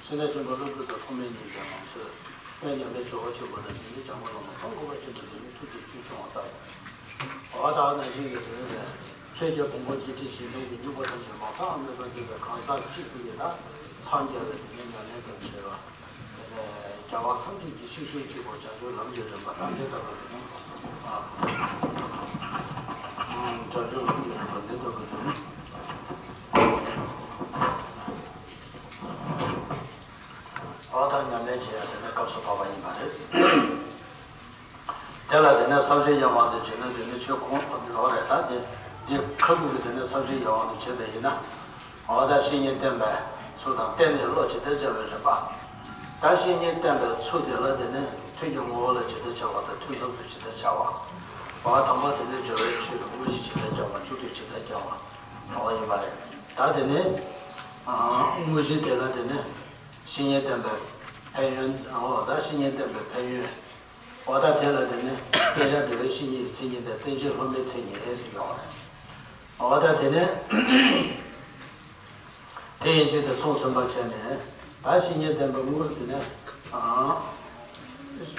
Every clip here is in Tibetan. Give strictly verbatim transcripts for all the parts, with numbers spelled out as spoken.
ཕྱི་ནས་ཐོན་པ་སློབ་ཕྲུག་དང་ཐོག་མའི་ཉིན་ལས་མང་ཚོས་དཔལ་མཉམ་མེད་ཇོ་བོ་ཆེན་པོ་དང་དེ་ཉིད་བྱམས་པ་ལ་མ་ཚང་དགོས་པ་ཅན་དུ་ཟིན་ནས་ཐུགས་རྗེ་ཆེ་ཆུང་བ་ལྟར། འོ་ད་ནང་བཞིན་གྱི་དོན་ནས་ཆོས་ཀྱི་ཕུང་པོ་འདི་ཁྲི་བཞི་སྟོང་གི་སྙིང་པོ་ཐམས་ཅད་མ་ཚང་མེད་པར་འདུས་པའི་གང་ཟག་གཅིག་པུ་ཡིན་ན་འཚང་རྒྱ་བའི་དེ་ཉིད་ཉམས་ལེན་དང་བྲལ་བ། རྒྱལ་བ་ཐམས་ཅད་ཀྱི་ཆོས་སྤྱོད་གཅིག་པུ་བྱང་ཆུབ་ལམ་གྱི་རིམ་པ་དང་དེ་ལྟ་བུ་དེ་ནི། བྱང་ཆུབ་ལམ་གྱི་རིམ་པ་དེ་ལྟ་བུ་དེ་ནི། འོ་ད་ཉམས་ལེན་བྱེད་ཡ་དེ་ནི་སྐབས་སུ་བབ་པ་ཡིན་པ་རེད། དེ་ལ་དེ་ནས་ས་བཅད་ཡན་མང་དུ་བྱས་ན་དེ་ནི་ཆོས་ཁུངས་ལོག་རེད། ད་དེ་འདི་ཁ་ཐུག་གི་དེ་ནས་ས་བཅད་ཡན་མང་དུ་བྱས་པ་ཡིན་ན། འོ་ད་བཤེས་གཉེན་བསྟེན་པའི་ཚུལ་དང་བསྟེན་ནས་བློ་ཇི་ལྟར་སྦྱང་བའི་རིམ་པ། ད་བཤེས་གཉེན་བསྟེན་པའི་ཚུལ་དེ་ལ་དེ་ནི་ཐུན་གྱི་ངོ་བོ་ལ་ཇི་ལྟར་བྱ་བ་དང་ཐུན་མཚམས་སུ་ཇི་ལྟར་བྱ་བ། འོ་དང་པོ་དེ་ནི་སྦྱོར་བའི་ཆོས་དང་དངོས་གཞི་ཇི་ལྟར་སྦྱང་བ། མཇུག་ཏུ་ཇི་ལྟར་སྦྱང་བ། འོ་ཡིན་པ་རེད། ད་དེ་ནི་དངོས་གཞི་དེ་ལ་དེ་ནི་བཤེས་གཉེན་བསྟེན་པའི་ཕན་ཡོན། འོ་ད་བཤེས་གཉེན་བསྟེན་པའི་ཕན་ཡོན། འོ་ད་དེ་ལ་དེ་ནི་བསྟེན་བྱ་འབྲེལ་བའི་བཤེས་གཉེན་གྱི་མཚན་ཉིད་དང་བསྟེན་བྱའི་སློབ་མའི་མཚན་ཉིད་ཟེར་གྱི་ཡོད་རེད། འོ་ད་དེ་ནི་དེ་ཡན་ཆད་དུ་གསུངས་ཟིན་པ་བྱས་ནས། ད་བཤེས་གཉེན་བསྟེན་པའི་དངོས་དེ་ནི་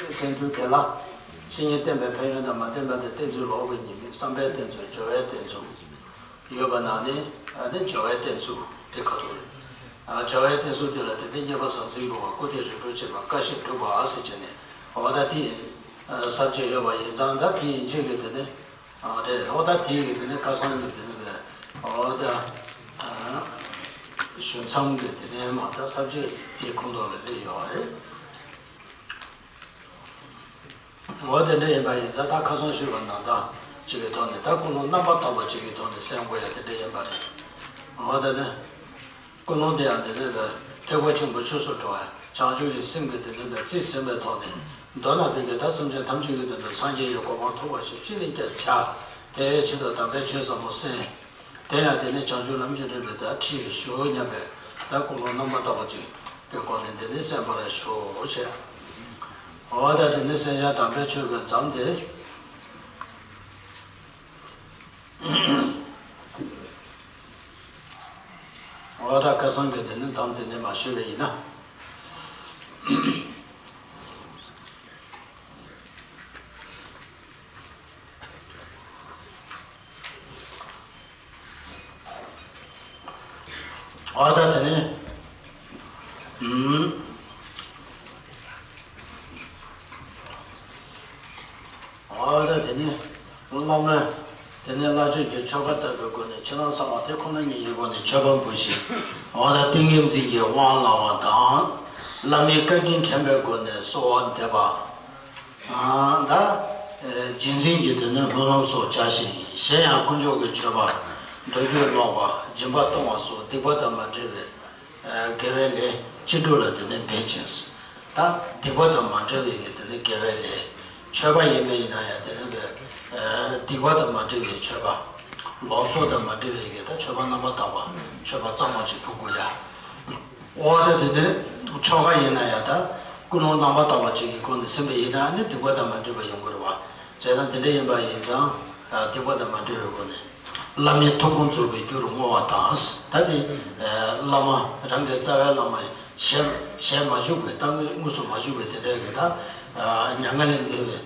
བསྟེན་ཚུལ་དེ་ལ། བཤེས་གཉེན་བསྟེན་པའི་ཕན་ཡོན་དང་མ་བསྟེན་པ་དང་བསྟེན་ཚུལ་ལོག་པའི་ཉེས་དམིགས། བསམ་པའི་བསྟེན་ཚུལ། སྦྱོར་བའི་བསྟེན་ཚུལ། ཡོད་པ་ནང་ནས་ཨ་ནི་སྦྱོར་བའི་བསྟེན་ཚུལ་དེ་ཁ་ཐུག་རེད། ཨ་སྦྱོར་བའི་བསྟེན་ཚུལ་དེ་ལ་དེ་ནས་རྙེད་པ་ཟང་ཟིང་འགྲོ་བ། སྐུར་སྟོན་རིམ་གྲོ་བྱེད་པ། བཀའ་བཞིན་སྒྲུབ་པ་ཟེར་བྱས་ནས། འོ་ད་དེ་ཡིན། ཨ་ས་བཅད་ཡོད་པ་ཡིན་ཙང་། ད་དེ་ཡིན་ཕྱིར་གྱི་དེ་ནི་ཨ་རེད། འོ་ད་དེ་ཡི་དེ་ནི་ཁ་སང་གི་དེ་ནི་བས། འོ་ད་ཨ་ཞུ་མཚམས་ཀྱི་དེ་ནི་མ་ད་ས་བཅད་དེ་ཁོངས་གཏོགས་ལ་སླེབས་ཡོད་རེད། འོ་དེ་འདྲ་ཡིན་པ་ཡིན་ཙང་། ད་ཁ་སང་ཞུས་པ་ནང་ལྟར་ཅིག་གི་ཐོག་ནས། ད་ཀུན་སློང་རྣམ་པར་དག་པ་ཅིག་གི་ཐོག་ནས་སེམས་སྒོ་ཡ་དེ་འདྲ་ཡིན་པ་རེད། འོ་དེ་ནི་ཀུན་སློང་དེ་ཡང་དེ་འདྲ་བས། ཐེག་པ་ཆེན་པོ་ཆོས་སུ་འགྲོ་བ་བྱང་ཆུབ་ཀྱི་སེམས་ཀྱིས་དེ་འདྲ་བས་རྩིས་ཟིན་པའི་ཐོག་ནས། མདོར་ན་བོད་ཀྱི་ད་སེམས་ཅན་ཐམས་ཅད་ཀྱི་དོན་དུ་སངས་རྒྱས་ཀྱི་གོ་འཕང་ཐོབ་པ་ཞིག་ཅི་ནས་ཀྱང་བྱ། དེའི་ཆེད་དུ་དམ་པའི་ཆོས་ཟབ་མོ་གསན། དེ་ཡང་དེ་ནི་བྱང་ཆུབ་ལམ་གྱི་རིམ་པའི་ད་ཁྲིད་ཞུ་སྙམ་པའི་ད་ཀུན་སློང་རྣམ་པར་དག་པ་ཅིག་གི་སྒོ་ནས་དེ་ནི་གསན་པར་ཞུ་བྱས། འོ་ད་དེ་ནི་གསན་བྱ་དམ་པའི་ཆོས་ཀྱི་མཚམས་དེ། འོ་ད་ཁ་སང་གི་དེ་ནི་མཚམས་དེ་ནི་མ་ཞུས་པ་ཡིན་ན། འོ་ད་དེ་ནི། ཨུམ། འོ་ད་དེ་ནི་བླ་མས་དེ་ནི་བླ་མཆོད་ཀྱི་མཆོད་པ་བཏབ་པའི་སྒོ་ནས། ཕྱི་ནང་གསང་བ་དེ་ཁོ་ན་ཉིད་ཀྱི་སྒོ་ནས་མཆོད་པ་འབུལ་ཞིང་། འོ་ད་ཏིང་ངེ་འཛིན་གྱི་དབང་བླང་བ་དང་། བླ་མའི་བཀའ་དྲིན་དྲན་པའི་སྒོ་ནས་གསོལ་བ་འདེབས་པ། ཨ་ད་རྗེས་འཛིན་གྱི་དེ་ནི་སྨོན་ལམ་སོགས་བྱ་ཞིང་། གཞན་ཡང་དཀོན་མཆོག་གི་མཆོད་པ། མདོ་རྒྱུད་ཀློག་པ། སྦྱིན་པ་གཏོང་བ་སོགས་སྡིག་པ་དང་མ་བྲལ་བའི་དགེ་བའི་ལས་ཅི་འགྲུབ་ལ་དེ་ནི་འབད་ཅིང་། ད་སྡིག་པ་དང་མ་བྲལ་བའི་གི་དེ་ནི་དགེ་བའི་ལས། མཆོད་པ་ཡིན་པ་ཡིན་ན་ཡང་དེ་ནི་བས། སྡིག་པ་དང་མ་བྲལ་བའི་མཆོད་པ། ལོགས་སུ་དང་མ་བྲལ་བའི་གི་ད་མཆོད་པ་རྣམ་པར་དག་པ། མཆོད་པ་གཙང་མ་ཅིག་ཕུལ་དགོས་ཡ། འོ་ད་དེ་ནི་ཆོ་ག་ཡིན་ན་ཡང་ད་ཀུན་སློང་རྣམ་པར་དག་པ་ཅིག་གི་སྒོ་ནས་ཟིན་པ་ཡིན་ན་ནི་སྡིག་པ་དང་མ་བྲལ་བ་ཡོང་གི་རེད་བ། བྱས་ན་དེ་འདྲ་ཡིན་པ་ཡིན་ཙང་། སྡིག་པ་དང་མ་བྲལ་བའི་སྒོ་ནས། བླ་མའི་ཐུགས་དགོངས་རྫོགས་པའི་རྒྱུར་བསྔོ་བ་དང་། ད་དེ་བླ་མ་རང་གི་རྩ་བའི་བླ་མ་ཞལ་ཞལ་མ་བཞུགས་པའི། ད་དངོས་སུ་མ་བཞུགས་པའི་དེ་འདྲའི་གི་ད་མྱ་ངན་ལས་འདས་པའི་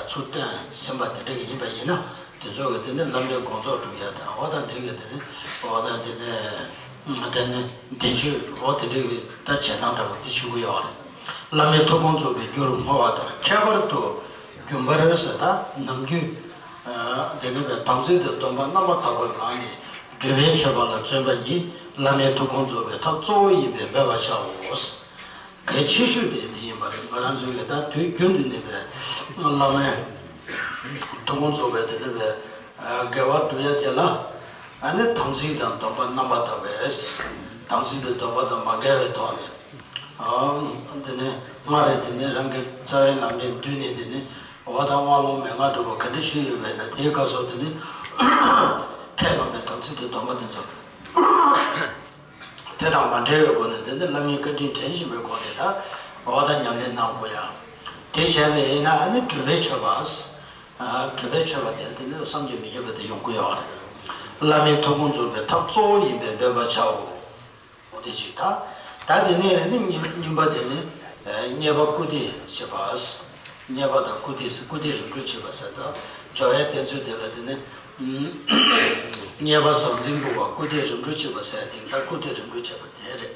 ཚུལ་བསྟན་ཟིན་པ་དེ་འདྲ་གི་ཡིན་པ་ཡིན་ན། དེ་ཚོ་གི་དེ་ནི་བླ་མའི་དགོངས་རྫོགས་སྒྲུབ་ཡ་དང་། འོ་ད་དེ་གི་དེ་ནི་འོ་ད་དེ་ནི་དེ་ནི་བདེན་བརྗོད། འོ་དེ་འདྲ་གི་ད་བྱེད་སྟངས་འདྲ་པོ་དེ་ཞུ་གི་ཡོད་རེད། བླ་མའི་ཐུགས་དགོངས་རྫོགས་པའི་རྒྱུར་བསྔོ་བ་དང་། ཁྱད་པར་དུ་རྒྱུན་པར་ཟེར། ད་ནམ་རྒྱུན་དེ་ནི་བས་དམ་ཚིག་དང་སྡོམ་པ་རྣམ་པར་དག་པར་བླངས་ནས་སྒྲུབ་པའི་མཆོད་པ་ལ་བརྩོན་པ་ཉིད་བླ་མའི་ཐུགས་དགོངས་རྫོགས་པའི་ཐབས་གཙོ་བོ་ཡིན་པས་འབད་པར་བྱའོ། གལ་ཆེ་ཤོས་དེ་འདི་ཡིན་པ་རེད། ང་རང་ཚོའི་གི་ད་དུས་རྒྱུན་དུ་ནས་བས་བླ་མའི་ཐུགས་དགོངས་རྫོགས་པའི་དེ་ནི་བས་དགེ་བ་སྒྲུབ་ཡ་དེ་ལ། ཨ་ནི་དམ་ཚིག་དང་སྡོམ་པ་རྣམ་པར་དག་པས། དམ་ཚིག་དང་སྡོམ་པ་དང་མ་འགལ་བའི་ཐོག་ནས། ཨ་དེ་ནི་སྔར་དེ་ནི་རང་གི་རྩ་བའི་བླ་མའི་མདུན་ནས་དེ་ནི་འོ་ད་དབང་ལུང་མན་ངག་སྒྲུབ་པ་ག་འདྲ་ཞུས་ཡོད་པས་ན། དེའི་སྐབས་སུ་དེ་ནི་ཁས་བླངས་པའི་དམ་ཚིག་དང་སྡོམ་པ་དེ་ཚོ། དེ་དང་མ་འབྲེལ་བའི་སྒོ་ནས་དེ་ནི་བླ་མའི་བཀའ་དྲིན་དྲན་བཞིན་པའི་སྒོ་ནས་ད་འོ་ད་ཉམས་ལེན་གནང་དགོས་ཡ། དེ་བྱས་པ་ཡིན་ན་ཨ་ནི་སྒྲུབ་པའི་མཆོད་པ། སྒྲུབ་པའི་མཆོད་པ་དེ་དེ་ནི་བསམ་གྱིས་མི་ཁྱབ་པ་དེ་ཡོང་གི་ཡོད་རེད། བླ་མའི་ཐུགས་དགོངས་རྫོགས་པའི་ཐབས་གཙོ་བོ་ཡིན་པས་འབད་པར་བྱའོ། འོ་དེ་ཅིག་ད་ ད་དེ་ནས་ནི་གཉིས་གཉིས་པ་དེ་ནི་ཨ་མཉེས་པ་སྐུར་འདེབས་བྱེད་པ། མཉེས་པ་དང་སྐུར་འདེབས་སྐུར་འདེབས་རིམ་གྲོ་བྱེད་པ་ཟེར། ད་སྦྱོར་བའི་གཏེར་མཛོད་དེ་ལ་དེ་ནི་མཉེས་པ་ཟང་ཟིང་འབུལ་བ་སྐུར་འདེབས་རིམ་གྲོ་བྱེད་པ་ཟེར་ཏེ། ད་སྐུར་འདེབས་རིམ་གྲོ་བྱེད་པ་དེ་རེད།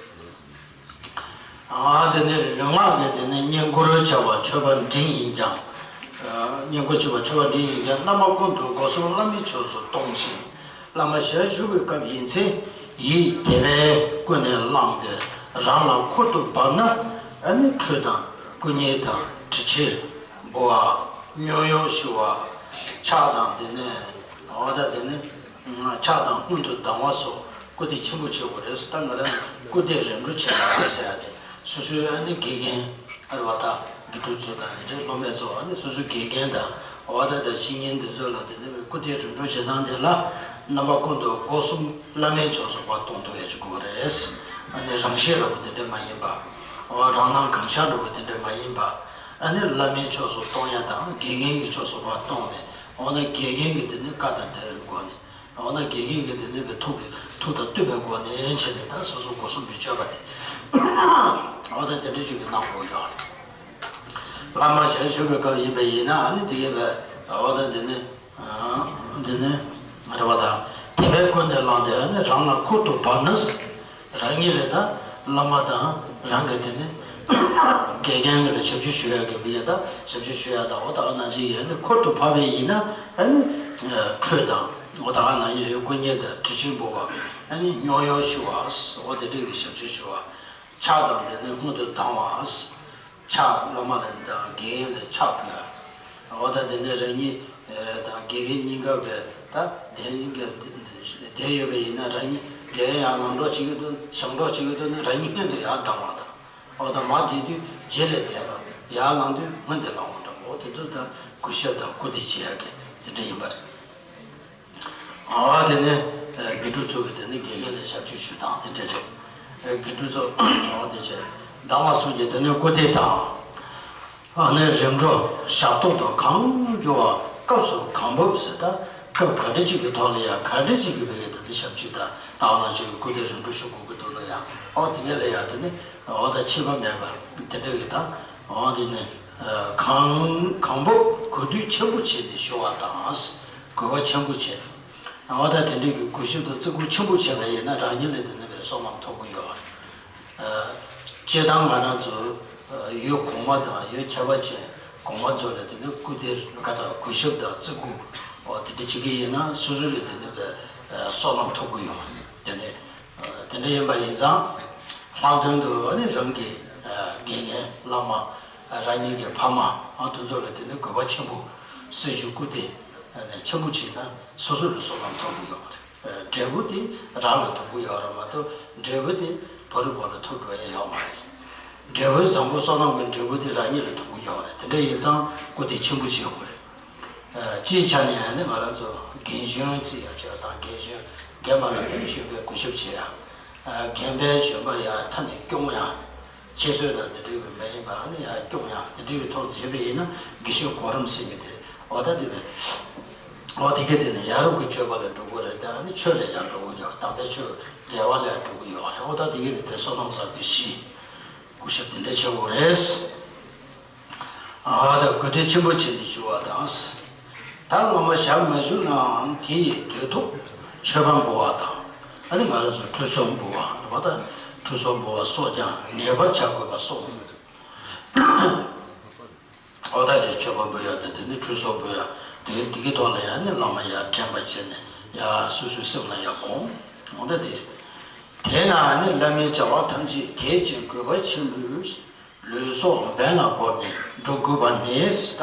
ཨ་དེ་ནི་ལུས་ངག་གི་དེ་ནི་བསྙེན་བཀུར་བྱ་བ་མཆོད་པ་འབྲིང་ཡིན་ཀྱང་། ཨ་བསྙེན་བཀུར་བྱ་བ་མཆོད་པ་འབྲིང་ཡིན་ཀྱང་། རྣམ་པ་ཀུན་ཏུ་སྒོ་གསུམ་བླ་མའི་ཕྱོགས་སུ་གཏོང་ཞིང་། བླ་མ་ཞལ་བཞུགས་པའི་སྐབས་ཡིན་ཚེ། ཡིད་དད་པས་ཀུན་ནས་བསླངས་ཏེ། རང་ལ་ཁུར་དུ་བབས་ན། ཨ་ནི་ཁྲུས་དང་སྐུ་མཉེ་དང་དྲི་ཆབ་འབུལ་བ། སྨྱོ་ཡོ་ཞུ་བ། ཕྱག་དང་དེ་ནས་འོ་ད་དེ་ནས་ཕྱག་དང་སྔོན་དུ་ལྡང་བ་སོགས་སྐུར་འདེབས་ཆེན་པོ་བྱེད་དགོས་རེད། ད་ང་རང་སྐུར་འདེབས་རིམ་གྲོ་བྱེད་པ་ཟེར་ཡ་དེ། སོ་སོའི་ཨ་ནི་དགེ་རྒན་ཨ་རེད་བ། ད་དགེ་ཕྲུག་ཚོ་དང་ཡིན་གཅིག་སློབ་མ་ཚོ། ཨ་ནི་སོ་སོའི་དགེ་རྒན་དང་འོ་ད་ད་བཤེས་གཉེན་འདི་ཚོ་ལ་དེ་ནས་སྐུར་འདེབས་རིམ་གྲོ་བྱེད་སྟངས་དེ་ལ། རྣམ་པ་ཀུན་ཏུ་སྒོ་གསུམ་བླ་མའི་ཕྱོགས་སུ་ཕར་གཏོང་ཐུབ་ཡ་ཅིག་དགོས་རེད། ཨ་ནི་རང་ཤེད་འདྲ་པོ་དེ་འདྲ་མ་ཡིན་པ། འོ་རང་སྣང་གང་ཤར་འདྲ་པོ་དེ་འདྲ་མ་ཡིན་པ། ཨ་ནི་བླ་མའི་ཕྱོགས་སུ་གཏོང་ཡ་དང་དགེ་རྒན་གྱི་ཕྱོགས་སུ་ཕར་གཏོང་ནས། འོ་ན་དགེ་རྒན་གྱི་དེ་ནི་བཀའ་དང་འགྲེལ་བའི་སྒོ་ནས། འོ་ན་དགེ་རྒན་གྱི་དེ་ནི་བའི་ཐུགས་ཀྱི་ཐུགས་དང་བསྟུན་པའི་སྒོ་ནས་བྱས་ནས། ད་སོ་སོ་སྒོ་གསུམ་གྱི་སྤྱོད་པ་དེ། འོ་ད་དེ་འདྲ་ཅིག་གི་གནང་དགོས་ཡོད་རེད། བླ་མ་ཞལ་བཞུགས་པའི་སྐབས་ཡིན་པ་ཡིན་ན། ཨ་ནི་དེ་གའི་བའི་འོ་ད་དེ་ནི་ཨ་དེ་ནི་རེད་བ། ད་དད་པས་ཀུན་ནས་བསླངས་ཏེ། ཨ་ནི་རང་ལ་ཁུར་དུ་བབས་ན། རང་ཉིད་ལ་ད་བླ་མ་དང་རང་གི་དེ་ནི་དགེ་རྒན་གྱི་ལ་ཞབས་ཞུ་ཞུ་ཡ་གི་བི་ཡ། ད་ཞབས་ཞུ་ཞུ་ཡ་དང་འོ་ད་ག་ནང་བཞིན་ཡིན་ནི་ཁུར་དུ་བབས་པ་ཡིན་ན། ཨ་ནི་ཁྲུས་དང་འོ་ད་ག་ནང་བཞིན་སྐུ་མཉེ་དང་དྲི་ཆབ་འབུལ་བ། ཨ་ནི་སྨྱོ་ཡོ་ཞུ་བ། འོ་དེ་འདྲ་གི་ཞབས་ཞུ་ཞུ་བ། ཕྱག་དང་དེ་ནི་སྔོན་དུ་ལྡང་བ། ཕྱག་བླ་མ་ལ་དང་དགེ་རྒན་ལ་ཕྱག་ཕུལ་ཡ། འོ་ད་དེ་ནས་རང་ཉིད་དང་དགེ་རྒན་གཉིས་ཀ་བས་ད་དེ་ནི་བསྡད་ཡོད་པ་ཡིན་ན། རང་ཉིད་དགེ་རྒན་ཡར་ལངས་གྲབས་བྱེད་ཀྱི་འདུག་བཞེངས་གྲབས་བྱེད་ཀྱི་འདུག་ན། རང་ཉིད་སྔོན་དུ་ཡར་ལྡང་བ་དང་། འོ་ད་མར་བསྡད་དུས་རྗེས་ལ་བསྡད་པ། ཡར་ལངས་དུས་སྔོན་དུ་ལངས་པ་འདྲ་པོ། དེ་ཚོ་ད་གུས་ཞབས་དང་སྐུར་འདེབས་བྱེད་ཡ་གི་དེ་འདྲ་ཡིན་པ་རེད། ཨ་དེ་ནས་ཨ་དགེ་ཕྲུག་ཚོ་གི་དེ་ནས་དགེ་རྒན་ལ་ཞབས་ཞུ་ཞུ་སྟངས་དེ་འདྲ་རེད། ཨ་དགེ་ཕྲུག་ཚོ་ཨ་དེ་བྱས་ལྡང་བ་སོགས་ཀྱི་དེ་ནས་སྐུར་འདེབས་དང་། ཨ་ནི་རིམ་གྲོ་ཞབས་ཏོག་ཏུ་གང་འབྱོར་བ། སྐབས་སུ་གང་བབས་ཟེར། ད་སྐབས་ག་འདྲ་ཅིག་གི་ཐོག་ལ་ཡ་ག་འདྲ་ཅིག་གི་བའི་དེ་ནས་ཞབས་ཕྱི་དང་། ད་འོ་ན་ཅིག་གི་སྐུར་འདེབས་རིམ་གྲོ་ཞུ་དགོས་ཀྱི་འདུག་ན་ཡང་། ཨོ་དེ་ག་ལ་ཡ་དེ་ནས་འོ་ད་ཕྱི་པ་མེད་པ་དེ་འདྲ་གི་ད། འོ་དེ་ནས་གང་གང་བབས་གུས་འདུད་ཆེན་པོ་བྱས་ཏེ་ཞུ་བ་དང་། གུས་པ་ཆེན་པོ་བྱས། འོ་ད་དེ་འདྲའི་གི་གུས་ཞབས་དང་བརྩི་བཀུར་ཆེན་པོ་བྱས་པ་ཡིན་ན། རང་ཉིད་ལ་དེ་འདྲ་བའི་བསོད་ནམས་ཐོབ་ཀྱི་ཡོད་རེད། སྤྱིར་བཏང་ང་རང་ཚོ་ཡུལ་གོང་མ་དང་ཡུལ་ཁྱད་པར་ཅན་གོང་མ་ཚོ་ལ་དེ་འདྲ་སྐུ་དེ་ག་ཚ་གུས་ཞབས་དང་བརྩི་བཀུར་འོ་དེ་འདྲ་བྱེད་ཀྱི་ཡིན་ན། སོ་སོ་ལ་དེ་འདྲ་བའི་བསོད་ནམས་ཐོབ་ཀྱི་ཡོད་རེད། དེ་ནས་དེ་འདྲ་ཡིན་པ་ཡིན་ཙང་། ལྷག་དོན་དུ་ཨ་ནི་རང་གི་དགེ་རྒན་བླ་མ། རང་ཉིད་ཀྱི་ཕ་མ། ཨ་དེ་ཚོ་ལ་དེ་ནི་གུས་པ་ཆེན་པོ། སྲི་ཞུ་སྐུར་འདེབས་ཆེན་པོ་བྱས་ན་སོ་སོ་ལ་བསོད་ནམས་ཐོབ་ཀྱི་ཡོད་རེད། འབྲས་བུ་དེ་རང་ལ་ཐོབ་ཀྱི་ཡོད་རེད་མ་གཏོགས། འབྲས་བུ་དེ་བར་དུ་བར་ལ་ཐོབ་འགྲོ་ཡ་ཡོད་མ་རེད། འབྲས་བུ་བཟང་པོ་བསོད་ནམས་ཀྱི་འབྲས་བུ་དེ་རང་ཉིད་ལ་ཐོབ་ཀྱི་ཡོད་རེད། དེ་འདྲ་ཡིན་ཙང་སྐུར་འདེབས་ཆེན་པོ་བྱེད་དགོས་རེད། སྤྱིའི་ཆ་ནས་ཡང་ན་ང་རང་ཚོ་རྒན་གཞོན་བརྩི་ཡག་ཆ་དང་། རྒན་གཞོན་རྒན་པ་ལ་ནི་གཞོན་པའི་གུས་ཞབས་བྱེད་ཡག་རྒན་པས་གཞོན་པ་ཡར་མཐའ་ནས་སྐྱོང་ཡག་ཁྱད་གསོད་དང་དེ་འདྲའི་མ་ཡིན་པ། ཨ་ནི་ཡར་སྐྱོང་ཡག་དེ་འདྲའི་ཐོག་ནས་བྱས་པ་ཡིན་ན། དགེ་བཤེས་གོ་རིམ་ཟེར་གྱི་དེ་འོ་ད་དེ་བས། འོ་དེ་ག་དེ་ནས་ཡ་རབས་ཀྱི་སྤྱོད་པ་ལ་འགྲོ་གི་རེད། ཨ་ནི་ཆོས་ལ་ཡང་འགྲོ་གི་ཡོད། དམ་པའི་ཆོས་དགེ་བ་ལ་ཡང་འགྲོ་གི་ཡོད་རེད། འོ་ད་དེ་ག་དེ་དེ་བསོད་ནམས་བསགས་པའི་གཞི། གུས་ཞབས་དེ་འདྲ་བྱེད་དགོས་རེད། ཨ་ད་གུས་འདུད་ཆེན་པོ་བྱས་ནས་ཞུ་བ་དང་། ད་བླ་མ་ཞལ་མ་བཞུགས་ནའང་དེ་ཡི་དུས་ཐོག་མཆོད་པ་འབུལ་བ་དང་། ཨ་ནི་ང་རང་ཚོ་ཁྲུས་གསོལ་འབུལ་བ་རེད་པ། ད་ཁྲུས་གསོལ་འབུལ་བ་སོགས་ཀྱང་ངེས་པར་བྱ་དགོས་པ་སོགས། ཨོ་ད་ཅིག་མཆོད་པ་འབུལ་ཡ་དང་། དེ་ནི་ཁྲུས་གསོལ་འབུལ་ཡ། དེ་དེ་གི་ཐོག་ལ་ཡང་ནི་བླ་མ་ཡར་དྲན་པ་བྱས་ནས་ཡར་སོ་སོའི་སེམས་ལ་ཡར་དགོངས། འོ་ད་དེ། དེས་ན་ནི་བླ་མའི་བྱ་བ་ཐམས་ཅད་དད་ཅིང་གུས་པ་ཆེན་པོས་ལུས་སྲོག་འབེན་ལ་བོར་ནས་སྒྲུབ་དགོས་པ་ནི། ད་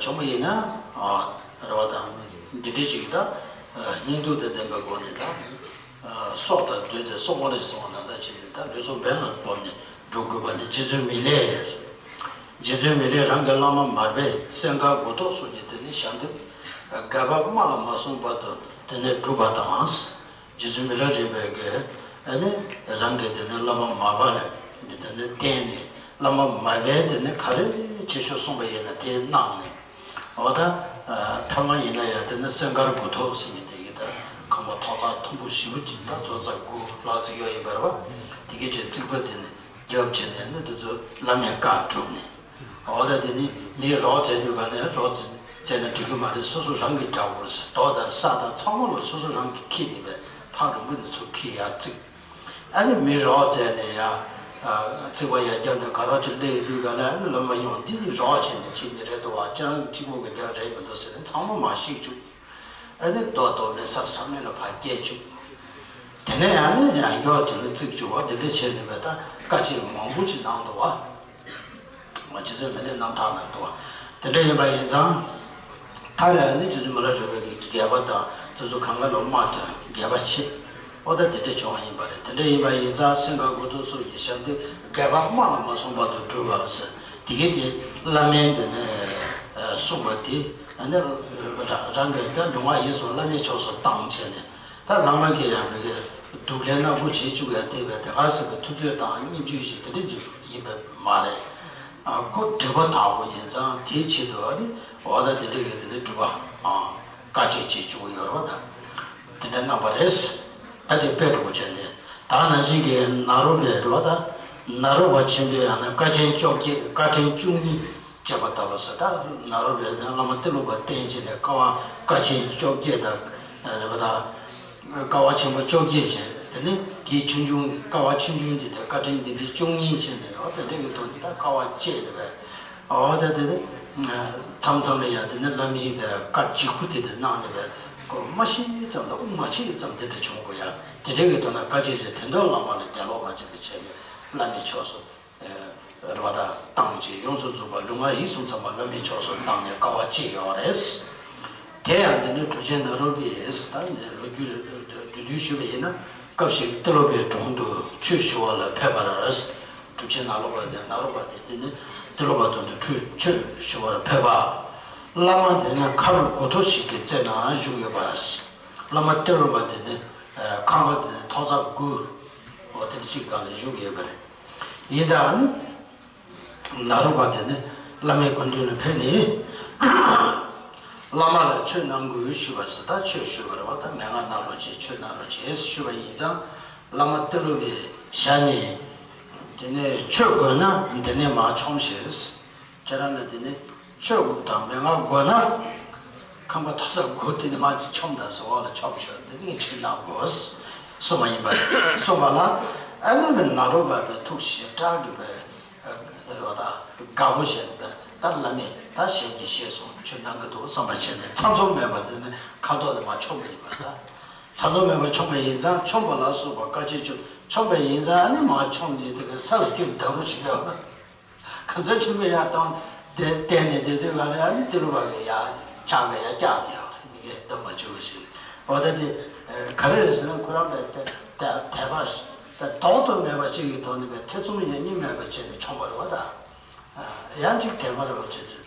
བྱུང་བ་ཡིན་ན་རེ་བ་དང་འདི་འདྲ་ཅིག་ད་སྙིང་སྟོབས་དང་ལྡན་པའི་སྒོ་ནས། ད་སྲོག་དང་བསྡོས་ཏེ་སྲོག་དབང་རེད་གསུངས་པ་ནང་ལྟར་བྱས་ནས། ད་ལུས་སྲོག་འབེན་ལ་བོར་ནས་སྒྲུབ་དགོས་པ་ནི། རྗེ་བཙུན་མི་ལས། རྗེ་བཙུན་མི་ལས་རང་གི་བླ་མ་མར་པའི་སྲས་མཁར་དགུ་ཐོག་སོགས་ཀྱི་དེ་ནི་ཞལ་འདེབས་བསྐལ་པ་སྨྲ་ལ་མ་སོང་བར་དུ་དེ་ནི་བསྒྲུབས་པ་དང་། རྗེ་བཙུན་མི་ལ་རས་པའི་གི་ཨ་ནི་རང་གི་དེ་ནི་བླ་མ་མར་པ་ལ་དེ་ནི་བསྟེན་ནས། བླ་མ་མར་པས་དེ་ནི་ག་རེ་བྱེད་ཤོག་གསུངས་པ་ཡིན་ན་དེ་གནང་ནས། འོ་ད་ཐ་མ་ཡིན་ན་ཡང་དེ་ནི་སྲས་མཁར་དགུ་ཐོག་ཟེར་མཁན་དེ་གི་ད་ཁང་ ཐོག་ཚད་མཐོན་པོ་ཞེ་པོ་ཅིག་ད་ཚོ་ཚད་དགུ་ལྷག་ཙམ་ཡོད་ཡིན་པ་རེད་བ། དེ་གའི་ཆེད་རྩིག་པ་དེ་ནི་རྒྱབ་བྱས་ནས་ནི་དེ་ཚོ་བླ་མའི་བཀའ་བསྒྲུབས་ནས། འོ་ད་དེ་ནི་མི་རོགས་བཙལ་དུས་ག་ནས་རོགས་བཙལ་ནས་འགྲིག་གི་མ་རེད། སོ་སོ་རང་གིས་རྒྱག་དགོས་རེད། རྡོ་དང་ས་དང་ཚང་མ་ལ་སོ་སོ་རང་གིས་འཁྱེར་ནས་པས་ཕར་རིང་པོ་ནས་ཚུར་འཁྱེར་ཡ་རྩིག་ཨ་ནི་མི་རོགས་བཙལ་ནས་ཡ། རྩིག་པ་ཡར་བརྒྱབ་ནས་ག་རོགས་ཅིག་སླེབས་དུས་ག་ལ་ཨ་ནི་བླ་མ་ཡོང་འདི་ནི་རོགས་བྱས་ནས་ཁྱེར་ནི་རེད་འདུག་བ། ཁྱེད་རང་གཅིག་པོ་གིས་རྒྱག་རེད་མི་འདུག་ཟེར་ནས་ཚང་མ་མར་བཤིག་བཅུག་ཨ་ནི་རྡོ་རྡོ་མེད་ས་ས་མེད་ལ་ཕར་བསྐྱལ་བཅུག་དེ་ནས་ཡང་ནི་ཡང་མགྱོགས་དེ་ནས་རྩིག་བཅུག་བ། དེ་འདྲ་བྱས་ནས་བས་ད་བཀའ་ཆད་མང་པོ་ཅིག་གནང་འདུག་བ། རྗེ་བཙུན་མི་ལའི་རྣམ་ཐར་ནང་འདུག་བ། དེ་འདྲ་ཡིན་པ་ཡིན་ཙང་། མཐའ་ལ་ནི་རྗེ་བཙུན་མི་ལ་རས་པའི་གི་སྒལ་པ་དང་དེ་ཚོ་གང་ག་ལ་དམག་དོན་སྒལ་པ་ཕྱེ། ཨོ་ད་དེ་འདྲ་བྱུང་བ་ཡིན་པ་རེད། དེ་འདྲ་ཡིན་པ་ཡིན་ཙང་སེང་གེ་མགོ་ཐོག་སོགས་ཀྱི་ཞབས་འདེགས་སྒལ་པ་དམག་ལ་མ་སོང་བར་དུ་སྒྲུབ་པ་ཟེར། དེ་གའི་དེ་བླ་མའི་འདི་ནས་གསུངས་པ་དེ་ནི་རང་གི་ད་ལུས་ངག་ཡིད་གསུམ་བླ་མའི་ཕྱོགས་སུ་བཏང་བྱས་ནས། ད་བླ་མ་གིས་ཡང་བོད་ཀྱི་སྡུག་ལས་སྣ་དགུ་བྱེད་བཅུག་ཡ་བལྟས་པས་དེ་ག་ཟེར་བའི་ཐུབ་ཚོད་དང་སྙིང་བཅུད་ཞིག་དེ་འདྲ་ཅིག་ཡིན་པ་མ་རེད། ཨ་ཁོ་སྒྲིབ་པ་དག་པོ་ཡིན་ཙང་དེའི་ཆེད་དུ་ཨ་ནི་འོ་ད་དེ་འདྲ་གི་དེ་འདྲ་སྒྲུབ་པ་ཨ་དཀའ་སྤྱད་བྱེད་བཅུག་ཡོད་རེད་བ། ད་དེ་འདྲ་གནང་བ་རེད། ད་དེ་དཔེ་འགྲོ་པོ་བྱས་ནས་ད་ནང་བཞིན་གྱི་ནཱ་རོ་པའི་རེད་བ། ད་ནཱ་རོ་པ་ཆེན་པོའི་ཡང་ན་དཀའ་ཆེན་བཅོ་བརྒྱད་དཀའ་ཕྲན་བཅུ་གཉིས། བཅས་པ་ལྟ་བུ་ཟེར། ད་ནཱ་རོ་པའི་བླ་མ་ཏི་ལོ་པ་བསྟེན་བྱས་ནས་དཀའ་བ་དཀའ་ཆེན་བཅོ་བརྒྱད་དང་རེད་པ། ད་དཀའ་བ་ཆེན་པོ་བཅོ་བརྒྱད་བྱས། དེ་ནས་དེའི་ཆུང་ཆུང་དཀའ་བ་ཆུང་ཆུང་འདི་དེ་དཀའ་ཕྲན་འདི་འདྲའི་བཅུ་གཉིས་བྱས་ནས་འོ་དེ་འདྲ་གི་ཐོག་ནས་ད་དཀའ་བ་སྤྱད་དེ་བས། འོ་ད་དེ་ནི་མཚམས་མཚམས་ལ་ཡང་དེ་ནི་བླ་མའི་བཀའ་ལྗིད་ཁུ་དེ་དེ་གནང་ནས་བས་ཁོ་མ་ཤི་ཙམ་དང་དབུགས་མ་ཆད་ཙམ་དེ་འདྲ་བྱུང་དགོས་ཡ། དེ་འདྲ་གི་ཐོག་ན་དཀའ་སྤྱད་བྱས་དེ་འདྲ་བླ་མ་ལ་གྱེན་ལོག་མ་བྱས་པ་བྱས་ནས་བླ་མའི་ཕྱོགས་སུ། རེ་བ་དང་བཏང་བྱས་ཡོངས་སུ་རྫོགས་པ་ལུས་ངག་ཡིད་གསུམ་ཚང་མ་བླ་མའི་ཕྱོགས་སུ་བཏང་ནས་དཀའ་བ་སྤྱད་ཡོད་རེད། དེ་ཡང་འདི་ནི་གྲུབ་ཆེན་ནཱ་རོ་པས་ད་ནི་ལོ་རྒྱུས་བསྡུས་བསྡུས་ཞུས་པ་ཡིན་ན། སྐབས་ཤིག་ཏི་ལོ་པའི་དྲུང་དུ་ཆོས་ཞུ་བ་ལ་ཕེབས་པ་རེད། གྲུབ་ཆེན་ནཱ་རོ་པ་དེ་ནཱ་རོ་པ་དེ་འདི་ནི་ཏི་ལོ་པ་དྲུང་དུ་ཆོས་ཆོས་ཞུ་བར་ཕེབས་པ། བླ་མ་དེ་ནི་མཁར་སྒོ་ཐོག་ཞིག་གི་རྩེ་ན་བཞུགས་ཡོད་པ་རེད། བླ་མ་ཏི་ལོ་པ་དེ་ནི་ཁང་པ་དེ་ནི་ཐོག་ས་དགུ་འོ་དེ་འདྲ་ཅིག་སྒང་ལ་བཞུགས་ཡོད་པ་རེད། ཡིན་ཙང་ནི། ནཱ་རོ་པ་དེ་ནི་བླ་མའི་སྐུ་མདུན་ལ་ཕེབས་ནས། བླ་མ་ལ་ཆོས་གནང་དགོས་ཞུས་པ་ཟེར། ད་ཆོས་ཞུས་པ་རེད་བ། ད་མན་ངག་གནང་རོགས་བྱེད། ཆོས་གནང་རོགས་བྱེད་ཞུས་པ་ཡིན་ཙང་། བླ་མ་ཏི་ལོ་པའི་ཞལ་ནས། དེ་ནས་ཆོས་དགོས་ན་འདི་ནས་མར་མཆོངས་ཤིག་ཁྱེད་རང་ལ་དེ་ནས་ཆོས་དང་མན་ངག་དགོས་ན། ཁང་པ་ཐོག་ས་དགུ་དེ་ནས་མར་མཆོངས་དང་ཟེར། འོག་ལ་མཆོངས་ཤོག་དེ་ནས་ཆོས་གནང་དགོས་གསུངས་པ་ཡིན་པ་རེད། གསུངས་པ་ལ་ཨ་ནི་ནཱ་རོ་པ་པའི་ཐུགས་ཞེ་དྲག་གི་པའི་རེ་བ་དང་དགའ་པོ་བྱས་ནས་པའི་ད་བླ་མས་ད་ཞལ་གྱིས་བཞེས་སོང་། ཆོས་གནང་གི་འདུག་བསམ་པ་བྱས་ནས་ཚ་ཚོམ་མེད་པར་དེ་ནས་ཁ་ཐོག་ནས་མར་མཆོངས་པ་ཡིན་པ་རེད། ད་ཚ་ཚོམ་མེད་པར་མཆོངས་པ་ཡིན་ཙང་མཆོངས་པ་ལ་སོགས་པ་དཀའ་སྤྱད་བཅུག་མཆོངས་པ་ཡིན་ཙང་ཨ་ནི་མར་མཆོངས་ནས་དེ་ག་ས་ལ་སྐྱོན་བརྡབ་རོགས་བྱེད་དགོས། གང་ཚ་ཆུ་མི་ཡར་བཏང་དེ་བལྟས་ནས་བསྡད་དུས་ལ་ལ་ཡ་ནི་ཏི་ལོ་པ་གི་ཡ་ཕྱག་གི་ཡ་བཀྱག་དེ་ཡོད་རེད། མི་གས་བསྡད་མ་བཅུག་ཞིག་འོ་ད་དེ་ག་རེ་རེད་ཟེར་ན་ཁོ་རང་པའི་དད་པ་དོག་ཏུ་མེད་པ་ཅིག་གི་ཐོག་ནས་པའི་ཐེ་ཚོམ་ཡང་གཉིས་མེད་པ་བྱས་ནས་མཆོངས་པ་རེད་བ། ད་ཡང་ཅིག་དད་པ་རེད་བ་བྱས་ཚུལ།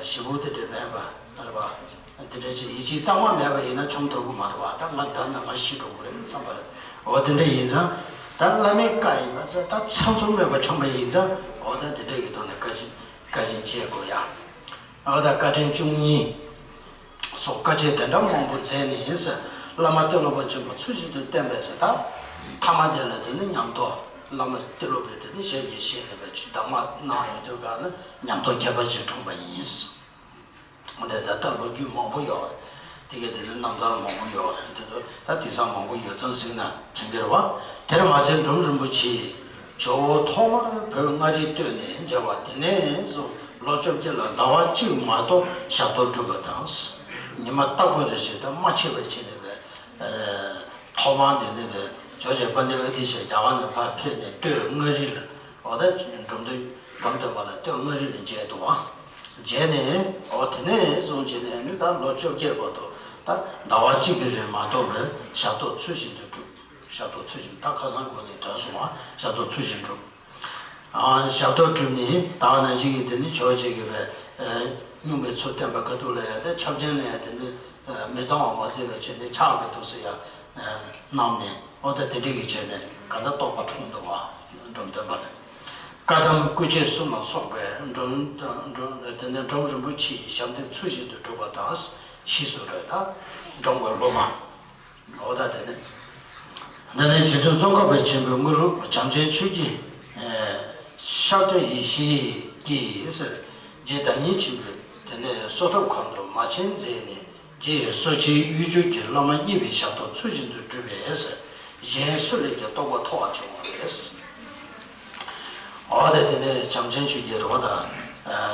ཞེ་པོ་དེ་འདྲ་མེད་པ་རེད་བ། དེ་འདྲ་ཅིག་ཡིད་ཆེས་གཙང་མ་མེད་པ་ཡིན་ན་མཆོངས་ཐུབ་ཀྱི་མ་རེད་བ། ད་ང་བསྡམས་ན་ང་ཤི་འགྲོ་གི་རེད་བསམ་པ་རེད། འོ་དེ་འདྲ་ཡིན་ཙང་། ད་བླ་མའི་བཀའ་ཡིན་པ་ཚོ་ད་ཚ་ཚོམ་མེད་པ་མཆོངས་པ་ཡིན་ཙང་། འོ་ད་དེ་འདྲ་གི་ཐོག་ནས་བཀའ་བཞིན་བཀའ་བཞིན་བྱེད་དགོས་ཡ། འོ་ད་དཀའ་ཕྲན་བཅུ་གཉིས་སོགས་དཀའ་སྤྱད་དེ་འདྲ་མང་པོ་མཛད་ནས་ཟེར། བླ་མ་ཏི་ལོ་པ་ཆེན་པོ་ཚུལ་བཞིན་དུ་བསྟེན་པས་ཟེར། ད་ཐ་མ་དེ་ལ་དེ་ནི་ཉམས་རྟོགས་བླ་མ་ཏི་ལོ་པས་དེ་ནི་ཞལ་གྱིས་བཞེས་ནས་པའི་ཆོས་གདམས་ངག་གནང་ཡོད་དུས་ག་ནི་ཉམས་རྟོགས་ཁྱད་པར་ཅན་འཁྲུངས་པ་ཡིན། འདི་ད་ལྟ་ལོ་རྒྱུས་མང་པོ་ཡོད་རེད། དེ་གའི་དེ་ནི་རྣམ་ཐར་མང་པོ་ཡོད་རེད། འདི་ཚོ་ད་དེང་སང་མང་པོ་ཡོད་ཙང་གཟིགས་ན་མཁྱེན་གྱི་རེད་བ། དེར་མ་ཟད་འབྲོམ་རིན་པོ་ཆེས་ཇོ་བོ་ཐོག་མར་བོད་མངའ་རིས་སྟོད་ནས་མཇལ་བ་དེ་ནས་བཟུང་ལོ་བཅོ་བརྒྱད་ལ་ཟླ་བ་གཅིག་མ་གཏོགས་ཞབས་ཏོག་སྒྲུབ་པ་དང་། ཉི་མ་རྟག་པར་རེ་བཞིན་དང་མ་ཆད་པར་བྱས་ནས་པའི་ཐོག་མར་དེ་ནས་པའི་ཇོ་བོ་རྗེ་དཔལ་ལྡན་ཨ་ཏི་ཤས་རྒྱ་གར་ནས་ཕར་ཕེབས་ནས་སྟོད་མངའ་རིས་ལ། འོ་ད་འབྲོམ་སྟོན་འབྲོམ་སྟོན་པ་ལ་སྟོད་མངའ་རིས་ལ་མཇལ་འདུག་བ། མཇལ་ནས་འོ་དེ་ནས་བཟུང་བྱས་ནས་ནི་ད་ལོ་བཅོ་བརྒྱད་བར་དུ་ད་ཟླ་བ་གཅིག་གི་རིང་མ་གཏོགས་པའི་ཞབས་ཏོག་ཚུལ་བཞིན་དུ་སྒྲུབ། ཞབས་ཏོག་ཚུལ་བཞིན་ད་ཁ་སང་གོང་ནས་འདོན་སོང་བ། ཞབས་ཏོག་ཚུལ་བཞིན་སྒྲུབ། ཨ་ཞབས་ཏོག་སྒྲུབ་ནི་ད་ག་ནང་བཞིན་གྱི་དེ་ནི་ཇོ་བོ་རྗེ་གི་བའི་སྨྱུག་མའི་ཚུལ་བསྟན་པ་ཁ་ཐུག་ལ་ཡང་དེ་ཆབ་ཆེན་ལ་ཡང་དེ་ནི་མི་གཙང་བ་མ་བརྩིས་པ་བྱས་ནས་ཕྱག་གི་ཐུགས་སུ་ཡང་བསྣམས་ནས། འོ་ད་དེ་འདྲ་གི་བྱས་ནས་ག་འདྲ་རྟོགས་པ་འཁྲུངས་འདུག་བ། འབྲོམ་སྟོན་པ་ལ། བཀའ་གདམས་སྐུ་མཆེད་གསུམ་ལ་སོགས་པའི་འབྲོམ་འབྲོམ་དེ་ནས་འབྲོམ་རིན་པོ་ཆེའི་ཞབས་འདེགས་ཚུལ་བཞིན་དུ་སྒྲུབ་པ་དང་། ཕྱིས་སུ་རེད་ད། འབྲོམ་པ་སློབ་མ། འོ་ད་དེ་ནས། འདི་ནི་རྗེ་བཙུན་ཙོང་ཁ་པ་ཆེན་པོའི་དངོས་ལུགས་བྱམས་ཆེན་ཆོས་ཀྱི་ཤཱཀྱ་ཡེ་ཤེས་ཀྱིས་ཟེར། རྗེ་བདག་ཉིད་ཆེན་པོས་དེ་ནས་གསོལ་ཐབ་ཁང་དུ་མ་ཆེན་མཛད་ནས། རྗེ་ཡི་གསོ་དཔྱད་གཡུལ་སྦྱོར་གྱི་བླ་མ་མཉེས་པའི་ཞབས་ཏོག་ཚུལ་བཞིན་དུ་བསྒྲུབས་པས་ཟེར། གཞན་སུ་ལས་ཀྱང་རྟོགས་པ་མཐོ་བར་བྱུང་བ་རེད། འོ་ད་དེ་ནས་བྱམས་ཆེན་ཆོས་ཀྱི་རེད་པ་དང་།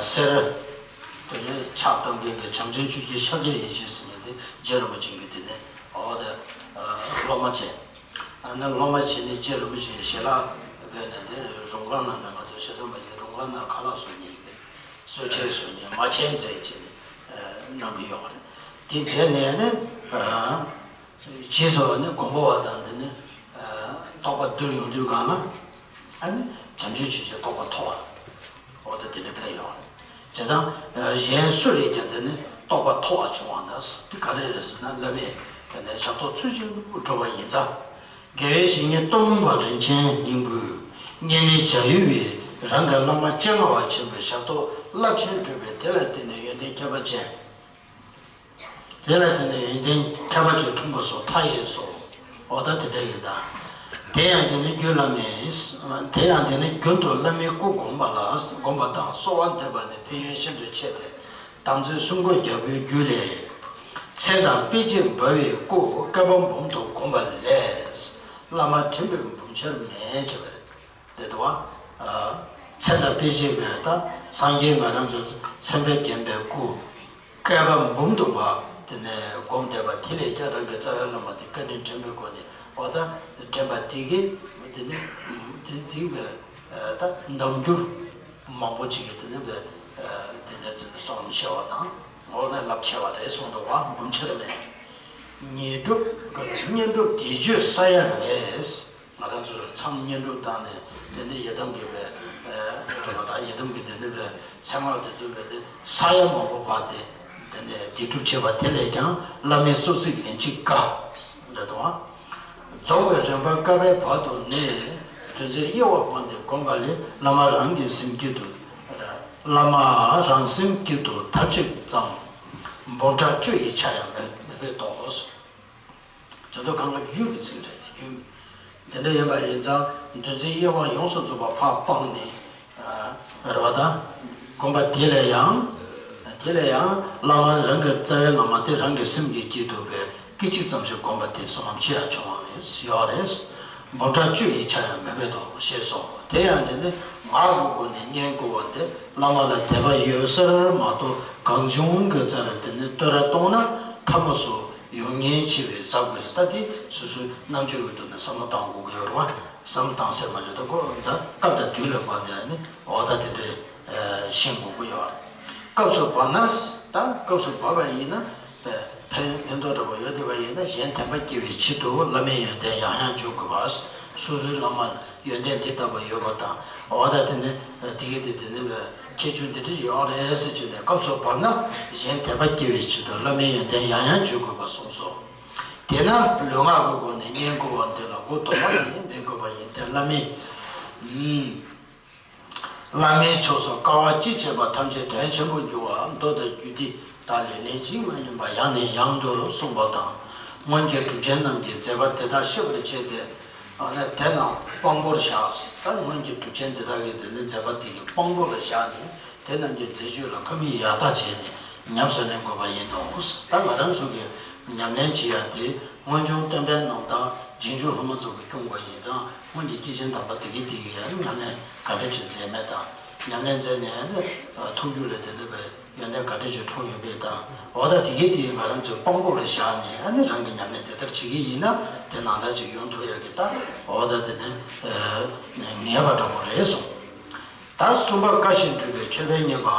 གསེར། དེ་ནས་ཕྱག་བཏབ་མཁན་གྱི་བྱམས་ཆེན་ཆོས་ཀྱི་ཤཱཀྱ་ཡེ་ཤེས་ཟེར་མཁན་དེ་རྗེ་རིན་པོ་ཆེ་གི་དེ་ནས་འོ་ད་སློབ་མ་བྱས། ཨ་ནི་སློབ་མ་བྱས་ནས་རྗེ་རིན་པོ་ཆེ་ཞལ་ལག་སྦས་ནས་དེ་རུང་ཁང་ནང་ནས་ང་ཚོ་ཞལ་ལག་མ་བྱས་རུང་ཁང་ནང་ཁ་ལག་བཟོ་མཁན་གྱི་གསོལ་ཆས་བཟོ་མཁན་མ་ཆེན་མཛད་བྱས་ནས་གནང་གི་ཡོད་རེད། དེ་མཛད་ནས་ནི། རྗེས་སུ་ནི་དགོངས་པ་བ་དང་འདི་ནི་རྟོགས་པ་བསྡུར་ཡོང་དུས་གང་ལ་ཨ་ནི་བྱམས་ཆེན་ཆོས་ཀྱི་རྟོགས་པ་མཐོ་བ། འོ་ད་དེ་འདྲ་ཕེབས་ཡོང་། བྱས་ཙང་གཞན་སུ་ལས་ཀྱང་འདི་ནི་རྟོགས་པ་མཐོ་བ་བྱུང་བ་ན་འདི་ག་རེ་རེད་ཟེར་ན་བླ་མས་དེ་ནས་ཞབས་ཏོག་ཚུལ་བཞིན་དུ་བསྒྲུབས་པ་ཡིན་ཙང་། དགེ་བའི་བཤེས་གཉེན་སྟོན་པ་རིན་ཆེན་སྙིང་པོས་བསྙེན་གནས་བྱ་ཡུལ་བའི་རང་གི་བླ་མ་སྤྱན་སྔ་བ་ཆེན་པོའི་ཞབས་ཏོག་རླབས་ཆེན་བསྒྲུབས་པས་དེ་ལ་བརྟེན་ནས་ཡོན་ཏན་ཁྱད་པར་ཅན། དེ་ལ་བརྟེན་ནས་ཡོན་ཏན་ཁྱད་པར་ཅན་འཁྲུངས་པ་སོགས་མཐའ་ཡས་སོ། འོ་ད་དེ་འདྲ་ཡིན་ད། དེ་ཡང་དེ་ནི་རྒྱུད་བླ་མས། དེ་ཡང་དེ་ནི་རྒྱུན་དུ་བླ་མའི་སྐུ་བསྒོམས་པ་ལ་བསྒོམས་པ་དང་གསོལ་བ་འདེབས་པ་ནི་ཕན་ཡོན་ཤིན་ཏུ་ཆེ་སྟེ། དམ་ཚིག་སྲུང་སྐུལ་རྒྱལ་པོའི་རྒྱུད་ལས། ཚེ་དང་དཔེ་བྱད་འབར་བའི་སྐུ་བསྐལ་པ་འབུམ་དུ་བསྒོམས་པ་ལས། བླ་མ་དྲན་པའི་འབུམ་ཆར་མེད་ཅེས་པ་རེད། དེ་དུ་བ། ཚེ་དང་དཔེ་བྱད་པའི་ད་སངས་རྒྱས་ང་རང་ཚོ་མཚན་དཔེ་བརྒྱན་པའི་སྐུ། བསྐལ་པ་འབུམ་དུ་བ་དེ་ནས་བསྒོམ་བསྡད་པ་དེ་ལས་ཀྱང་རང་གི་རྩ་བའི་བླ་མ་དེ་བཀའ་དྲིན་དྲན་པའི་སྒོ་ནས་འོ་ད་དྲན་པ་དེ་གིས་དེ་ནི་དེ་དེ་བས་ད་འདམ་འགྱུར་མང་པོ་ཅིག་གིས་དེ་ནི་བས་དེ་ནས་དེ་ནི་སོང་ཆེ་བ་དང་འོ་ན་རླབས་ཆེ་བ་རེད་གསུངས་འདུག་བ་འབུམ་ཆར་མེད། བསྙེན་སྒྲུབ་བསྙེན་སྒྲུབ་དགེ་སྤྱོད་ས་ཡ་རེད། ང་རང་ཚོས་མཚམས་བསྙེན་སྒྲུབ་བཏང་ནས་དེ་ནས་ཡི་དམ་གྱི་བའི་རེ་བ་དང་ཡི་དམ་གྱི་དེ་ནས་བའི་མཚན་སྔགས་དེ་ཚོ་བའི་དེ་ས་ཡ་མང་པོ་བར་ཏེ་དེ་ནས་སྡིག་སྒྲུབ་བྱེད་པ་དེ་ལས་ཀྱང་བླ་མའི་གསོལ་ཚིགས་ལན་གཅིག་དགའ་རེད་དོ། རྫོགས་པའི་རིམ་པ་བསྐལ་པའི་བར་དུ་ནི། འདུ་འཛིའི་དབྱེ་བ་སྤངས་ཏེ་བསྒོམས་པ་ལས་བླ་མ་རང་གི་སེམས་དཀྱིལ་དུ། བླ་མ་རང་སེམས་དཀྱིལ་དུ་མཐར་ཕྱིན་ཙམ། འབུམ་ཕྲག་བཅུ་ཡི་ཆ་ཡང་མི་མི་ཕོད་དོ། དེ་ཚོ་གང་ག་རྒྱུད་ཀྱི་ཚིག་རེད་རྒྱུད། དེ་འདྲ་ཡིན་པ་ཡིན་ཙང་འདུ་འཛིའི་དབྱེ་བ་ཡོངས་སུ་རྫོགས་པ་ཕར་སྤངས་ནས། རེད་བ་དང་། བསྒོམ་པ་དེ་ལས་ཡང་། དེ་ལས་ཡང་བླ་མ་རང་གི་རྩ་བའི་བླ་མ་དེ་རང་གི་སེམས་ཀྱི་དཀྱིལ་དུ་བའི་སྐད་ཅིག་ཙམ་ཞིག་བསྒོམ་པ་དེ་བསོད་ནམས་ཆེ་ཡང་བྱུང་བ་རེད་ཡོད་རེད། འབུམ་ཕྲག་བཅུ་ཡི་ཆ་ཡང་མི་ཕོད་དོ་ཞེས་སོ། དེ་ཡང་དེ་ནི་ངག་གི་སྒོ་ནས་བསྙེན་བཀུར་བ་དེ་བླ་མ་ལ་དད་པ་ཡོད་ཟེར་མ་གཏོགས་གང་བྱུང་གི་རྩ་ལ་དེ་ནི་བསྟོད་ར་གཏོང་ན་ཐབས་མ་སུ། ཡོང་ཉེན་ཆེ་བའི་ཟབ་དགོས་ད་དེ་སོ་སོའི་རྣམ་དཔྱོད་ཀྱི་ཐོག་ནས་བསམ་བློ་བཏང་དགོས་ཀྱི་ཡོད་རེད་བ། བསམ་བློ་བཏང་ཟེར་མ་ལོས་ད་ཁོ་ད་སྐབས་དང་དུས་ལ་བབས་ནས་ནི་འོ་ད་དེ་འདྲའི་ཤེས་དགོས་ཀྱི་ཡོད་རེད། སྐབས་སུ་བབས་ན་ད་སྐབས་སུ་བབས་པ་ཡིན་ན་ཕན་ཕན་ཐོགས་འདྲ་པོ་ཡོད་བསྡད་པ་ཡིན་ན་གཞན་དད་པ་སྐྱེ་བའི་ཆེད་དུ་བླ་མའི་ཡོན་ཏན་ཡང་ཡང་འཇུག་དགོས་པ། སོ་སོའི་བླ་མ་ཡོན་ཏན་འདི་ལྟ་བུ་ཡོད་པ་དང་འོ་ད་དེ་ནི་དེ་གའི་དེ་དེ་ནི་ཁྱད་ཆོས་འདི་འདྲ་ཡོད་རེད་ཟེར་གྱི་ནས་སྐབས་སུ་བབས་ན་གཞན་དད་པ་སྐྱེ་བའི་ཆེད་དུ་བླ་མའི་ཡོན་ཏན་ཡང་ཡང་བརྗོད་དགོས་པ་གསུངས་སོ། དེས་ན་ལུས་ངག་གི་སྒོ་ནས་བསྙེན་བཀུར་བ་འདི་ལ་མགོ་དོག་མ་ནས་འབད་དགོས་པ་ཡིན་ཏེ་བླ་མའི། བླ་མའི་ཕྱོགས་སུ་དཀའ་བ་ཅི་སྤྱད་པ་ཐམས་ཅད་དོན་ཆེན་པོར་འགྱུར་བ་མདོ་དང་རྒྱུད་སྡེ་དག་ལས་ལན་གཅིག་མ་ཡིན་པར་ཡང་ནས་ཡང་དུ་གསུངས་པ་དང་། སྔོན་གྱི་གྲུབ་ཆེན་རྣམས་ཀྱི་མཛད་པ་དེ་དག་ཤེས་པར་བྱས་ཏེ། ཨ་ནི་དེ་རྣམས་དཔང་པོར་བཞག་ད་སྔོན་གྱི་གྲུབ་ཆེན་དེ་དག་གི་དེ་ནི་མཛད་པ་དེ་གི་དཔང་པོ་ལ་བཞག་ནས་དེ་རྣམས་ཀྱི་མཛད་སྤྱོད་ལ་བཀའ་མོལ་ཡག་ཐག་བྱས་ནས་ཉམས་སུ་ལེན་དགོས་པ་ཡིན་ནོ། ད་ང་རང་ཚོ་གི་ཉམས་ལེན་བྱེད་ཡག་དེ་སྔོན་བྱུང་སྟོན་པའི་ནང་དག་རྗེས་འཇུག་སློབ་མ་ཚོ་གིས་སྐྱོང་དགོས་ཡིན་ཙང་སྔོན་གྱི་སྐྱེས་ཆེན་དམ་པ་དེ་གི་དེ་གི་ཡང་ཉམས་ལེན་ག་འདྲ་ཅིག་མཛད་མེད་དང་ཉམས་ལེན་མཛད་ནས་ཐུགས་རྒྱུད་ལ་དེ་འདྲ་བའི་ཡོན་ཏན་ག་འདྲ་ཅིག་འཁྲུངས་ཡོད་པའི་དང་འོ་ད་དེ་གི་དེ་ང་རང་ཚོའི་དཔང་པོ་ལ་བཞག་ནས་ཨ་ནི་རང་གི་ཉམས་ལེན་དེ་ལྟར་བྱེད་ཀྱི་ཡིན་ན་དེ་ནང་ལྟར་ཅིག་ཡོང་ཐུབ་ཡག་གི་ད་འོ་ད་དེ་ནི་ངེས་པ་འདྲ་པོ་རེད་གསུངས། ད་གསུམ་པ་བཀའ་བཞིན་སྒྲུབ་པའི་མཆོད་པའི་བསྙེན་པ།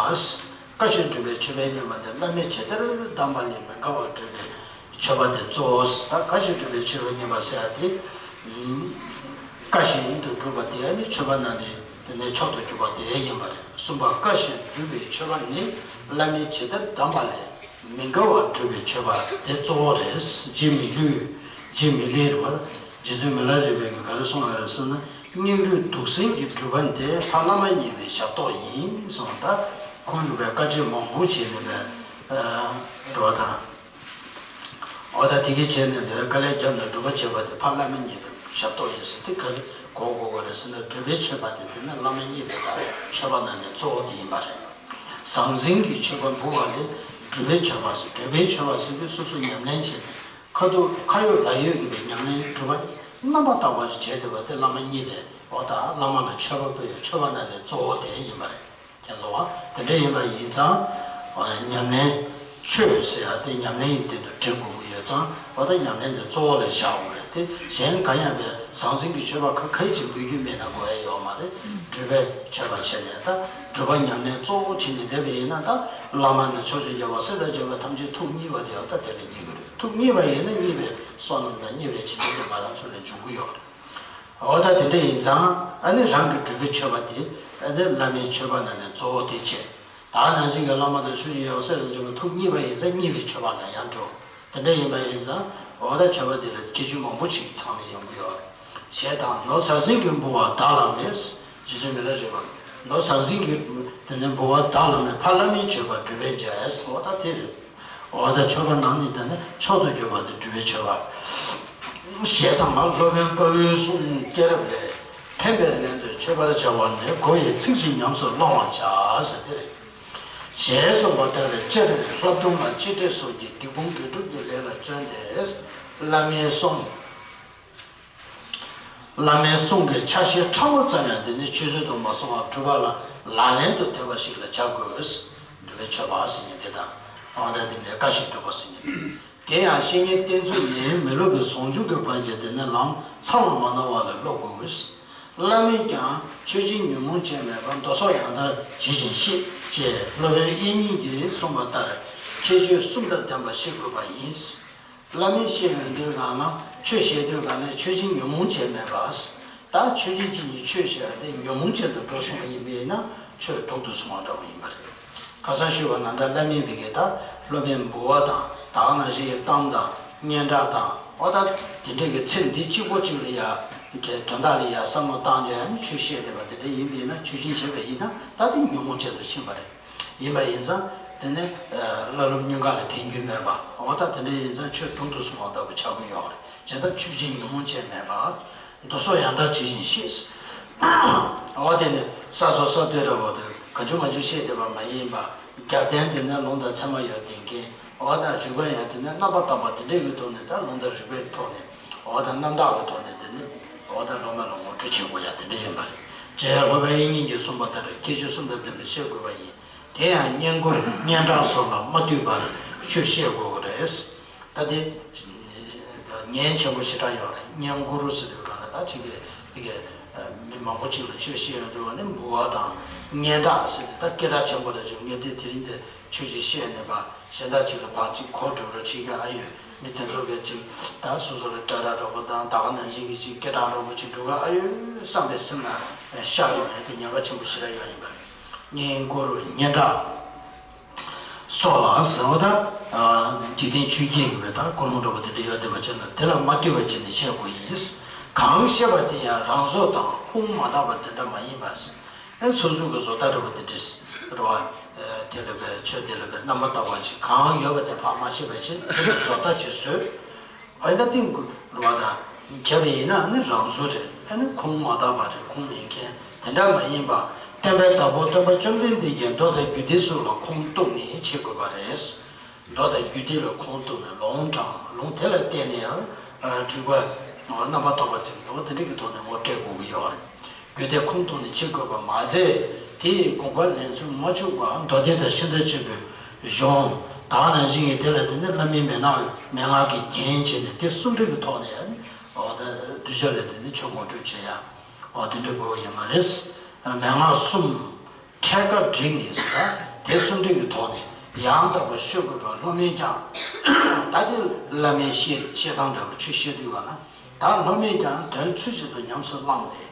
བཀའ་བཞིན་སྒྲུབ་པའི་མཆོད་པའི་བསྙེན་པ་དེ་བླ་མས་ཇི་ལྟར་གདམས་པ་ལས་མི་འགལ་བར་སྒྲུབ་པའི་མཆོད་པ་དེ་གཙོ་བོ། ད་བཀའ་བཞིན་སྒྲུབ་པའི་མཆོད་པའི་བསྙེན་པ་ཟེར་ཡ་དེ། བཀའ་བཞིན་དུ་སྒྲུབ་པ་དེ་ནི་མཆོད་པ་རྣམས་ནི་དེ་ནས་མཆོག་ཏུ་གྱུར་པ་དེ་ཡིན་པ་རེད། གསུམ་པ་བཀའ་བཞིན་སྒྲུབ་པའི་མཆོད་པ་ནི་བླ་མས་ཇི་ལྟར་གདམས་པ་ལས་མི་འགལ་བར་སྒྲུབ་པའི་མཆོད་པ་དེ་གཙོ་བོ་རེད། རྗེ་མི་ལུས། རྗེ་མི་ལུས་རེད་བ། རྗེ་བཙུན་མི་ལ་རས་པས་ག་རེ་གསུངས་ཡོད་རེད་ཟེར་ན། སྙིང་རུས་གདུགས་སེམས་ཀྱིས་སྒྲུབ་པ་འདི་ཕ་བླ་མ་མཉེས་པའི་ཞབས་ཏོག་ཡིན་གསུངས། ད་ཁོང་གིས་བཀའ་ཆོས་མང་པོ་བྱས་ནས་པའི་རེད་བ་དང་། འོ་ད་དེ་གའི་བྱས་ནས་དེ་དཀའ་ལས་བརྒྱབ་ནས་སྒྲུབ་པ་བྱེད་པ་དེ་ཕར་བླ་མ་མཉེས་པའི་ཞབས་ཏོག་ཡིན་ཟེར་དེ་ག་རེ་གོ་དགོས་པ་རེད་ཟེར་ན། སྒྲུབ་པའི་མཆོད་པ་དེ་དེ་ནི་བླ་མ་མཉེས་པའི་ད་མཆོད་པ་ནང་ནས་གཙོ་བོ་དེ་ཡིན་པ་རེད། ཟང་ཟིང་གི་མཆོད་པ་འབུལ་བ་ལས་སྒྲུབ་པའི་མཆོད་པ་ཟེར། སྒྲུབ་པའི་མཆོད་པ་ཟེར་དུས་སོ་སོ་ཉམས་ལེན་བྱས་ནས་ཁ་ཐུག་ཁ་ཡོད་ལག་ཡོད་ཀྱི་པའི་ཉམས་ལེན་སྒྲུབ་པ་རྣམ་པར་དག་པ་ཞིག་བྱས་བསྡད་པ་དེ་བླ་མ་མཉེས་པའི་འོ་ད་བླ་མ་ལ་མཆོད་པ་འབུལ་བའི་མཆོད་པ་ནང་ནས་གཙོ་བོ་དེ་ཡིན་པ་རེད། ཁྱེད་ཚོ་བ་དེ་འདྲ་ཡིན་པ་ཡིན་ཙང་། ཉམས་ལེན་ཆོས་ཟེར་ཡ་དེ་ཉམས་ལེན་ཡིན་དེ་དུ་འབྲི་དགོས་ཀྱི་ཡོད་ཙང་། འོ་ད་ཉམས་ལེན་དེ་གཙོ་བོ་ལ་བཞག་དགོས་རེད་དེ། གཞན་གང་ཡང་པའི་ཟང་ཟིང་གི་མཆོད་པ་ག་ག་ཡི་ཅིག་འབུལ་རྒྱུ་མེད་ན་དགོས་ཡ་ཡོད་མ་རེད། སྒྲུབ་པའི་མཆོད་པ་བྱས་ནས་ད་སྒྲུབ་པ་ཉམས་ལེན་གཙོ་བོ་བྱས་ནས་བསྡད་པ་ཡིན་ན། ད་བླ་མ་དང་ཕྱོགས་བཅུའི་རྒྱལ་བ་སྲས་དང་བཅས་པ་ཐམས་ཅད་ཐུགས་མཉེས་པ་དེ་ཡང་ད་དེ་ལ་མཉེས་ཀྱི་རེད། ཐུགས་མཉེས་པ་ཡིན་ན་མཉེས་པའི་བསོད་ནམས་དང་མཉེས་པའི་བྱིན་རླབས་དེ་ང་རང་ཚོ་ལ་འཇུག་གི་ཡོད་རེད། འོ་ད་དེ་འདྲ་ཡིན་ཙང་། ཨ་ནི་རང་གི་སྒྲུབ་པའི་མཆོད་པ་དེ་ཨ་ནི་བླ་མའི་མཆོད་པ་ནང་ནས་གཙོ་བོ་དེ་བྱས། ད་ནང་བཞིན་གྱི་བླ་མ་དང་ཕྱོགས་བཅུའི་རྒྱལ་བ་སྲས་དང་བཅས་པ་ཐུགས་མཉེས་པ་ཡིན་ཙང་མཉེས་པའི་མཆོད་པ་ལ་ཡང་འགྲོ། དེ་འདྲ་ཡིན་པ་ཡིན་ཙང་། འོ་ད་མཆོད་པ་དེ་ལ་ཁྱད་ཆོས་མང་པོ་ཞིག་ཚང་ནས་ཡོང་གི་ཡོད་རེད། ཞེས་དང་། ནོར་ཟང་ཟིང་གི་འབུལ་བ་བདག་བླ་མས། རྗེ་བཙུན་མི་ལ་རས་པ། ནོར་ཟང་ཟིང་གི་དེ་ནས་འབུལ་བ་བདག་བླ་མས། ཕ་བླ་མའི་མཆོད་པ་སྒྲུབ་པའི་མཇལ། འོ་ད་དེ་རེད། འོ་ད་མཆོད་པ་ནང་ནས་ད་ནི་མཆོག་ཏུ་གྱུར་པ་དེ་སྒྲུབ་པའི་མཆོད་པ། ཞེས་དང་། སློབ་དཔོན་དཔའ་བོའི་གསུང་སྐྱེས་རབས་ལས། ཕན་པའི་ལན་དུ་མཆོད་པར་བྱ་བ་ནི། མགོ་ཡི་ཚིགས་ཀྱིས་ཉམས་སུ་བླང་བར་བྱ། ཟེར་དེ་རེད། ཞེས་གསུངས་པ་ལྟར་སྤྱིར་ལྷག་མཐོང་ལ་སྤྱི་བྲེ་སོགས་ཀྱིས་སྡིག་སྤོང་དགེ་སྒྲུབ་ཀྱི་ལས་ལ་བརྩོན་ཏེ། བླ་མའི་གསུང་། བླ་མའི་གསུང་གི་ཆ་ཤས་ཕྲ་མོ་ཙམ་ཡང་དེ་ནི་ཆུད་ཟོས་དུ་མ་སོང་བར་སྒྲུབ་པ་ལ་ལག་ལེན་དུ་ཐེབས་པ་ཞིག་ལ་བྱ་དགོས། སྒྲུབ་པའི་མཆོད་པ་ཟེར་མཁན་དེ་དང་། འོ་ད་དེ་ནས་བཀའ་བཞིན་སྒྲུབ་པ་ཟེར་མཁན་དེ། དེ་ཡང་བཤེས་གཉེན་བསྟེན་ཚུལ་ནི་མི་སློབ་པའི་ཟུང་འཇུག་གི་བར་གྱི་དེ་ནི་ལམ་མཚམས་ལ་མ་སྣང་བ་ལ་སློབ་དགོས། བླ་མས་ཀྱང་ཆོས་བཞིན་ཉོན་མོངས་ཅན་མེད་པར་མདོ་སོགས་ཡང་དག་ཇི་བཞིན་ཤེས། ཅེས་སློབ་དཔོན་དབྱིག་གཉེན་གྱིས་གསུངས་པ་ལྟར་ཁྱད་ཆོས་གསུམ་དང་ལྡན་པ་ཤེས་དགོས་པ་ཡིན། བླ་མས་བཤད་ཡོང་དུས་གང་ལ་ཆོས་བཤད་དུས་གང་ལ་ཆོས་བཞིན་ཉོན་མོངས་ཅན་མེད་པ། ད་ཆོས་བཞིན་གྱི་ཉིད་ཆོས་བཤད་པ་དེ་ཉོན་མོངས་ཅན་དུ་འགྲོ་སོང་བ་ཡིན་པས་ན་ཆོས་དུག་ཏུ་སོང་བ་འདྲ་བོ་ཡིན་པ་རེད། ཁ་སང་ཞུས་པ་ནང་ལྟར་བླ་མའི་བི་གེ་ད་སློབ་དཔོན་འབུལ་བ་དང་ད་ག་ནང་བཞིན་གྱི་གཏམ་དང་སྙན་གྲགས་དང་། འོ་ད་དེ་འདྲ་གི་ཚེ་འདི་གཅིག་པོ་གཅིག་ལ་ཡ་གི་དོན་དག་ལ་ཡ་བསམ་བློ་བཏང་རྒྱུ་ཡང་ཆོས་བཤད་བསྡད་པ་དེ་འདྲ་ཡིན་པས་ན། ཆོས་བཞིན་བྱས་པ་ཡིན་ན་ད་དེ་ཉོན་མོངས་ཅན་དུ་ཕྱིན་པ་རེད། ཡིན་པ་ཡིན་ཙང་དེ་ནི་བླ་སློབ་གཉིས་ཀ་ལ་ཕན་རྒྱུ་མེད་པ། འོ་ད་དེ་འདྲ་ཡིན་ཙང་ཆོས་དུག་ཏུ་སོང་བ་ལྟ་བུ་ཆགས་ཀྱི་ཡོད་རེད། བྱས་ཙང་ཆོས་བཞིན་ཉོན་མོངས་ཅན་མེད་པ། མདོ་སོགས་ཡང་དག་ཇི་བཞིན་ཤེས། འོ་དེ་ནི་ས་སོ་ས་ལྟོས་འདྲ་བོ་དེ་ག་ཅུང་མ་ཅུང་བཤད་བསྡད་པ་མ་ཡིན་པ། རྒྱབ་རྟེན་དེ་ནི་ལུང་དང་ཚད་མ་ཡོད་བསྡད་མཁན། འོ་ད་རིགས་པ་ཡང་དེ་ནི་རྣམ་པར་དག་པ་དེ་འདྲ་གི་ཐོག་ནས། ད་ལུང་དང་རིགས་པའི་ཐོག་ནས། འོ་ད་རྣམ་དག་གི་ཐོག་ནས་དེ་ནི་འོ་ད་སློབ་མ་ལ་ངོ་སྤྲོད་བྱེད་དགོས་ཡ་དེ་འདྲ་ཡིན་པ་རེད། ཅེས་སློབ་དཔོན་དབྱིག་གཉེན་གྱིས་གསུངས་པ་ལྟར་ཁྱད་ཆོས་གསུམ་དང་ལྡན་པ་ཤེས་དགོས་པ་ཡིན། དེ་ཡང་བསྙེན་བཀུར་སྙན་གྲགས་སོགས་ལ་མ་ལྟོས་པར་ཆོས་བཤད་དགོས་པ་རེད། ད་དེ་ཉན་ཆེན་པོ་ཞེ་དྲག་ཡོད་རེད། བསྙེན་བཀུར་ཟེར་དུས་གང་ལ་ད་ཅིག་གི་དེ་གའི་མི་མང་པོ་ཅིག་ལ་ཆོས་བཤད་ཡོང་དུས་བ་ནི་འབུལ་བ་དང་སྙན་གྲགས་ཟེར་དུས། ད་སྐད་གྲགས་ཆེན་པོ་ལ་ཅིག་ངས་དེ་དེ་རིང་འདི་ཆོས་ཅིག་བཤད་ནས་པ་གཞན་དག་ཅིག་ལ་ཕར་ཅིག་གོ་སྒྲུབ་རོགས་བྱེད་ཀྱི་ཨ་ཡོད། མི་དེ་ཚོ་གིས་ཅིག་ད་སོ་སོ་ལ་སྤྲོད་ར་འདྲ་པོ་དང་ད་ག་ནང་བཞིན་གྱི་ཅིག་སྐད་གྲགས་འདྲ་པོ་ཅིག་འགྲོ་གི་ཨ་ཡོད་བསམ་པའི་སེམས་ལ་ཤར་ཡོང་ཡ་དེ་ཉེན་ཁ་ཆེན་པོ་ཞེ་དྲག་ཡོད་ཡིན་པ་རེད། བསྙེན་བཀུར་སྙན་གྲགས་སོགས་ལ་ཟེར་བ་ད། འཇིག་རྟེན་ཆོས་བརྒྱད་ཀྱི་བའི་ད་ཀུན་སློང་འདྲ་པོ་དེ་འདྲ་ཡོད་བསྡད་པ་ཅིག་ན་དེ་ལ་མ་ལྟོས་པ་བྱས་ནས་བཤད་དགོས་ཡིན། གང་བཤད་པ་དེ་ཡང་རང་བཟོ་དང་ཁུངས་མ་དག་པ་དེ་འདྲ་མ་ཡིན་པར། ཨེ་སོ་སོ་གི་བཟོ་ལྟ་འདྲ་པོ་དེ་འདྲ་རེད་བ། དེ་ལ་བའི་ཆོས་དེ་ལ་བའི་རྣམ་པར་དག་པ་ཞིག་གང་ཡོད་པ་དེ་ཕར་མ་བཤད་པ་བྱས་དེ་ལ་བཟོ་ལྟ་ཅིག་བཟོས། ཨ་ད་ཏིང་ཀུ་རུ་བ་དང་བྱས་པ་ཡིན་ན་ནི་རང་བཟོ་རེད། ཨ་ནི་ཁུངས་མ་དག་པ་རེད། ཁུངས་མེད་མཁན་དེ་འདྲ་མ་ཡིན་པ། བསྟན་པའི་བདག་པོ་སྟོན་པ་བཅོམ་ལྡན་འདས་ཀྱིས་མདོ་དང་རྒྱུད་སྡེ་སོགས་ལ་ཁུངས་གཏུགས་ནས་བྱེད་དགོས་པ་རེད། མདོ་དང་རྒྱུད་སྡེ་ལ་ཁུངས་གཏུགས་ནས་ལུང་དྲངས། ལུང་དེ་ལ་བརྟེན་ནས་ཡང་རིགས་པ་རྣམ་པར་དག་པ་ཅིག་འདུག་དེ་འདྲ་གི་ཐོག་ནས་ངོ་སྤྲད་དགོས་ཀྱི་ཡོད་རེད། རྒྱུད་སྡེ་ཁུངས་གཏུགས་ནས་བྱེད་དགོས་པ་མ་ཟད། དེའི་དགོངས་པ་ལེན་ཚུལ་མ་འཕྱུགས་པར་མདོ་སྡེ་དང་ཤིང་རྟ་ཆེན་པོའི་གཞུང་དག་ནང་བཞིན་གྱི་དེ་ལ་དེ་ནི་བླ་མའི་མན་ངག་མན་ངག་གི་རྒྱན་བྱས་ནས་དེ་གསུམ་འདྲེས་ཀྱི་ཐོག་ནས་ཨ་ནི་འོ་ད་གདུལ་བྱ་ལ་དེ་ནི་ཆོས་ངོ་སྤྲོད་བྱེད་ཡ། འོ་དེ་འདྲ་དགོས་ཡོད་མ་རེད། མན་ངག་གསུམ་འཕྲད་སྐབས་བསྒྲིགས་ནས་ཟེར། ད་དེ་གསུམ་འདྲེས་ཀྱི་ཐོག་ནས་ཡང་དག་པར་ཤོད་དགོས་པ་སློབ་མས་ཀྱང་། ད་དེ་བླ་མའི་བཤད་བཤད་སྟངས་འདྲ་པོ་ཆོས་བཤད་དུས་ག་ན། ད་སློབ་མས་ཀྱང་དོན་ཚུལ་བཞིན་དུ་ཉམས་སུ་བླངས་ཏེ།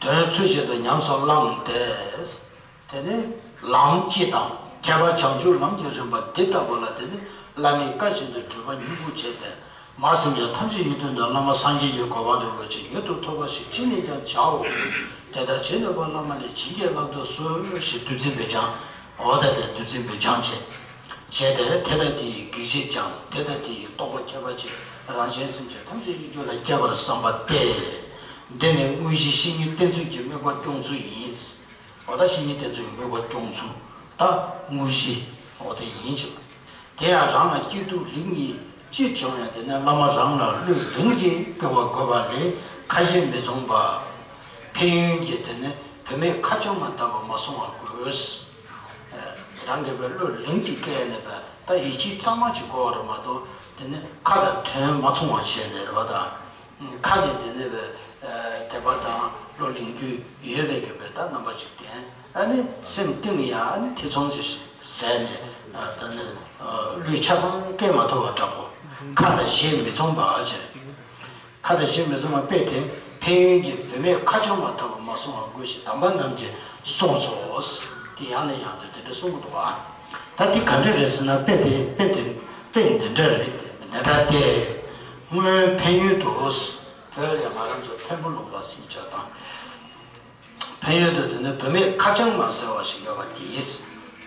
དོན་ཚུལ་བཞིན་དུ་ཉམས་སུ་བླངས་ཏེ། དེ་ནས་ལམ་སྤྱི་དང་ཁྱད་པར་བྱང་ཆུབ་ལམ་གྱི་རིམ་པ་འདི་ལྟ་བུ་ལ་དེ་ནི་བླ་མའི་བཀའ་བཞིན་དུ་སྒྲུབ་པ་མྱུར་པོ་བྱས་ཏེ། མ་སེམས་ཅན་ཐམས་ཅད་ཡིད་དོན་དུ་བླ་མ་སངས་རྒྱས་ཀྱི་གོ་འཕང་རིན་པོ་ཆེ་མྱུར་དུ་ཐོབ་པ་ཞིག་ཅི་ནས་ཀྱང་བྱའོ། དེ་ལྟར་བྱས་ནས་བླ་མ་ལས་བྱིན་གྱིས་བརླབ་ཏུ་གསོལ་ཞེས་བདུད་རྩི་འབེབས་སྦྱང་། འོ་ད་དེ་བདུད་རྩི་འབེབས་སྦྱང་བྱས། བྱས་ཏེ། དེ་ལྟ་དེ་ཡི་གེགས་བྱེད་ཀྱང་། དེ་ལྟ་དེ་ཡི་རྟོག་པ་ཁྱད་པར་ཅན། རང་གཞན་སེམས་ཅན་ཐམས་ཅད་ཡིད་དུ་ལ་སྐྱེ་བར་བསམ་པ་སྟེ། འདི་ནི་དངོས་གཞི་བཤེས་གཉེན་བསྟེན་ཚུལ་གྱི་དམིགས་པ་སྐྱོང་ཚུལ་ཡིན། འོ་ད་བཤེས་གཉེན་བསྟེན་ཚུལ་གྱི་དམིགས་པ་སྐྱོང་ཚུལ་ད་དངོས་གཞི་འོ་དེ་ཡིན་ཅིང་། དེ་ཡང་རང་ལ་སྐྱིད་སྡུག་ལེགས་ཉེས་ཅི་བྱུང་ཡང་། དེ་ནི་བླ་མ་རང་ལ་བློས་བདེན་གྱིས་བསྐུལ་བ་དགོས་པ་ལས། ཁ་ཞེ་མི་མཚུངས་པ། ཕན་ཡོན་གྱི་དེ་ནི་བུད་མེད་ཁ་བྱང་མ་ལྟ་བུ་མ་གསུང་བ་དགོས། རང་གིས་བློས་བདེན་གྱིས་བསྐུལ་ནས་པ་ད་ཡིད་ཆེས་གཙང་མ་ཅིག་དགོས་པ་རེད་མ་གཏོགས། དེ་ནི་ཁ་དང་དོན་མ་མཚུངས་པ་བྱས་ནས་རེད་པ། ད་ཁ་ནས་དེ་ནི་པ་དད་པ་དང་བློ་ལིང་རྒྱུ་ཡོད་པའི་གི་པ་ད་རྣམ་པ་ཅིག་བསྟན། ཨ་ནི་སེམས་གཏིང་ནས་ཡང་ཨ་ནི་ཐེ་ཚོམ་ཅིག་ཟད་ནས། ད་ནི་བློས་ཆ་ཚང་བསྐུལ་མ་ཐུབ་པ་འདྲ་པོ། ཁ་དང་ཞེ་མི་མཚུངས་པ་བྱས། ཁ་དང་ཞེ་མི་མཚུངས་པ་དཔེ་དེ། ཕན་ཡོན་གྱི་བུད་མེད་ཁ་བྱང་མ་ལྟ་བུ་མ་གསུང་བ་དགོས་ཞེས་དམ་པ་རྣམས་ཀྱིས་གསུངས་སོ། དེ་ཡང་ནས་ཡང་དུ་དེ་འདྲ་གསུང་གི་འདུག་པ། ད་འདི་ག་འདྲ་རེད་ཟེར་ན། དཔེ་དེ་དཔེ་དེ་དཔེ་འདི་འདྲ་རེད། དེ་འདི་འདྲ་སྟེ། སྔོན་ཕན་ཡོན་དུ། བོད་ལས་ང་རང་ཚོ་འཕན་པོ་ལུང་པ་ཟེར་ཆོག་དང་། ཕན་ཡོན་དུ་དེ་ནི་བུད་མེད་ཁ་བྱང་མ་ཟེར་བ་ཞིག་ཡོད་པ་དེས།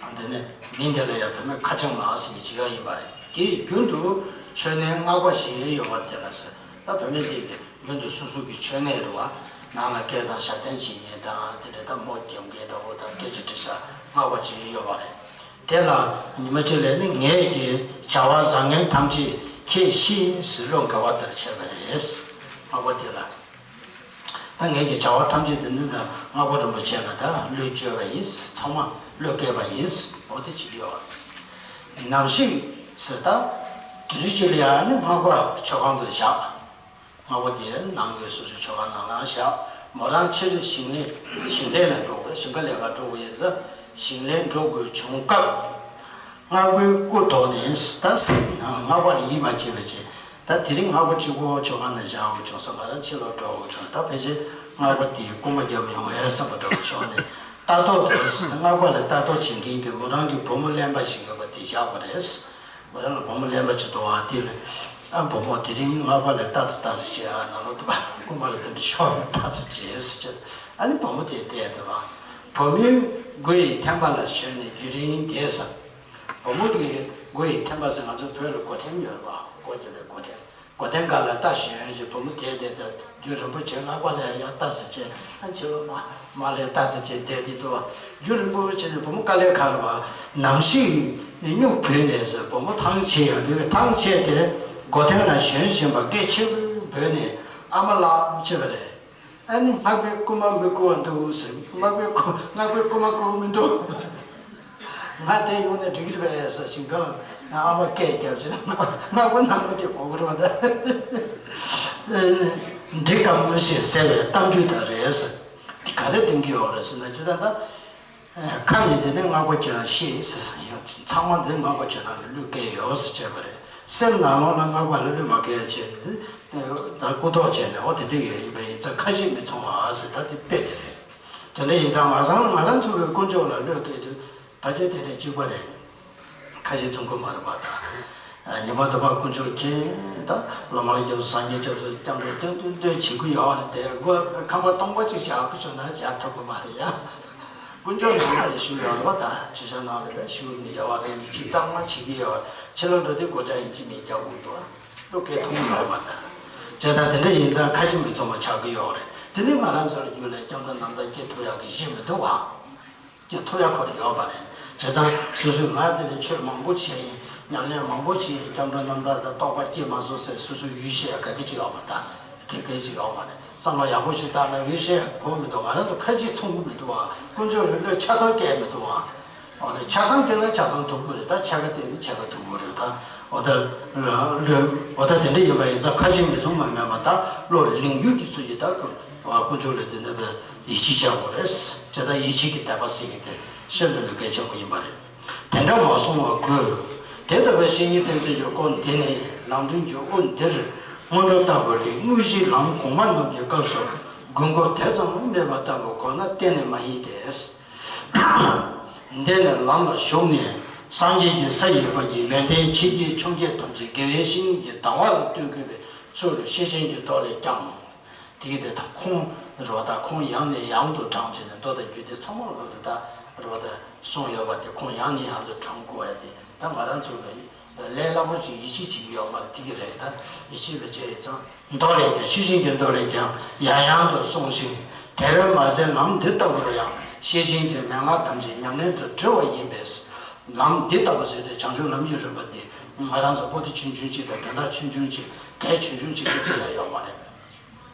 ཨ་འདི་ནི་མིང་དེ་ལ་ཡང་བུད་མེད་ཁ་བྱང་མ་ཟེར་གྱི་ཅི་ཡང་ཡིན་པ་རེད། དེའི་རྒྱུན་དུ་མཆོད་གནས་སྔགས་པ་ཞིག་ཡོད་པ་དེ་ལ་ཟེར། ད་བུད་མེད་དེ་གི་རྒྱུན་དུ་སོ་སོ་གི་མཆོད་གནས་རེད་པ། ནང་ལ་སྐད་དང་ཞབས་བརྟན་བྱེད་མཁན་དང་། དེ་འདྲ་ད་མོ་རྒྱབ་མཁན་འདྲ་པོ་དང་། སྐད་ཆ་དྲི་ས་སྔགས་པ་ཅིག་ཡོད་པ་རེད། དེ་ལ་ཉི་མ་གཅིག་ལ་ནི། ངེད་ཀྱི་བྱ་བ་བཟང་ངན་ཐམས་ཅད་ཁྱེད་ཤེས་ཟེར་བློ་འགེལ་བ་ལྟར་བྱས་པ་རེད། སྔགས་པ་དེ་ལ། ད་ངེད་ཀྱི་བྱ་བ་ཐམས་ཅད་དེ་ནི་ད་སྔགས་པ་རིན་པོ་ཆེ་ལ་ད་བློས་བཅོལ་བ་ཡིན། ཚང་མ་བློས་བཀལ་བ་ཡིན། འོ་དེ་བྱེད་ཀྱི་ཡོད། ནམ་ཞིག་ཟེར། ད་དུས་ཚོད་ཅིག་ལ་ཡང་ནི་སྔགས་པ་མཆོད་ཁང་དུ་བཞག་སྔགས་པ་དེ་ནང་གི་སོ་སོའི་མཆོད་ཁང་ནང་ལ་བཞག་མོ་རང་ཕྱིར་ཞིང་ལས་ཞིང་ལས་ལ་འགྲོ་དགོས། ཞིང་ཁ་ལས་ཀ་འགྲོ་དགོས་ཡིན་ཙང་། ཞིང་ལས་འགྲོ་དགོས་བྱུང་སྐབས། སྔགས་པའི་སྐུ་དོགས་ནས། ད་སེམས་ནང་ལ་སྔགས་པ་ལ་ཡིད་མ་ཆེས་པ་བྱས། ད་དེ་རིང་སྔགས་པ་གཅིག་པོ་མཆོད་ཁང་ནང་བཞག་དགོས་བྱུང་སོང་། ང་རང་ཕྱི་ལོགས་འགྲོ་དགོས་བྱུང་། ད་ཕལ་ཆེར་སྔགས་པ་དེས་རྐུ་མ་བརྒྱབ་མི་ཡོང་བས་བསམ་པ་འདྲ་བོ་བྱུང་ནས། ལྟ་རྟོག་འདྲ་བོ་ཟེར། སྔགས་པ་ལ་ལྟ་རྟོག་བྱེད་མཁན་གྱི་མོ་རང་གི་བུ་མོ་གླེན་པ་ཞིག་ཡོད་པ་དེ་བཞག་པ་རེད། མོ་རང་ལ་བུ་མོ་གླེན་པ་ཅིག་འདུག་པ། དེ་ལ། ཨ། བུ་མོ་དེ་རིང་སྔགས་པ་ལ་ལྟ་ཙི་ལྟ་ཙི་བྱེད། ཨ། ནང་ལོགས་དུ་བ་རྐུ་མ་ལ་དེ་འདྲ་ཤོར་ནས་ལྟ་ཙི་བྱེད་ཟེར་བྱས། ཨ་ནི་བུ་མོ་དེ་བལྟས་འདུག་པ། བུ་མོའི་མགོ་ཡི་ཐེམ་པ་ལ་ཞོན་ནས་རྒྱུན་རིང་བསྡད་ས། བུ་མོ་གི་མགོ་ཡི་ཐེམ་པ་ཟེར། ང་ཚོ་བོད་ལ་མགོ་ཐེམ་ཡོད་རེད་པ། སྒོ་རྒྱབ་པའི་སྒོ་ཐེམ། སྒོ་ཐེམ་སྒང་ལ་ལྟ་ཞོན་ཞིག་བུ་མོ་དེ་དེ་དེ་རྒྱུན་རིང་པོ་བྱས་སྔགས་པ་ལ་ཡང་ལྟ་ཙི་བྱས། ཨ། ཕྱི་ལོགས་མ་མ་ལ་ལྟ་ཙི་བྱས་བསྡད་དེ་འདུག་རྒྱུན་རིང་པོ་བྱས་ནས་བུ་མོ་དཀའ་ལས་ཁག་རེད་པ། ནམ་ཞིག་སྨྱུག་བུད་ནས་ཟེར། བུ་མོ་ཐང་ཆད་ཡོང་དུས། ཐང་ཆད་དེ་སྒོ་ཐེམ་ལ་ཞོན་བཞིན་པ་སྐད་ཆེན་པོས་འབོད་ནས། ཨ་མ་ལགས་བྱས་པ་རེད། ཨ་ནི་སྔགས་པས་རྐུ་མ་མི་རྐུ་བ་འདུག་ཟེར། སྔགས་པས་རྐུ་སྔགས་པས་རྐུ་མ་རྐུ་མི་འདུག་ང་དེ་ཡོང་ནས་འགྲིག་གི་རེད་པས་ཟེར་ཞིང་ཁ་ལ་ཨ་མ་སྐད་བརྒྱབ་བྱས། སྔགས་པ་ནང་མི་དེ་གོ་གི་རེད་པ། ད་འགྲིག་གམ་ཞེས་ཟེར་བའི་གཏམ་རྒྱུད་དག་རེད་ཟེར། ག་རེ་བསྟན་གྱི་ཡོད་རེད་ཟེར་ན། ཇི་ལྟར་ད། ཁ་ནས་དེ་ནི་སྔགས་པ་ཁྱེད་རང་ཤེས་ཟེར་ཡོད། ཚང་མ་འདི་སྔགས་པ་ཁྱེད་རང་ལ་བློས་བཀལ་ཡོད་ཟེར་བྱས་པ་རེད། སེམས་ནང་ལོགས་ལ་སྔགས་པ་ལ་བློས་མ་བཀལ་བྱས་འདི། ད་རྐུ་ཐོག་བྱས་ནས། འོ་དེ་འདྲ་ཡོད་ཡིན་པ་ཡིན་ཙང་ཁ་ཞེ་མི་མཚུངས་པ་ཟེར། ད་དེ་དཔེ་དེ་རེད། དེ་འདྲ་ཡིན་ཙང་ང་ཚང་ང་རང་ཚོ་གི་དཀོན་མཆོག་ལ་བློས་བཀལ་དུས་ཕལ་ཆེར་དེ་དང་གཅིག་པ་རེད། ཁ་ཞེ་མཚུངས་ཀྱི་མ་རེད་པ། ད་ཉི་མ་དུ་བ་དཀོན་མཆོག་མཁྱེན། ད་སློབ་མ་ལ་སྐྱབས་སུ། སངས་རྒྱས་སྐྱབས་སུ། སྐྱབས་འགྲོ་སྟོན་སྟོན་སྟོན་བྱེད་ཀྱི་ཡོད་རེད་དེ། སྒོ་ཁང་པ་སྟོང་པ་ཅིག་བཞག་གི་བྱུང་ན་བཞག་ཐུབ་ཀྱི་མ་རེད་ཡ། དཀོན་མཆོག་ནང་ལ་བཞུགས་ཡོད་རེད་པ། ད་མཆོད་བཤམས་ནང་ལ་ད་བཞུགས་ནས་ཡོད་རེད། ཡིད་ཆེས་གཙང་མ་བྱེད་ཀྱི་ཡོད་རེད། ཕྱི་ལོགས་འགྲོ་དུས་སྒོ་ལྕགས་ཡིན་གཅིག་མིན་གཅིག་རྒྱག་དགོས་འདུག་བློས་བཀལ་ཐུབ་ཀྱི་མ་རེད་པ། ད་བྱས་ཙང་དེ་འདྲ་ཡིན་ཙང་ཁ་ཞེ་མི་མཚུངས་པ་ཆགས་ཀྱི་ཡོད་རེད། དེ་ནི་ང་རང་ཚོ་ལ་རྒྱུད་ལ་སྐྱབས་འགྲོ་རྣམ་དག་སྐྱེ་ཐུབ་ཡག་གི་གཞི་མི་འདུག་བ། སྐྱེ་ཐུབ་ཡག་ཁོ་རང་ཡོད་པ་རེད། བྱས་ཙང་སོ་སོས་ང་དེ་ནས་ཆོས་མང་པོ་བྱས་ཡིན། ཉམས་ལེན་མང་པོ་བྱས་ཡིན། སྐྱབས་འགྲོ་རྣམ་དག་དང་རྟོགས་པ་སྐྱེས་མ་སོང་ཟེར་སོ་སོས་འོས་བཤད་ག་གེ་ཅིག་ཡོད་མ་རེད། ད་ག་གེ་ཅིག་ཡོད་མ་རེད། བསམ་བློ་ཡག་པོ་ཞིག་བཏང་ན་འོས་བཤད་དགོས་མི་འདུག་ང་རང་ཚོ་ཁ་ཅིག་མཚུངས་ཀྱི་མི་འདུག་བ། དཀོན་མཆོག་ལ་བློས་ཆ་ཚང་བཀལ་མི་འདུག་བ། འོ་ན་ཆ་ཚང་བཀལ་ན་ཆ་ཚང་ཐུབ་ཀྱི་རེད། ད་ཕྱེད་ཀ་བལྟས་ན་ཕྱེད་ཀ་ཐུབ་ཀྱི་རེད། ད་འོ་ད་ལོས་འོ་ད་དེ་འདྲ་ཡིན་པ་ཡིན་ཙང་ཁ་ཞེ་མི་མཚུངས་པ་མེད་པ། ད་བློ་ལིང་རྒྱུ་གི་ཚུལ་གྱིས་ད་དཀོན་མཆོག་ལ་དེ་ནས་ཡིད་ཆེས་བྱ་དགོས་རེད། བྱས་ཙང་ཡིད་ཆེས་ཀྱི་དད་པ་ཟེར་མཁན་དེ་ཤིན་ཏུ་ནས་གལ་ཆེན་པོ་ཡིན་པ་རེད། དེ་འདྲ་མ་གསུང་བ་དགོས། དེ་ལྟ་བུའི་བཤེས་གཉེན་བསྟེན་ཚུལ་གྱི་སྐོར་འདི་ནི་ལམ་སྟོན་གྱི་དབུ་འདིར་སྔོན་འགྲོ་ལྟ་བུ་ལས་དངོས་གཞིའི་ལམ་གོང་མ་རྣམས་ཀྱི་སྐབས་སུ་དགོས་མཁོ་དེ་ཙམ་མེད་པ་ལྟ་བུ་གོ་ན་གཏན་ནས་མ་ཡིན་ཏེ། འདི་ནི་ལམ་ལ་ཞུགས་ནས་སངས་རྒྱས་ཀྱི་ས་ཡི་དཔལ་གྱི་ཡོན་ཏན་ཆེ་རྒྱས་ཆུང་རྒྱས་ཐམས་ཅད་དགེ་བའི་བཤེས་གཉེན་གྱི་གདམས་ངག་ལ་ལྟོས་དགོས་པའི་ཚུལ་ཤེར་ཕྱིན་གྱི་མདོ་ལས་ཀྱང་། དེའི་དེ་དང་ཁུངས་རོ་དང་ཁུངས་ཡང་ནས་ཡང་དུ་དྲངས་བྱས་ནས་མདོ་དང་རྒྱུད་སྡེ་ཚང་མ་ལ་ད་ རེད་བ། ད་གསུངས་ཡོད་པ་དེ་ཁོང་ཡང་ནས་ཡང་དུ་དྲན་དགོས་ཡ་དེ་ད་ང་རང་ཚོ་གི་ལས་སླ་པོ་ཅིག་ཡིད་ཆེས་བྱེད་ཀྱི་ཡོད་མ་རེད། དེ་གི་རེད། ད་ཡིད་ཆེས་བྱས་ཡིན་ཙང་མདོ་ལས་ཀྱང་ཤེས་བཞིན་གྱི་མདོ་ལས་ཀྱང་ཡང་ཡང་དུ་གསུངས་ཤིང་། དེར་མ་ཟད་ལམ་འདི་ལྟ་བུར་ཡང་ཤེས་བཞིན་གྱི་མན་ངག་ཐམས་ཅད་ཉམས་ལེན་དུ་དྲིལ་བ་ཡིན་པས། ལམ་འདི་ལྟ་བུ་ཟེར་དུས་བྱང་ཆུབ་ལམ་གྱི་རིམ་པ་འདི་ང་རང་ཚོ་པོ་ཏི་ཆུང་ཆུང་ཅིག་དང་དོན་དག་ཆུང་ཆུང་ཅིག་གལ་ཆུང་ཆུང་ཅིག་གི་ཚོད་ཡ་ཡོད་མ་རེད།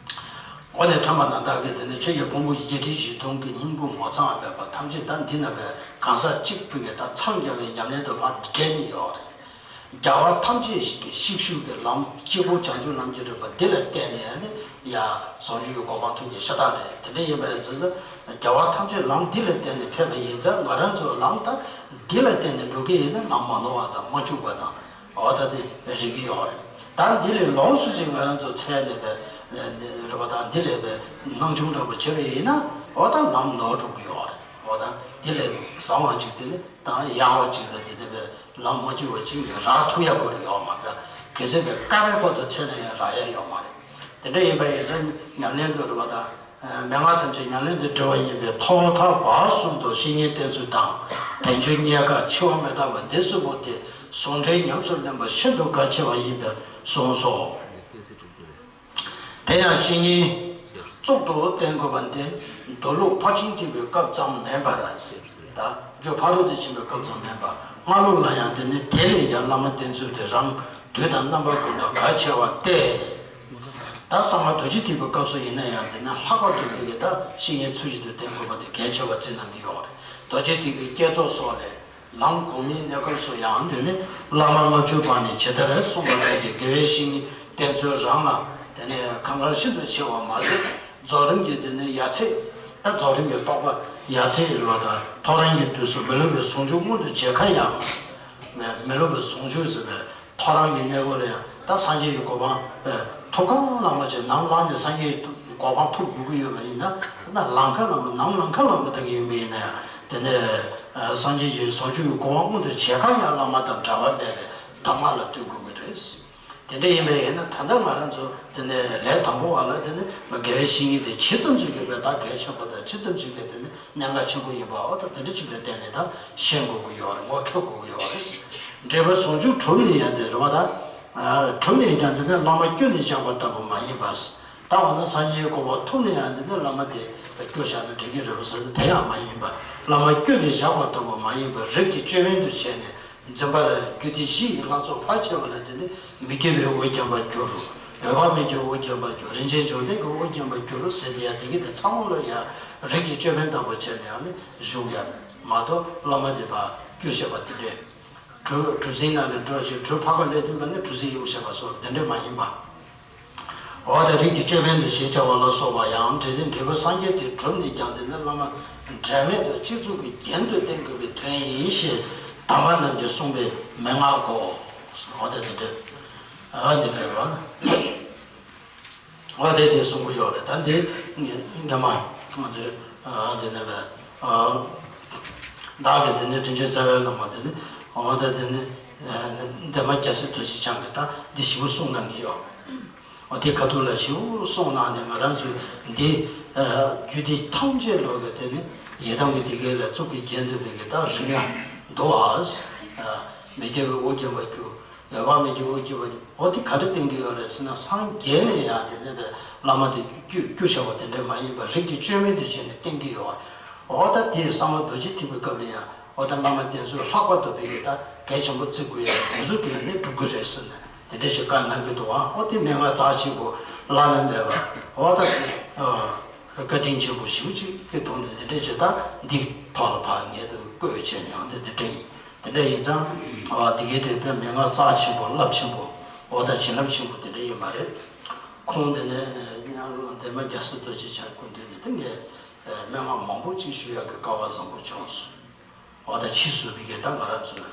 འོ་ནས་ཐོས་པ་ན་བདག་གིས་དེ་ནི་ཆོས་ཀྱི་ཕུང་པོ་བརྒྱད་ཁྲི་བཞི་སྟོང་གི་སྙིང་པོ་ངོ་ཚ་བ་མེད་པ་ཐམས་ཅད་ད་འདི་ན་པའི་གང་ཟག་གཅིག་པུ་གིས་ད་མཚམས་སྦྱར་བའི་ཉམས་ལེན་དུ་ཕར་བསྒྲལ་ནས་ཡོད་རེད། རྒྱལ་བ་ཐམས་ཅད་ཀྱི་གཤེགས་ཤུལ་གྱི་ལམ་གཅིག་པོ་བྱང་ཆུབ་ལམ་གྱི་རིམ་པ་འདི་ལ་བརྟེན་ནས་ནི་ཡ་ཟུང་འཇུག་གི་གོ་འཕང་ཐོབ་མཁན་ཤ་སྟག་རེད། དེ་འདྲ་ཡིན་པའི་ཚེ་རྒྱལ་བ་ཐམས་ཅད་ལམ་འདི་ལ་བརྟེན་ནས་ཕེབས་པ་ཡིན་ཙང་ང་རང་ཚོ་ལམ་ད་འདི་ལ་བརྟེན་ནས་འགྲོ་གི་ཡིན་ན་ལམ་མ་ནོར་བ་དང་མ་འཆུག་པ་དང་། འོ་ད་དེ་རིག་གི་ཡོད་རེད། ད་འདི་ལས་ལོངས་སུ་ཅིག་ང་རང་ཚོ་འཚལ་ནས་པའི་རེད་པ། ད་འདི་ལས་པའི་སྣང་ཆུང་འདྲ་པོ་བྱེད་པ་ཡིན་ན་འོ་ད་ལམ་ནོར་འགྲོ་གི་ཡོད་རེད། འོ་ད་འདི་ལས་བཟང་བ་ཅིག་དེ་ནི་ད་ཡག་པ་ཅིག་དང་དེ་ནི་པའི་ལམ་མ་འཆུག་པ་ཅིག་གི་རག་ཐུབ་ཡག་པོ་རེད་ཡོད་མ་རེད། གལ་སྲིད་པའི་བཀག་པའི་སྐོར་དུ་འཚལ་ན་ཡང་རག་ཡག་ཡོད་མ་རེད། དེ་འདྲ་ཡིན་པ་ཡིན་ཙང་ཉམས་ལེན་དུ་རེད་པ། ད་མན་ངག་ཐམས་ཅད་ཉམས་ལེན་དུ་དྲིལ་བ་ཡིན་པས་ཐོག་མཐའ་བར་གསུམ་དུ་བཤེས་གཉེན་བསྟེན་ཚུལ་དང་། དལ་འབྱོར་རྙེད་དཀའ་འཆི་བ་མི་རྟག་པ་འདི་གསུམ་པོ་སྟེ་ཟུང་འབྲེལ་ཉམས་སུ་ལེན་པ་ཤིན་ཏུ་གལ་ཆེ་བ་ཡིན་པས་གསུངས་སོ། དེ་ཡང་བཤེས་གཉེན་གཙུག་ཏུ་བསྟེན་དགོས་པ་འདི་མདོ་ལུགས་ཕར་ཕྱིན་ཐེག་པའི་སྐབས་ཙམ་མིན་པར། ད་རྒྱུ་ཕ་རོལ་ཏུ་ཕྱིན་པའི་སྐབས་ཙམ་མིན་པར་སྔ་ལོགས་ལ་ཡང་དེ་ནི་དེ་ལས་ཀྱང་བླ་མ་བསྟེན་ཚུལ་དེ་རང་དུས་དང་རྣམ་པ་ཀུན་ཏུ་གལ་ཆེ་བ་སྟེ། ད་གསང་སྔགས་རྡོ་རྗེ་ཐེག་པའི་སྐབས་སུ་ཡིན་ན་ཡང་དེ་ནི་ལྷག་པར་དུ་བོད་ཀྱི་ད་བཤེས་གཉེན་ཚུལ་བཞིན་དུ་བསྟེན་དགོས་པ་དེ་གལ་ཆེ་བ་བརྩི་གནང་གི་ཡོད་རེད། རྡོ་རྗེ་ཐེག་པའི་བསྐྱེད་རྫོགས་སོགས་ལས། ལམ་གོང་མའི་གནས་སྐབས་སུ་ཡང་དེ་ནི་བླ་མ་ལྔ་བཅུ་པ་ནས་ཇི་ལྟར་གསུངས་པ་ལྟར་གྱི་དགེ་བའི་བཤེས་གཉེན་བསྟེན་ཚུལ་རང་ལ་དེ་ནི་གང་གང་ཤིན་ཏུ་ཆེ་བ་མ་ཟད་རྫོགས་རིམ་གྱི་དེ་ནི་ཡ་མཚན། ད་རྫོགས་རིམ་གྱི་རྟོགས་པ་ཡ་མཚན་ཡོད་པ་དང་ཐོ་རངས་ཀྱི་དུས་སུ་མི་སློབ་པའི་ཟུང་འཇུག་མངོན་དུ་བྱེད་མཁན་ཡང་། མི་སློབ་པའི་ཟུང་འཇུག་ཟེར་བའི་ཐོ་རངས་ཀྱི་གནས་སྐབས་ལ་ཡང་ད་སངས་རྒྱས་ཀྱི་གོ་འཕང་ཐོབ་མཁན་བླ་མ་ཅིག་ནམ་ལངས་ནས་སངས་རྒྱས་ཀྱི་གོ་འཕང་ཐོབ་དགོས་ཀྱི་ཡོད་པ་ཡིན་ན། ད་ལངས་མཁན་བླ་མ་ནམ་ལངས་མཁན་བླ་མ་ལྟ་གི་ཡིན་པ་ཡིན་ན་ཡང་དེ་ནས་སངས་རྒྱས་ཀྱི་ཟུང་འཇུག་གི་གོ་འཕང་མངོན་དུ་བྱེད་མཁན་ཡང་བླ་མ་དང་འབྲལ་བ་མེད་པའི་གདམས་ངག་ལ་ལྟོས་དགོས་ཀྱི་རེད། དེ་འདྲ་ཡིན་པ་ཡིན་ན་ད་ལྟ་ང་རང་ཚོ་དེ་ནས་ལས་དང་པོ་བ་ལ་དེ་ནས་དགེ་བའི་བཤེས་གཉེན་དེ་ཇི་ཙམ་ཞིག་གིས་དཔེ་ད་གལ་ཆེན་པོ་དང་ཇི་ཙམ་ཞིག་གིས་དེ་ནས་གནད་འགག་ཆེན་པོ་ཡིན་པ། འོ་ད་དེ་འདྲ་ཅིག་ལ་བརྟེན་ནས་ད་ཤེས་དགོས་ཀྱི་ཡོད་རེད། ངོ་འཕྲོད་དགོས་ཀྱི་ཡོད་རེད། འབྲས་བུ་ཟུང་འཇུག་གྲུབ་ནས་ཡང་དེ་རེད་བ། ད་གྲུབ་ནས་ཀྱང་དེ་ནས་བླ་མ་བསྐྱོན་ནས་བཞག་པ་ལྟ་བུ་མ་ཡིན་པ། ད་འོ་ན་སངས་རྒྱས་གོ་འཕང་ཐོབ་ནས་ཡང་དེ་ནས་བླ་མ་དེ་བསྐྱུར་བཞག་ན་འགྲིག་གི་རེད་བ་ཟེར་ན་དེ་ཡང་མ་ཡིན་པ། བླ་མ་བསྐྱོན་ནས་བཞག་པ་ལྟ་བུ་མ་ཡིན་པར་རིགས་ཀྱི་ཅོད་པན་དུ་བྱས་ནས། འཛིན་པར་རྒྱུ་དེ་བཞི་ཡི་ལྷ་ཚོགས་ཕལ་ཆེ་བ་ལ་དེ་ནི་མི་སྐྱེ་བའི་དབུ་བརྒྱན་པར་འགྱུར། འོད་དཔག་མེད་ཀྱི་དབུ་བརྒྱན་པར་འགྱུར། རིན་ཆེན་འབྱུང་ལྡན་གྱི་དབུ་བརྒྱན་པར་འགྱུར་ཟེར་ཏེ་ཡང་དེ་གི་དེ་ཚང་མ་ལ་ཡང་རིགས་ཀྱི་ཅོད་པན་ལྟ་བུ་བྱས་ནས་ཡང་ནི་བཞུགས་ཡ་མ་གཏོགས་བླ་མ་དེ་ཕར་བསྐྱུར་བཞག་པ་དེ་འདྲས། གྲུ་གྲུ་གཟིངས་ནང་ལ་འགྲོ་ཞིང་གྲུ་ཕར་ཁ་སླེབས་དུས་ལ་ནི་གྲུ་གཟིངས་གཡུག་བཞག་པ་སོགས་དེ་འདྲས་མ་ཡིན་པ། འོ་ད་རིགས་ཀྱི་ཅོད་པན་དུ་ཞེས་བྱ་བ་ལ་སོགས་པ་ཡང་འབྲེལ་ཏེ་འབྲས་བུ་སངས་རྒྱས་དེ་གྲུབ་ནས་ཀྱང་དེ་ནི་བླ་མ་འབྲལ་མེད་དུ་སྤྱི་གཙུག་གི་རྒྱན་དུ་བསྟེན་དགོས་པའི་དོན་ཡིན་ཞེས་དམ་པ་རྣམས་ཀྱིས་གསུངས་པའི་མན་ངག་གོ། འོ་དེ་དེ་འདྲ། འོ་དེ་འདྲ་རོ། འོ་དེ་དེ་གསུང་གི་ཡོད་རེད། ད་འདི་སྔ་མ་ང་ཚོས་འདི་ནས་བས། བདག་གིས་དེ་ནི་དྲིན་ཅན་རྩ་བའི་བླ་མ་དེ་ནི་འོ་ད་དེ་ནི་འདན་མ་རྒྱལ་སྲས་རྡོ་རྗེ་འཆང་གིས་ད་འདི་ཞིབ་པོ་གསུངས་གནང་གི་ཡོད། འོ་དེ་ཁ་ཐུག་ལ་ཞིབ་པོ་གསུངས་གནང་ནས་ང་རང་ཚོས་འདི་རྒྱུད་སྡེ་ཐམས་ཅད་ལོག་གི་དེ་ནི་ཡི་དམ་གྱི་སྡེ་བརྒྱད་ལ་གཙུག་གི་རྒྱན་དུ་བས་ཀྱི་ད་རིམ་ཡང་འདུག་ཨ། མི་སྐྱེ་བའི་དབུ་བརྒྱན་པར་གྱུར། འོད་དཔག་མེད་ཀྱི་དབུ་བརྒྱན་པར་གྱུར། འོ་དེ་ག་རེ་བསྟན་གྱི་ཡོད་རེད་ཟེར་ན་སངས་རྒྱས་ནས་ཡང་དེ་ནས་བས་བླ་མ་དེ་བསྐྱུར་བསྐྱུར་བཞག་པ་དེ་འདྲ་མ་ཡིན་པར་རིགས་ཀྱི་ཅོད་པན་དུ་བྱས་ནས་བསྟན་གྱི་ཡོད་པ། འོ་ད་དེ་གསང་སྔགས་རྡོ་རྗེ་ཐེག་པའི་སྐབས་ལ་ཡང་འོ་ད་བླ་མ་བསྟེན་ཚུལ་ལྷག་པར་དུ་བས་ཀྱི་ད་གལ་ཆེན་པོ་བརྩི་དགོས་ཡ་དེ་ཚོ་གིས་ནི་སྒྲུབ་ཀྱི་རེད་ཟེར་ནས་དེ་འདྲ་ཞིག་བཀའ་གནང་གི་འདུག་བ། འོ་དེ་མན་ངག་རྩ་ཆེན་པོ་བླ་ན་མེད་པ། འོ་ད་དེ་བཀའ་དྲིན་ཆེན་པོ་ཞེ་པོ་ཅིག་གི་ཐོག་ནས་དེ་འདྲ་བྱས། ད་འདི་ཐོག་ལ་ཕར་ངེས་དུ་བཀོད་བྱས་ནས་ཡང་དེ་དེ་འདྲ་ཡིན། དེ་འདྲ་ཡིན་ཙང་། ཨ། དེ་གའི་དེ་དཔེ་མན་ངག་རྩ་ཆེན་པོ་རླབས་ཆེན་པོ། འོ་ད་བྱིན་རླབས་ཆེན་པོ་དེ་འདྲ་ཡིན་པ་རེད། ཁོང་དེ་ནས་འདན་མ་རྒྱལ་སྲས་རྡོ་རྗེ་འཆང་སྐུ་མདུན་ནས་དེ་ངས་མན་ངག་མང་པོ་ཅིག་ཞུ་ཡག་གི་སྐལ་བ་བཟང་པོ་བྱུང་སོང་། འོ་ད་ཕྱིས་སུ་བི་གའི་ད་ང་རང་ཚོས།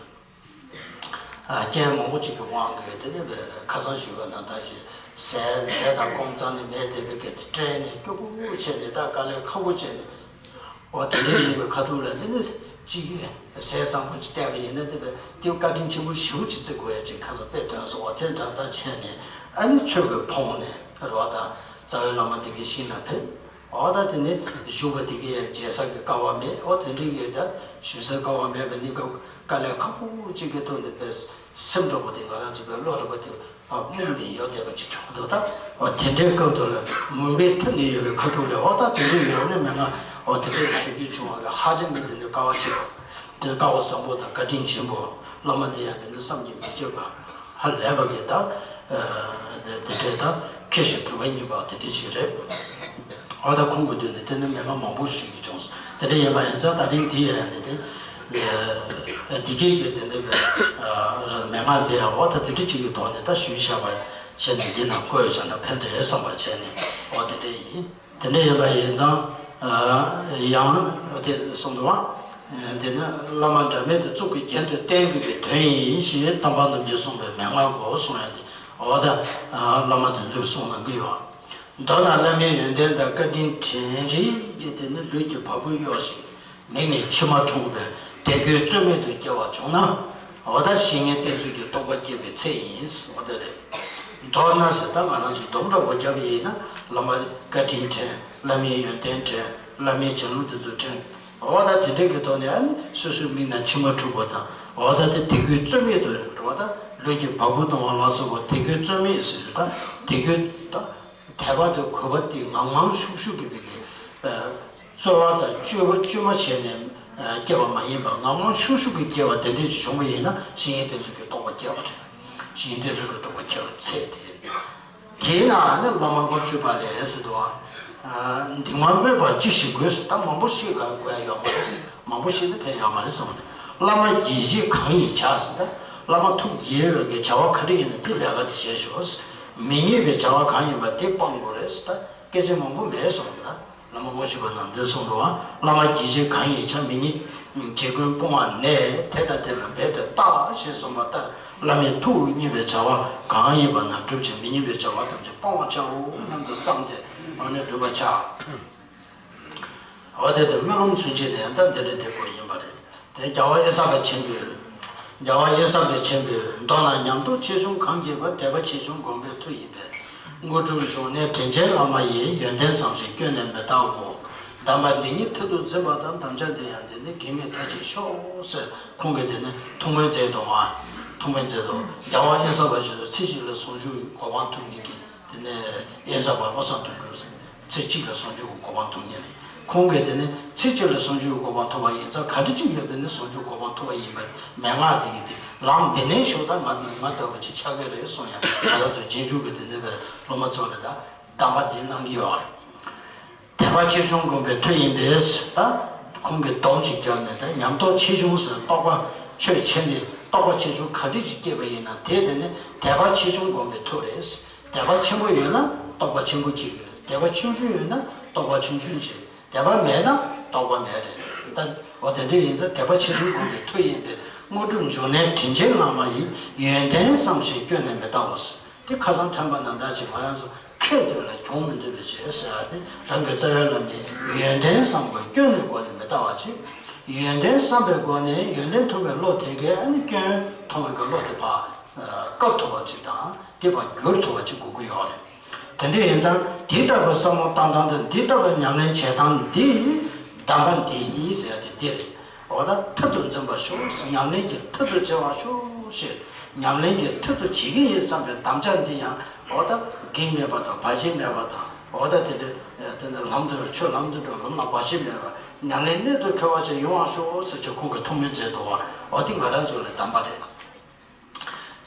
ཨ། རྐྱེན་མང་པོ་ཅིག་གི་དབང་གིས་དེ་ནས་ཁ་སང་ཞུས་པ་ནང་ལྟར་ཞིག་ཟས་ཟས་དང་སྐོམ་རྩ་ནས་མེད་བསྡད་པའི་གི་དྲན་ནས་སྐྱོ་པོ་བྱས་ནས་ད་དཀའ་ལས་ཁག་པོ་བྱས་ནས། འོ་དེ་འདྲའི་ཡིན་པའི་ཁ་ཐུག་ལ་ནི་ནི་གཅིག་ཟས་བཟང་པོ་ཅིག་བལྟས་པ་ཡིན་ན་དེ་བས་དེ་བཀའ་དྲིན་ཆེན་པོ་ཞེ་པོ་ཅིག་བརྩི་དགོས་ཡ་ཅིག་ཁ་སང་དཔེ་ཐོན་སོང་བ། དེ་འདྲ་ད་བྱས་ནས་ཨ་ནི་ཆོས་པའི་ཕོངས་ནས་རེད་བ། ད་རྩ་བའི་བླ་མ་དེ་གའི་ཤིང་ལ་ཕེབས། འོ་ད་དེ་ནི་བཞུགས་པ་དེ་གའི་མཇལ་ས་གི་སྐལ་བ་མེད། འོ་དེ་འདྲའི་གི་ད་ཞུ་སའི་སྐལ་བ་མེད་པ་ནི་དཀའ་ལས་ཁག་པོ་ཅིག་གི་ཐོག་ནས་པས་སེམས་འདྲ་པོ་དེ་ང་རང་ཚོ་པའི་བློ་འདྲ་པོ་དེ་ཨ་རྨོངས་ནས་ཡོད་བསྡད་པ་ཅིག་བྱུང་འདུག་ད་འོ་དེ་འདྲའི་སྐབས་དུ་ལ་མུན་པའི་མཐིལ་ནས་ཡོད་པའི་ཁ་ཐུག་ལས་འོ་ད་དེ་འདྲའི་ཡོད་ནི་མེད་ང་འོ་དེ་འདྲའི་ཞུ་རྒྱུ་བྱུང་བ་ལས་ཧ་ཅང་གི་དེ་ནི་དཀའ་བ་ཆེ་བ་དེ་སྐལ་བ་བཟང་པོ་དང་བཀའ་དྲིན་ཆེན་པོ་བླ་མ་དེ་ཡང་དེ་ནི་བསམ་གྱིས་མི་ཁྱབ་པ། ཧ་ལས་པ་གི་ད། དེ་འདྲའི་ད་ཁྱེད་ཞིག་གྲུབ་པ་ཡིན་པ་དེ་འདྲ་ཞིག་རེད། འོ་ད་ཁོང་གི་དུས་ནས་དེ་ནི་མན་ངག་མང་པོ་ཞིག་ཡོད་བྱུང་སོང་། དེ་འདྲ་ཡིན་པ་ཡིན་ཙང་ད་ཐེངས་འདི་ཡ་ནི་དེ། འདི་གའི་གི་དེ་འདྲ་བའི་མན་ངག་དེ་ཡང་འོ་ད་དེ་འདྲ་ཅིག་གི་ཐོག་ནས་ད་ཞུས་བཞག་པ་བྱས་ནས་འདི་ན་བཀོད་བཞག་ན་ཕན་ཐོགས་བསམ་པ་བྱས་ནས་འོ་དེ་འདྲ་ཡིན། དེ་འདྲ་ཡིན་པ་ཡིན་ཙང་། ཡང་དེ་གསུངས་འདུག་བ། དེ་ནི་བླ་མ་འབྲལ་མེད་དུ་གཙུག་གི་རྒྱན་དུ་བསྟེན་དགོས་པའི་དོན་ཡིན་ཞེས་དམ་པ་རྣམས་ཀྱིས་གསུངས་པའི་མན་ངག་གོ་གསུངས་ཡ་དེ་འོ་ད་བླ་མ་དེ་ཚོས་གསུངས་གནང་གི་ཡོད། མདོར་ན་བླ་མའི་ཡོན་ཏན་དང་བཀའ་དྲིན་དྲན་རེས་ཀྱིས་དེ་ནི་ལུས་ཀྱི་བ་སྤུ་གཡོ་ཞིང་མིག་ནས་མཆི་མ་འཁྲུངས་པས་དད་གུས་རྩོལ་མེད་དུ་སྐྱེ་བ་བྱུང་ན། འོ་ད་བཤེས་གཉེན་བསྟེན་ཚུལ་གྱི་རྟོགས་པ་སྐྱེས་པའི་ཚད་ཡིན། འོ་དེ་རེད། མདོར་ན་ཟེར་ད་ང་རང་ཚོ་སྡོམ་འདྲ་པོ་རྒྱབ་ཡིན་ན་བླ་མ་བཀའ་དྲིན་དྲན། བླ་མའི་ཡོན་ཏན་དྲན། བླ་མའི་བྱིན་རླབས་དེ་ཚོ་དྲན། འོ་ད་དེ་འདྲའི་གི་ཐོག་ནས་ཨ་ནི་སོ་སོའི་མིག་ནང་མཆི་མ་འཁྲུག་པ་དང་འོ་ད་དེ་དད་གུས་རྩོལ་མེད་དུ་འོ་ད་ལུས་ཀྱི་བ་སྤུ་ལྡང་བ་ལ་སོགས་པ་དད་གུས་རྩོལ་མེད་ཟེར་ད་དད་གུས་ད་དད་པ་དང་གུས་པ་དེ་ངང་ངང་ཤུགས་ཤུགས་ཀྱིས་བི་གི་རྩོལ་བ་དང་བཅོས་པ་བཅོས་མ་བྱས་ནས་སྐྱེ་བ་མ་ཡིན་པར་ངང་ངང་ཤུགས་ཤུགས་ཀྱིས་སྐྱེ་བ་དེ་འདྲ་ཞིག་བྱུང་བ་ཡིན་ན་བཤེས་གཉེན་བསྟེན་ཚུལ་གྱི་རྟོགས་པ་སྐྱེ་བ་རེད། བཤེས་གཉེན་བསྟེན་ཚུལ་གྱི་རྟོགས་པ་སྐྱེ་བ་ཚད་དེ། དེས་ན་ནི་བླ་མ་ལྔ་བཅུ་པ་ལས་ཟེར་དུས། འདི་མ་སྨོས་པར་ཅི་ཞིག་དགོས་ཟེར་ད་མང་པོ་ཞིག་ལ་དགོས་ཡ་ཡོད་མ་རེད། མང་པོ་ཞིག་ནི་ཕན་ཡོད་མ་རེད་གསུངས་ནས་བླ་མ་དགྱེས་བཞེས་གང་ཡིན་བྱ་ཟེར་ད་བླ་མ་ཐུགས་དགྱེས་པའི་བྱ་བ་ག་རེ་ཡིན་ན་དེ་ལས་ཀ་དེ་བྱས་ཤོག་མི་མཉེས་པའི་བྱ་བ་གང་ཡིན་པ་དེ་སྤང་དགོས་རེད་ཟེར་ད་སྐད་ཆ་མང་པོ་མེད་གསུངས་ནས། བླ་མ་ལྔ་བཅུ་པ་རྣམས་འདི་གསུངས་འདུག་བ། བླ་མ་དགྱེས་བཞེས་གང་ཡིན་བྱ་མི་མཉེས། བྱེད་ཀུན་སྤོང་བ་ནས་དེ་དང་དེ་ལ་འབད་དེ་བརྟག་ཞེས་གསུངས་པ་ལྟར་བླ་མའི་ཐུགས་མཉེས་པའི་བྱ་བ་གང་ཡིན་པ་རྣམས་བསྒྲུབ་ཅིང་མི་མཉེས་པའི་བྱ་བ་ཐམས་ཅད་སྤང་བར་བྱའོ་སྙམ་དུ་བསམས་ཏེ་འོ་ནས་བསྒྲུབ་པར་བྱ། འོ་དེ་དེ་སྨོན་ལམ་ཚུན་ཆད་ནས་ད་འདི་འདྲ་དེ་ཀོ་ཡིན་པ་རེད། དེ་རྒྱལ་བ་དབྱེ་བསམ་པ་ཆེན་པོས། རྒྱལ་བ་དབྱེ་བསམ་པ་ཆེན་པོས་མདོར་ན་ཉམས་རྟོགས་ཆེ་ཆུང་གང་བགྱིས་པ་དད་པ་ཆེ་ཆུང་བསྒོམ་པའི་མཐུ་ཡིན་པས། དངོས་གྲུབ་འབྱུང་གནས་དྲིན་ཅན་བླ་མ་ཡི། ཡོན་ཏན་བསམ་ཞིང་སྐྱོན་ནས་མི་བརྟག་གོ། གདམས་པ་འདི་ཉིད་མཐིལ་དུ་འཛིན་པ་དང་། དམ་བཅའ་འདི་ཡང་འདི་ནི་གེགས་མེད་མཐར་ཕྱིན་ཤོག་ཟེར་ཁོང་གིས་དེ་ནི་ཐུགས་སྨོན་མཛད་དོ། ཐུགས་སྨོན་མཛད་དོ། རྒྱལ་བ་དབྱེ་བསམ་པ་ཆེན་པོས་ཚེ་གཅིག་ལ་ཟུང་འཇུག་གི་གོ་འཕང་ཐོབ་ནི་གི། དེ་ནས་དབྱེ་བསམ་པ་བློ་བཟང་དོན་གྲུབ་ཟེར་ཚེ་གཅིག་ལ་ཟུང་འཇུག་གི་གོ་འཕང་ཐོབ་མཁན་རེད། ཁོང་གིས་དེ་ནས་ཚེ་གཅིག་ལ་ཟུང་འཇུག་གི་གོ་འཕང་ཐོབ་པ་ཡིན་ཙང་ག་འདྲ་ཅིག་ཡོད་དེ་ནས་ཟུང་འཇུག་གི་གོ་འཕང་ཐོབ་པ་ཡིན་པ་མན་ངག་དེ་གི་དེ་ལམ་འདི་ནས་ཞུགས་ད་ང་ང་ལྟ་བུ་ཅིག་ཆགས་ཀྱི་རེད་གསུངས་ཡང་ང་རང་ཚོ་རྗེས་འཇུག་གི་དེ་ནས་བའི་སློབ་མ་ཚོ་ལ་ད་གདམས་པ་འདི་གནང་གི་ཡོད་རེད། དད་པ་ཆེ་ཆུང་བསྒོམ་པའི་མཐུ་ཡིན་པས་ད་ཁོང་གིས་སྡོམ་ཅིག་བརྒྱབ་ནས་ད་ཉམས་རྟོགས་ཆེ་ཆུང་ཟེར་རྟོགས་པ་ཆོས་ཆེ་འདི་རྟོགས་པ་ཆེ་ཆུང་ག་འདྲ་ཅིག་སྐྱེས་པ་ཡིན་ན་དེ་དེ་ནས་དད་པ་ཆེ་ཆུང་བསྒོམ་པའི་མཐུ་རེད། དད་པ་ཆེན་པོ་ཡོད་ན་རྟོགས་པ་ཆེན་པོ་སྐྱེ་གི་རེད། དད་པ་ཆུང་ཆུང་ཡོད་ན་རྟོགས་པ་ཆུང་ཆུང་སྐྱེ། དད་པ་མེད་ན་རྟོགས་པ་མེད་རེད། ད་འོ་དེ་འདྲ་ཡིན་ཙང་དད་པ་ཆེ་ཆུང་བསྒོམ་པའི་མཐུ་ཡིན་པས་དངོས་གྲུབ་འབྱུང་གནས་དྲིན་ཅན་བླ་མ་ཡི། ཡོན་ཏན་བསམ་ཞིང་སྐྱོན་ནས་མི་བརྟག་གོ། དེ་ཁ་སང་ཐོན་པ་ནང་ལྟར་གྱི་ང་རང་ཚོ་ཁེ་འདོད་ལ་གྱོང་མི་འདོད་པའི་ཆེད་ཟེར་བ་དེ་རང་གི་རྩ་བའི་བླ་མའི་ཡོན་ཏན་བསམ་དགོས། སྐྱོན་ནས་སྒོ་ནས་མི་བལྟ་བ་ཅིག་ཡོན་ཏན་བསམ་པའི་སྒོ་ནས་ཡོན་ཏན་མཐོང་བའི་བློ་དེ་གས་ཨ་ནི་སྐྱོན་མཐོང་བའི་གི་བློ་དེ་ཕར་བཀག་ཐུབ་པ་ཅིག་དང་དེ་ཕར་བསྒྱུར་ཐུབ་པ་ཅིག་དགོས་ཀྱི་ཡོད་རེད། དེ་འདྲ་ཡིན་ཙང་དེ་ལྟ་བུའི་བསམ་བློ་བཏང་སྟངས་དང་དེ་ལྟ་བུའི་ཉམས་ལེན་བྱེད་སྟངས་འདི་གདམས་པ་འདི་ཉིད་ཟེར་བ་དེ་འདི་རེད། འོ་ད་མཐིལ་དུ་འཛིན་པར་ཤོག་ཉམས་ལེན་གྱི་མཐིལ་དུ་འཛིན་པར་ཤོག་ཞེས་ཉམས་ལེན་གྱི་མཐིལ་དུ་བྱེད་ཀྱི་ཡིན་བསམ་པའི་དམ་བཅའ་འདི་ཡང་འོ་ད་གེགས་མེད་པ་དང་བར་ཆད་མེད་པ་དང་འོ་ད་དེ་འདྲ་དེ་འདྲ་ལམ་དུ་འགྲོ་ཆོས་ལམ་དུ་འགྲོ་ལམ་ལ་བར་ཆད་མེད་པ་ཉམས་ལེན་གནད་དུ་འཁེལ་བ་ཅིག་ཡོང་བར་ཤོག་ཟེར་གྱི་ཁོང་གིས་ཐུགས་སྨོན་མཛད་འདུག་བ། འོ་དེ་ང་རང་ཚོ་ལ་གདམས་པ་རེད། བྱས་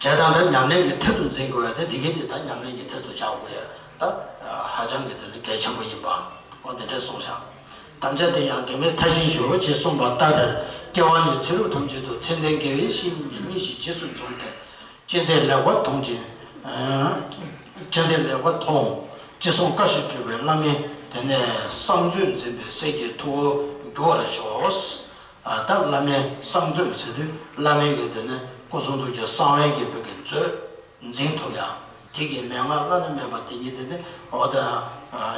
ཙང་ད་ཉམས་ལེན་གྱི་མཐིལ་དུ་འཛིན་དགོས་ཡ་དེ་འདི་གི་དེ་ད་ཉམས་ལེན་གྱི་མཐིལ་དུ་བཞག་དགོས་ཡ་ད་ཧ་ཅང་གི་དེ་ནི་གལ་ཆེན་པོ་ཡིན་པ། འོ་དེ་འདྲས་གསུངས་བཞག་དམ་བཅའ་དེ་ཡང་གེགས་མེད་མཐར་ཕྱིན་ཤོག་ཅེས་གསུངས་པ་ལྟར་སྐྱེ་བ་ནས་ཚེ་རབས་ཐམས་ཅད་དུ་མཚན་ལྡན་དགེ་བའི་བཤེས་གཉེན་གྱིས་མཉེས་ཤིང་རྗེས་སུ་བཟུང་སྟེ་ཅི་མཛད་ལེགས་པར་མཐོང་ཅིང་ཅི་མཛད་ལེགས་པར་མཐོང་ཅི་གསུང་བཀའ་བཞིན་སྒྲུབ་པའི་བླ་མའི་དེ་ནས་གསང་མཛོད་འཛིན་པའི་སྲས་ཀྱི་ཐུ་བོར་འགྱུར་བར་ཤོག་ད་བླ་མའི་གསང་མཛོད་ཟེར་དུས་བླ་མའི་གི་དེ་ནི་སྐུ་གསུང་ཐུགས་ཀྱི་གསང་བའི་གི་བོད་ཀྱི་མཛོད་འཛིན་ཐུབ་ཡ། དེ་གི་མན་ངག་བླ་ན་མེད་པ་དེ་ཉིད་དེ་ནི་འོ་ད་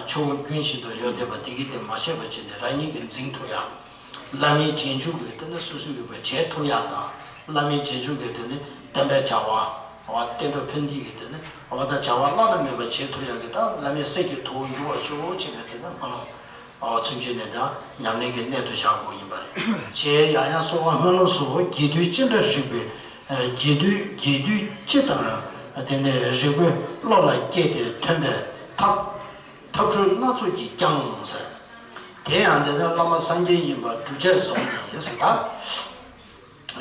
ཆུ་བོ་རྒྱུན་བཞིན་དུ་ཡོད་བསྡད་པ་དེ་གི་དེ་མ་ཆད་པ་བྱས་ནས་རང་ཉིད་ཀྱིས་འཛིན་ཐུབ་ཡ། བླ་མའི་རྗེས་འཇུག་གི་དེ་ནི་སོ་སོ་ཡོད་པ་བྱེད་ཐུབ་ཡ་དང་བླ་མའི་རྗེས་འཇུག་གི་དེ་ནི་བསྟན་པའི་བྱ་བ་འོ་བསྟན་འགྲོ་ཕན་བདེ་གི་དེ་ནི་འོ་ད་བྱ་བ་བླ་ན་མེད་པ་བྱེད་ཐུབ་ཡ་གི་ད་བླ་མའི་སྲས་ཀྱི་ཐུ་བོར་འགྱུར་བར་ཤོག་ཅེས་པའི་དེ་ནི་སྨོན་ལམ། ཨོ་ཚུན་ཆད་ནས་ད་ཉམས་ལེན་གྱི་གནད་དུ་བཞག་དགོས་ཡིན་པ་རེད། ཞེས་ཡང་ཡང་གསོལ་བ་སྨོན་ལམ་སོགས་རྒྱས་བསྡུས་ཅི་འདྲ་རིགས་པའི་རྒྱས་བསྡུས་རྒྱས་བསྡུས་ཅི་ལྟར་དེ་ནས་རིག་པའི་བློ་ལ་སྐྱེས་ཏེ་ཐོན་པའི་ཐབས་ཐབས་འཕྲུལ་སྣ་ཚོགས་ཀྱིས་ཀྱང་ཟེར། དེ་ཡང་དེ་ནི་བླ་མ་སངས་རྒྱས་ཡིན་པ་བསྒྲུབ་བྱར་བཟུང་ནས་ཟེར་ད།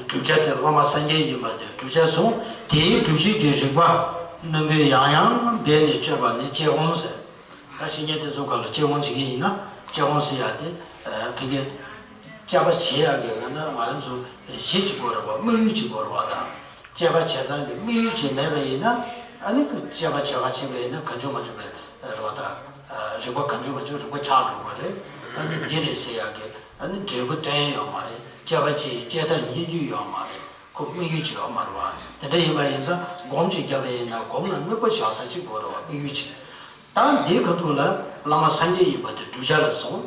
བསྒྲུབ་བྱ་དེ་བླ་མ་སངས་རྒྱས་ཡིན་པ་དེ་བསྒྲུབ་བྱར་བཟུང་། དེའི་སྒྲུབ་བྱེད་ཀྱི་རིགས་པ་རྣོན་པོས་ཡང་ཡང་འབད་ནས་བཅོས་པ་ནི་དཔྱད་སྒོམ་ཟེར། ད་བཤེས་གཉེན་དེ་ཚོ་ག་ལ་དཔྱད་སྒོམ་བྱེད་ཀྱི་ཡིན་ན་དཔྱད་སྒོམ་ཟེར་ཡ་དེ་ཕ་གི་དཔྱད་པ་བྱེད་ཡ་གི་ང་ད་ང་རང་ཚོ་གཞི་གཅིག་པོ་རེད་པ། དམིགས་ཡུལ་གཅིག་པོ་རེད་པ། ད་དཔྱད་པ་བྱེད་སྟངས་དེ་དམིགས་ཡུལ་གཅིག་མེད་པ་ཡིན་ན་ཨ་ནི་ཁོ་དཔྱད་པ་བྱེད་ག་བྱེད་པ་ཡིན་ན་གང་བྱུང་མང་བྱུང་བའི་རེད་པ། ད་རིགས་པ་གང་བྱུང་མང་བྱུང་རིགས་པ་ཆགས་འགྲོ་གི་རེད། ཨ་ནི་འདི་རེད་ཟེར་ཡ་གི་ཨ་ནི་འབྲས་བུ་སྟོན་ཡ་ཡོད་མ་རེད། དཔྱད་པ་བྱེད་དཔྱད་མཐར་རྙེད་རྒྱུ་ཡོད་མ་རེད། ཁོ་དམིགས་ཡུལ་གཅིག་ཡོད་མ་རེད་པ། དེ་འདྲ་ཡིན་པ་ཡིན་ཙང་སྒོམ་གཅིག་བརྒྱབ་པ་ཡིན་ན་སྒོམ་ལ་དམིགས་པ་བཞག་ས་གཅིག་པོ་རེད་པ། དམིགས་ཡུལ་གཅིག་ད་འདིའི་ཁ་ཐུག་ལ་བླ་མ་སངས་རྒྱས་ཡིན་པ་དེ་བསྒྲུབ་བྱ་ལ་བཟུང་།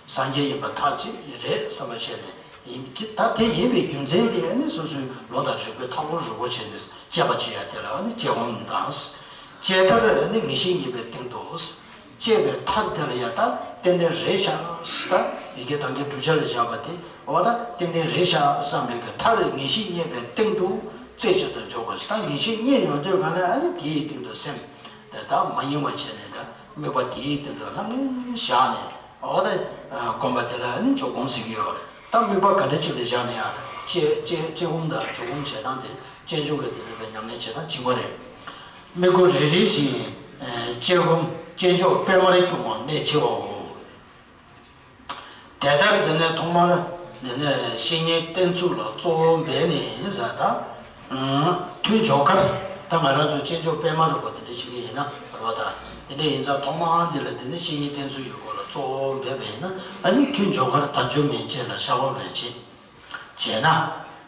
སངས་རྒྱས་ཡིན་པ་ཐག་ཆོད་རེད་བསམ་པ་བྱས་ནས་ཡིན་གྱི། ད་དེ་ཡིན་པའི་རྒྱུ་མཚན་དེ་ཨ་ནི་སོ་སོའི་ལུང་དང་རིགས་པའི་མཐའ་སྐོར་རིགས་པ་བྱས་ནས་དཔྱད་པ་བྱེད་ཡ་དེ་ལ་ཨ་ནི་དཔྱད་སྒོམ་དང་། དཔྱད་མཐར་ཨ་ནི་ངེས་ཤེས་རྙེད་པའི་སྟེང་དུ། དཔྱད་པའི་མཐར་དེ་ལ་ཡ་ད་ཏན་ཏན་རེད་ཤག་ད་ཡི་གེ་དང་གི་བསྒྲུབ་བྱ་ལ་བཞག་པ་དེ་འོ་ད་ཏན་ཏན་རེད་ཤག་བསམ་པའི་གི་མཐར་ངེས་ཤེས་རྙེད་པའི་སྟེང་དུ་རྩེ་གཅིག་ཏུ་འཇོག་དགོས། ད་ངེས་ཤེས་རྙེད་ཡོང་དུས་ག་ལ་ཨ་ནི་དེའི་སྟེང་དུ་སེམས་དེ་ད་མ་ཡེངས་པ་བྱས་ནས་ད་དམིགས་པ་དེའི་སྟེང་དུ་ལྷང་ངེ་བཞག་ནས་འོ་ད་སྒོམ་པ་དེ་ལ་ཨ་ནི་འཇུག་སྒོམ་ཟེར་གྱི་ཡོད་རེད། ད་དམིགས་པ་ག་འདྲ་ཅིག་ལ་བཞག་ནས་ཡང་དཔྱད་དཔྱད་དཔྱད་སྒོམ་དང་འཇུག་སྒོམ་བྱེད་སྟངས་དེ་དཔྱད་འཇུག་གི་དེ་ལ་བའི་ཉམས་ལེན་བྱེད་སྟངས་གཅིག་པ་རེད། དམིགས་སྒོམ་རེ་རེ་བཞིན་དཔྱད་སྒོམ་དཔྱད་འཇོག་སྤེལ་མར་སྐྱོང་བ་གནད་ཆེ་བའོ། དེ་ལྟར་འདི་ནི་ཐོག་མར་འདི་ནི་བཤེས་གཉེན་བསྟེན་ཚུལ་ལ་གཙོ་བོ་འབད་ནས་ཟེར་ད། ཐུན་མཇུག་ཁར་ད་ང་རང་ཚོ་དཔྱད་འཇོག་སྤེལ་མར་རེད་པ། དེ་འདྲ་བྱེད་ཀྱི་ཡིན་ན་རེད་པ། ད་དེ་འདྲ་ཡིན་ཙང་ཐོག་མར་འདི་ལ་འདི་ནི་བཤེས་གཉེན་བསྟེན་ཚུལ་ཡོད་སྐོར་ལ་གཙོ་བོ་འབད་པ་ཡིན་ན་ཨ་ནི་ཐུན་མཇུག་ཁར་དལ་འབྱོར་མན་ཆད་ལ་ཤར་སྒོམ་རེ་བྱེད། བྱས་ན།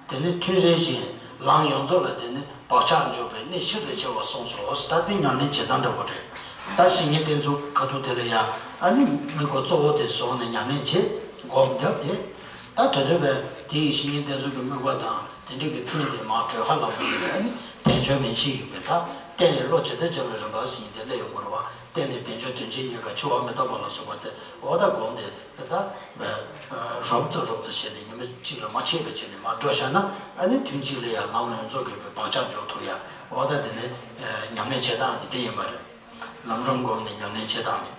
དེ་ནི་ཐུན་རེ་བཞིན་ལམ་ཡོངས་རྫོགས་ལ་དེ་ནི་བག་ཆགས་འཇོག་པའི་གནད་ཤིན་ཏུ་ཆེ་བར་གསུངས་སོ། ད་དེ་ཉམས་ལེན་བྱེད་སྟངས་འདྲ་པོ་རེད། ད་བཤེས་གཉེན་བསྟེན་ཚུལ་ཁ་ཐུག་དེ་ལ་ཡང་ཨ་ནི་དམིགས་སྒོམ་གཙོ་བོ་དེ་བཟུང་ནས་ཉམས་ལེན་བྱེད། སྒོམ་བརྒྱབ་སྟེ། ད་དེ་ཚོ་བས་དེ་ཡི་བཤེས་གཉེན་བསྟེན་ཚུལ་གྱི་དམིགས་པ་དང་དེ་འདྲ་གི་ཐུན་དེ་མར་གྲོལ་ཁ་ལ་མ་ལུས་པའི་ཨ་ནི་དལ་འབྱོར་མན་ཆད་ཡོད་པས། ད་བརྟེན་ནས་བློ་ཇི་ལྟར་འཆར་བའི་རིམ་པ་ཟིན་ཏེ་སླེབས་ཡོང་དགོས་རེད་པ། བརྟེན་ནས་དལ་འབྱོར་དོན་ཆེན་རྙེད་དཀའ་འཆི་བ་མི་རྟག་པ་ལ་སོགས་པ་དེ་འོ་ད་སྒོམ་དེ། དེ་ལྟར་རོབ་ཙམ་རོབ་ཙམ་བྱས་ནས་ཉི་མ་གཅིག་ལ་མ་ཆད་པ་བྱས་ནས་མར་འགྲོ་བཞག་ན་ཨ་ནི་ཐུན་གཅིག་ལ་ཡང་ལམ་ཡོངས་རྫོགས་དགེ་བའི་བག་ཆགས་འཇོག་ཐུབ་ཡ། འོ་ད་དེ་ནི་ཉམས་ལེན་བྱེད་སྟངས་དེ་དེ་ཡིན་པ་རེད། ལམ་རིམ་བསྒོམས་ནས་ཉམས་ལེན་བྱེད་སྟངས་དེ།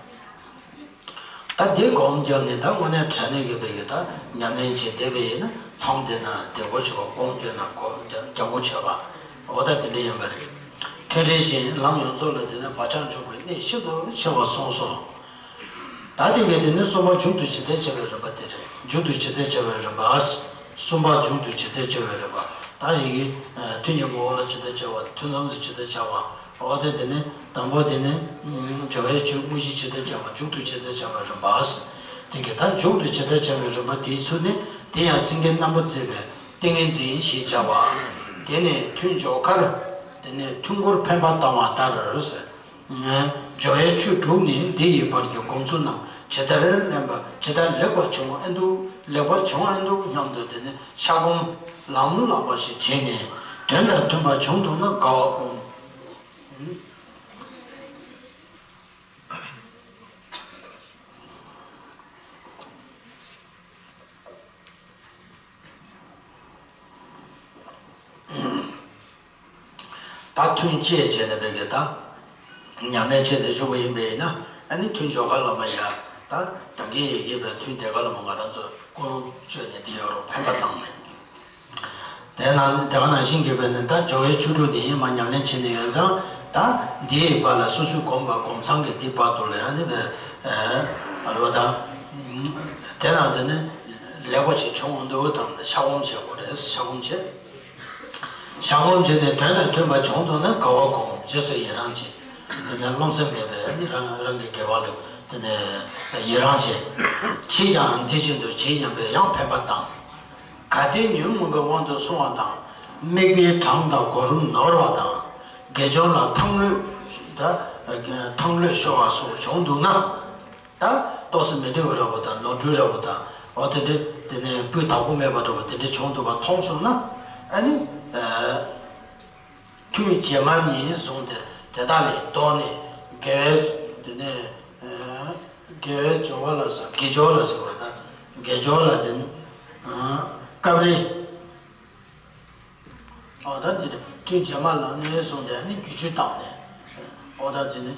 ད་དེ་སྒོམ་བརྒྱབ་ནས་ད་དངོས་གནས་དྲང་གནས་ཀྱི་བའི་ད་ཉམས་ལེན་བྱེད་བསྡད་པ་ཡིན་ན་མཚམས་དེ་ན་བདེ་པོ་བྱེད་པ། སྒོམ་བརྒྱབ་ན་སྒོམ་རྒྱ་རྒྱག་པོ་བྱེད་པ། འོ་ད་དེ་འདྲ་ཡིན་པ་རེད། ཐུན་རེ་བཞིན་ལམ་ཡོངས་རྫོགས་ལ་དེ་ནི་བག་ཆགས་འཇོག་པའི་གནད་ཤིན་ཏུ་ཆེ་བར་གསུངས་སོ། ད་དེ་གའི་དེ་ནི་གསུམ་པ་མཇུག་ཏུ་ཇི་ལྟར་བྱ་བའི་རིམ་པ་དེ་རེད། མཇུག་ཏུ་ཇི་ལྟར་བྱ་བའི་རིམ་པ། གསུམ་པ་མཇུག་ཏུ་ཇི་ལྟར་བྱ་བའི་རིམ་པ། ད་ཡི་གེ་ཐུན་གྱི་ངོ་བོ་ལ་ཇི་ལྟར་བྱ་བ། ཐུན་མཚམས་སུ་ཇི་ལྟར་བྱ་བ། འོ་དེ་དེ་ནི་དང་པོ་དེ་ནི་སྦྱོར་བའི་ཆོས་དངོས་གཞི་ཇི་ལྟར་བྱ་བ། མཇུག་ཏུ་ཇི་ལྟར་བྱ་བའི་རིམ་པ། དེ་གའི་ད་མཇུག་ཏུ་ཇི་ལྟར་བྱ་བའི་རིམ་པ་དེའི་ཚུལ་ནི་དེ་ཡང་སེང་གེ་རྣམ་པར་མཛེས་པའི་ཏིང་ངེ་འཛིན་ཞེས་བྱ་བ། དེ་ནི་ཐུན་མཇུག་ཁར་དེ་ནི་ཐུན་འགོར་འཕེན་པ་བཏང་བ་ལྟར། སྦྱོར་བའི་ཆོས་དྲུག་ནི་འདི་ཡི་བར་གྱི་སྒོམ་ཚུལ་རྣམས་ཇི་ལྟར་ལེགས་པ་ཇི་ལྟར་ལེགས་པར་བྱུང་ཨེ་འདུག་ལེགས་པར་བྱུང་ཨེ་འདུག་སྙམ་དུ་དེ་ནི་ཤར་སྒོམ་ལམ་ལྷག་པ་ཞིག་བྱས་ནས་དོན་དང་མཐུན་པར་བྱུང་འདུག་ན་དགའ་བ་སྒོམ། ད་ཐུན་བཅད་བྱས་ནས་བས་ཀྱི་ད་ཉམས་ལེན་བྱས་ནས་བཞུགས་པ་ཡིན་པས་ན་ཨ་ནི་ཐུན་མཇུག་ཁ་ལ་མ་ཡ་ད་ད་གིན་ཡི་གེ་བས་ཐུན་དེ་ག་ལ་མ་ང་རང་ཚོ་ཀུན་སྤྱོད་ནས་དེ་ཡོད་རོགས་འཕེན་པ་བཏང་ནས། དེ་ན་དེ་ག་ནང་བཞིན་གྱི་བས་ནི་ད་སྦྱོར་བའི་ཆོས་དྲུག་དེ་ཡིན་མ་ཉམས་ལེན་བྱས་ནས་ཡོད་ཙང་ད་འདིའི་བར་ལ་སོ་སོའི་སྒོམ་པ་སྒོམ་ཚང་གི་འདི་བར་དུ་ལ་ཡ་ནི་བས་ཨ་རེ་བ་ད་དེ་ལ་དེ་ནི་ལེགས་པ་ཞིག་བྱུང་འདུག་དང་ཤར་སྒོམ་བྱེད་དགོས་རེད། ཤར་སྒོམ་བྱེད། ཤར་སྒོམ་བྱས་ནས་དོན་དང་མཐུན་པ་བྱུང་འདུག་ན་དགའ་བ་སྒོམ། རྗེས་སུ་ཡི་རང་བྱེད། དེ་ནས་རློམ་སེམས་མེད་པས་ནི་རང་རང་གི་དགེ་བ་ལ་དེ་ནས་ཡི་རང་བྱེད། ཕྱིས་ཀྱང་འདི་བཞིན་དུ་བྱེད་སྙམ་པའི་ཡང་འཕེན་པ་དང་། གལ་ཏེ་ཉོན་མོངས་པའི་དབང་དུ་སོང་བ་དང་། དམིགས་པའི་གྲངས་དང་གོ་རིམ་ནོར་བ་དང་། དགེ་སྦྱོར་ལ་ཐང་ལྷོད་ད་ཐང་ལྷོད་ཤོར་བ་སོགས་བྱུང་འདུག་ན། ད་ཏོག་ཙམ་མི་འདྲ་བ་འདྲ་པོ་དང་ནོར་འཁྲུལ་འདྲ་པོ་དང་འོ་དེ་འདྲ་དེ་ནས་སྤུས་དག་པོ་མེད་པ་འདྲ་པོ་དེ་འདྲ་བྱུང་འདུག་པ་མཐོང་སོང་ན་ཨ་ནི་ཐུན་རྗེས་མ་ནས་བཟུང་སྟེ་དེ་དག་ལས་ལྡོག་ནས་དགེ་བའི་དེ་ནས་ དགེ་སྦྱོར་བ་ལ་ཟེར། དགེ་སྦྱོར་ལ་ཟེར་བ་དང་། དགེ་སྦྱོར་ལ་དེ་ནི་སྐབས་རེ། ཨོ་ད་འདིར་ཐུན་རྗེས་མ་ལ་ནི་གསུངས་ཏེ། ཨ་ནི་རྒྱུ་ཆོས་བཏང་ནས། ཨོ་ད་དེ་ནི་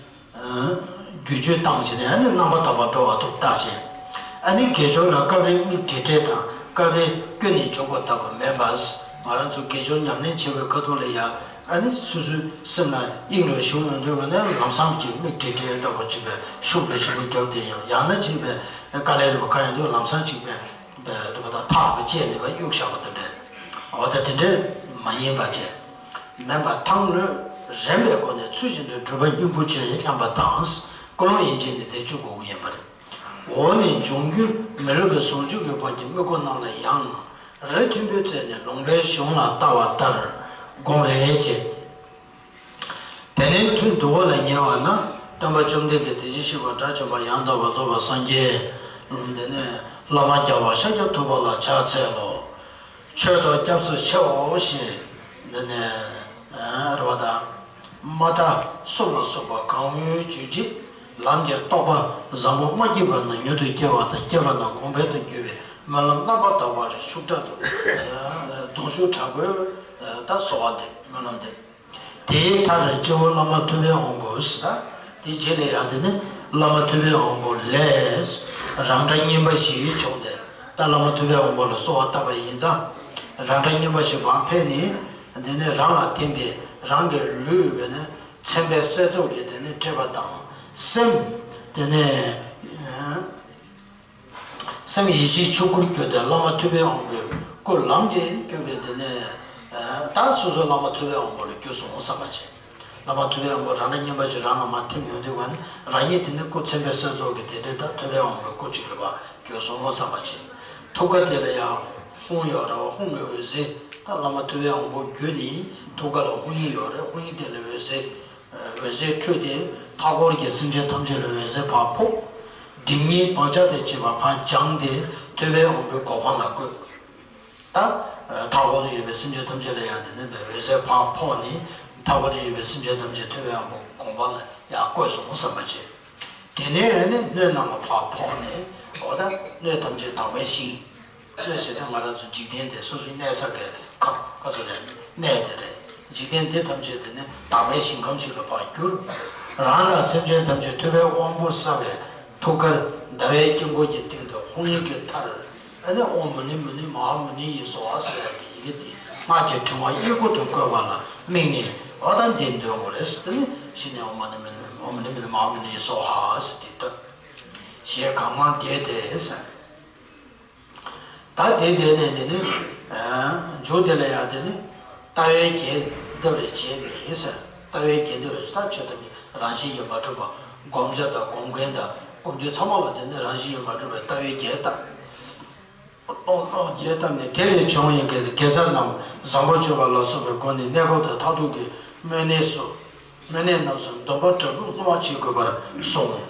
རྒྱུ་ཆོས་བཏང་བྱས་ནས། ཨ་ནི་རྣམ་པར་དག་པར་འགྲོ་བ་ཐུགས་བརྟག་བྱས། ཨ་ནི་དགེ་སྦྱོར་ལ་སྐབས་རེ་མིག་བགྲད་བགྲད་དང་། སྐབས་རེ་ཀུན་ནས་འཇོག་པ་ལྟ་བུ་མེད་པས། ང་རང་ཚོ་དགེ་སྦྱོར་ཉམས་ལེན་བྱེད་པའི་ཁ་ཐུག་ལ་ཡང་། ཨ་ནི་སོ་སོའི་སེམས་ལ་དབྱིངས་རུ་ཞུགས་ཡོང་དུས་ཀ་ནས། ལམ་སང་གི་མིག་བགྲད་བགྲད་ལྟ་བུ་བྱས་པའི་ཤུགས་ལ་ཞུགས་པའི་རྒྱབ་དེ་ཡང་། ཡང་ན་བྱས་པའི་དཀའ་ལས་རིམ་པ་ཁག་ཡོང་དུས་ལམ་སང་གཅིག་པའི་དེ་བ་དང་ཐག་པ་བཅད་ནས་པ་གཡུག་བཞག་པ་དེ་འདྲ། འོ་ད་དེ་འདྲ་མ་ཡིན་པ་བྱས། མེན་པ་ཐང་ལྷོད་རན་པའི་སྒོ་ནས་ཚུལ་བཞིན་དུ་སྒྲུབ་པ་སྙིང་པོ་བྱས་སྙམ་པ་དང་། ཀུན་སློང་ཡན་ཆད་ནི་དེ་བཅུ་དགུ་ཡིན་པ་རེད། འོག་ནས་འབྱུང་འགྱུར་མི་སློབ་པའི་ཟུང་འཇུག་གི་བར་གྱི་དམིགས་སྒོ་རྣམས་ལ་ཡང་རེ་མཐོན་པོའི་ཚད་ནས་ལུང་པའི་གཞུང་ལ་ལྟ་བ་ལྟར་དགོངས་རེ་བྱེད། དེ་ནས་ཐུན་བསྡུ་བ་ལ་ཉེ་བ་ན། སྟོན་པ་བཅོམ་ལྡན་འདས་དེ་བཞིན་གཤེགས་པ་དགྲ་བཅོམ་པ་ཡང་དག་པར་རྫོགས་པའི་སངས་རྒྱས། དེ་ནས་བླ་མ་རྒྱལ་བ་ཤཱཀྱ་ཐུབ་པ་ལ་ཕྱག་འཚལ་ལོ། མཆོད་དོ་སྐྱབས་སུ་མཆིའོ་ཞེས། དེ་ནས་རེ་བ་དང་། མ་ད་གསུམ་ལ་སོགས་པ་གང་འོས་གྱུར་ཅིག། ལམ་གྱི་རྟོགས་པ་བཟང་པོ་མ་སྐྱེས་པ་རྣམས་མྱུར་དུ་སྐྱེ་བ་དང་། སྐྱེས་པ་རྣམས་གོང་འཕེལ་དུ་འགྱུར་བའི་སྨོན་ལམ་རྣམ་པར་དག་པ་རེ་ཤུགས་དྲག་ཏུ། གདུང་ཤུགས་དྲག་པོས་ད་གསོལ་བ་འདེབས། སྨོན་ལམ་འདེབས། དེའི་མཐར་སྤྱི་བོར་བླ་མ་ཐུབ་པའི་དབང་པོ་ཟེར། ད་དེའི་རྗེས་ལ་ཡང་དེ་ནི་བླ་མ་ཐུབ་པའི་དབང་པོ་ལས་རང་སྒྲ་སྙན་པ་ཞིག་བྱུང་སྟེ། ད་བླ་མ་ཐུབ་པའི་དབང་པོ་ལ་གསོལ་བ་བཏབ་པ་ཡིན་ཙང་། རང་སྒྲ་སྙན་པ་ཞིག་བག་ཕེབས་ནས། དེ་ནས་རང་ལ་བརྟེན་པའི་རང་གི་ལུས་ཡོད་པའི་ནི་མཚན་དཔེ་གསལ་རྫོགས་ཀྱི་དེ་ནི་སྤྲས་པ་དང་། སེམས་དེ་ནས། སེམས་ཡེ་ཤེས་ཆོས་སྐུར་གྱུར་ཏེ། བླ་མ་ཐུབ་པའི་དབང་པོའི་སྐུ་ལམ་གྱིས་བསྐྱོད་པའི་དེ་ནས། ད་སོ་སོ་བླ་མ་ཐུབ་པའི་དབང་པོ་ལ་གྱུར་སོང་བསམ་པ་བྱས། བླ་མ་ཐུབ་པའི་དབང་པོ་རང་སྒྲ་སྙན་པ་ཞིག་རང་ལ་མར་ཐིམ་ཡོང་དུས་ཀ་ནས། རང་ཉིད་དེ་ནི་སྐུ་མཚན་དཔེ་གསལ་རྫོགས་ཀྱི་དེ་འདྲའི་ད་ཐུབ་པའི་དབང་པོའི་སྐུ་ཅིག་ལ་ཕར་གྱུར་སོང་བསམ་པ་བྱས། ཐུགས་ཀ་དེ་ལ་ཡང་ཧཱུྃ་ཡོད་རེད་པ། ཧཱུྃ་གི་འོད་ཟེར། ད་བླ་མ་ཐུབ་པའི་དབང་པོ་བརྒྱུད་ནས་ཐུགས་ཀ་ལ་ཧཱུྃ་ཡིག་ཡོད་རེད། ཧཱུྃ་ཡིག་དེ་ལས་འོད་ཟེར། འོད་ཟེར་འཕྲོས་ཏེ་མཐའ་འཁོར་གྱི་སེམས་ཅན་ཐམས་ཅད་ལ་འོད་ཟེར་ཕར་ཕོག་སྒྲིབ་གཉིས་བག་ཆགས་དང་བཅས་པ་ཕར་སྦྱངས་ཏེ། ཐུབ་པའི་དབང་པོའི་གོ་འཕང་ལ་བཀོད། ད་མཐའ་འཁོར་དུ་ཡོད་པའི་སེམས་ཅན་ཐམས་ཅད་ལ་ཡང་དེ་ནས་འོད་ཟེར་ཕར་ཕོག་ནས། མཐའ་འཁོར་དུ་ཡོད་པའི་སེམས་ཅན་ཐམས་ཅད་ཐུབ་པའི་དབང་པོའི་གོ་འཕང་ལ་ཡང་བཀོད་སོང་བསམ་པ་བྱས། དེ་ནས་ནི་སྣོད་རྣམས་ལ་ཕར་ཕོག་ནས། འོ་ད་སྣོད་ཐམས་ཅད་དག་པའི་ཞིང་། སྣོད་ཟེར་དུས་ང་རང་ཚོ་འཇིག་རྟེན་འདི་སོ་སོའི་གནས་ས་གི་ཁམས་ཀ་ཚོ་ལ་གནས་དེ་རེད། འཇིག་རྟེན་འདི་ཐམས་ཅད་དེ་ནི་དག་པའི་ཞིང་ཁམས་ཤིག་ལ་ཕར་གྱུར། རང་དང་སེམས་ཅན་ཐམས་ཅད་ཐུབ་པའི་དབང་པོ་གསལ་བའི་ཐུགས་ཀར་ཟླ་བའི་དཀྱིལ་འཁོར་གྱི་སྟེང་དུ་ཧཱུྃ་ཡིག་གི་མཐར། ཨ་ནི་ཨོཾ་མུ་ནེ་མུ་ནེ་མ་ཧཱ་མུ་ནེ་ཡེ་སྭཱ་ཧཱ་ཟེར་བའི་ཡི་གེ་དེ་སྔགས་ཀྱི་ཕྲེང་བ་གཡས་སྐོར་དུ་བཀོད་པ་ལ་དམིགས་ནས། འོ་ད་འདི་འདོན་དགོས་རེད་ཟེར་ནས། གཞི་ནས་ཨོཾ་མུ་ནེ་མུ་ནེ་ཨོཾ་མུ་ནེ་མུ་ནེ་མ་ཧཱ་མུ་ནེ་ཡེ་སྭཱ་ཧཱ་ཟེར་དེ་འདོན། ཞེས་གང་མང་བཟླས་ཏེ་ཟེར། ད་དེ་དེ་ནས་དེ་ནི། མཇུག་དེ་ལ་ཡང་དེ་ནི། ལྟ་བའི་རྒྱས་འདེབས་རེ་བྱས་ནས་ཟེར། ལྟ་བའི་རྒྱས་འདེབས་རེ་ད་ཆོས་ཐམས་ཅད་རང་བཞིན་གྱིས་མ་གྲུབ་པ། བསྒོམ་བྱ་དང་སྒོམ་མཁན་དང་སྒོམ་རྒྱུ་ཚང་མ་ལ་དེ་ནི་རང་བཞིན་གྱིས་མ་གྲུབ་པའི་ལྟ་བའི་རྒྱས་བཏབ། ལྟ་བའི་རྒྱས་བཏབ་ནས། དེ་ལས་བྱུང་བའི་དགེ་རྩ་རྣམས་བཟང་པོར་སྤྱོད་པ་ལ་སོགས་པའི་སྒོ་ནས་གནས་སྐབས་དང་མཐར་ཐུག་གི་སྨོན་གནས་སུ། སྨོན་གནས་རྣམས་སུ་སྡོམ་པ་དྲག་པོས་བསྔོ་བ་བྱེད་དགོས་པར་གསུངས།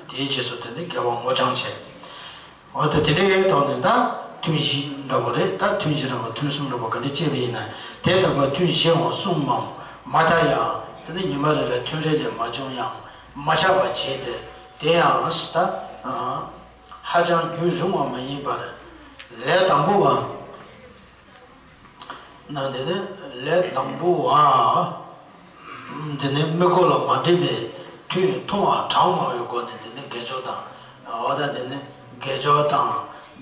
དེའི་རྗེས་སུ་དེ་ནི་དགེ་བ་བསྔོ་སྦྱང་བྱས། འོ་ད་དེ་འདྲའི་ཐོག་ནས་ད་ཐུན་བཞི་འདྲ་པོ་རེད། ད་ཐུན་བཞི་འདྲ་པོ་ཐུན་གསུམ་འདྲ་པོ་ག་འདྲ་བྱས་པ་ཡིན་ན། དེ་ལྟ་བུའི་ཐུན་བཞིའམ་གསུམ་མམ་མ་མཐའ་ཡང་དེ་ནི་ཉི་མ་རེ་ལ་ཐུན་རེ་ལས་མ་བྱུང་ཡང་མ་ཆག་པ་བྱས་ཏེ། དེ་ཡང་ད་ཧ་ཅང་རྒྱུན་རིང་བ་མ་ཡིན་པར། ལས་དང་པོ་བ། ན་དེ་ནི་ལས་དང་པོ་བ། དེ་ནི་དམིགས་སྐོར་ལ་མ་འདྲེས་པའི་ཐུན་ཐུང་བ་གྲངས་མང་བའི་སྒོ་ནས། དེ་ནི་དགེ་སྦྱོར་དང་། འོ་ད་དེ་ནི་དགེ་སྦྱོར་དང་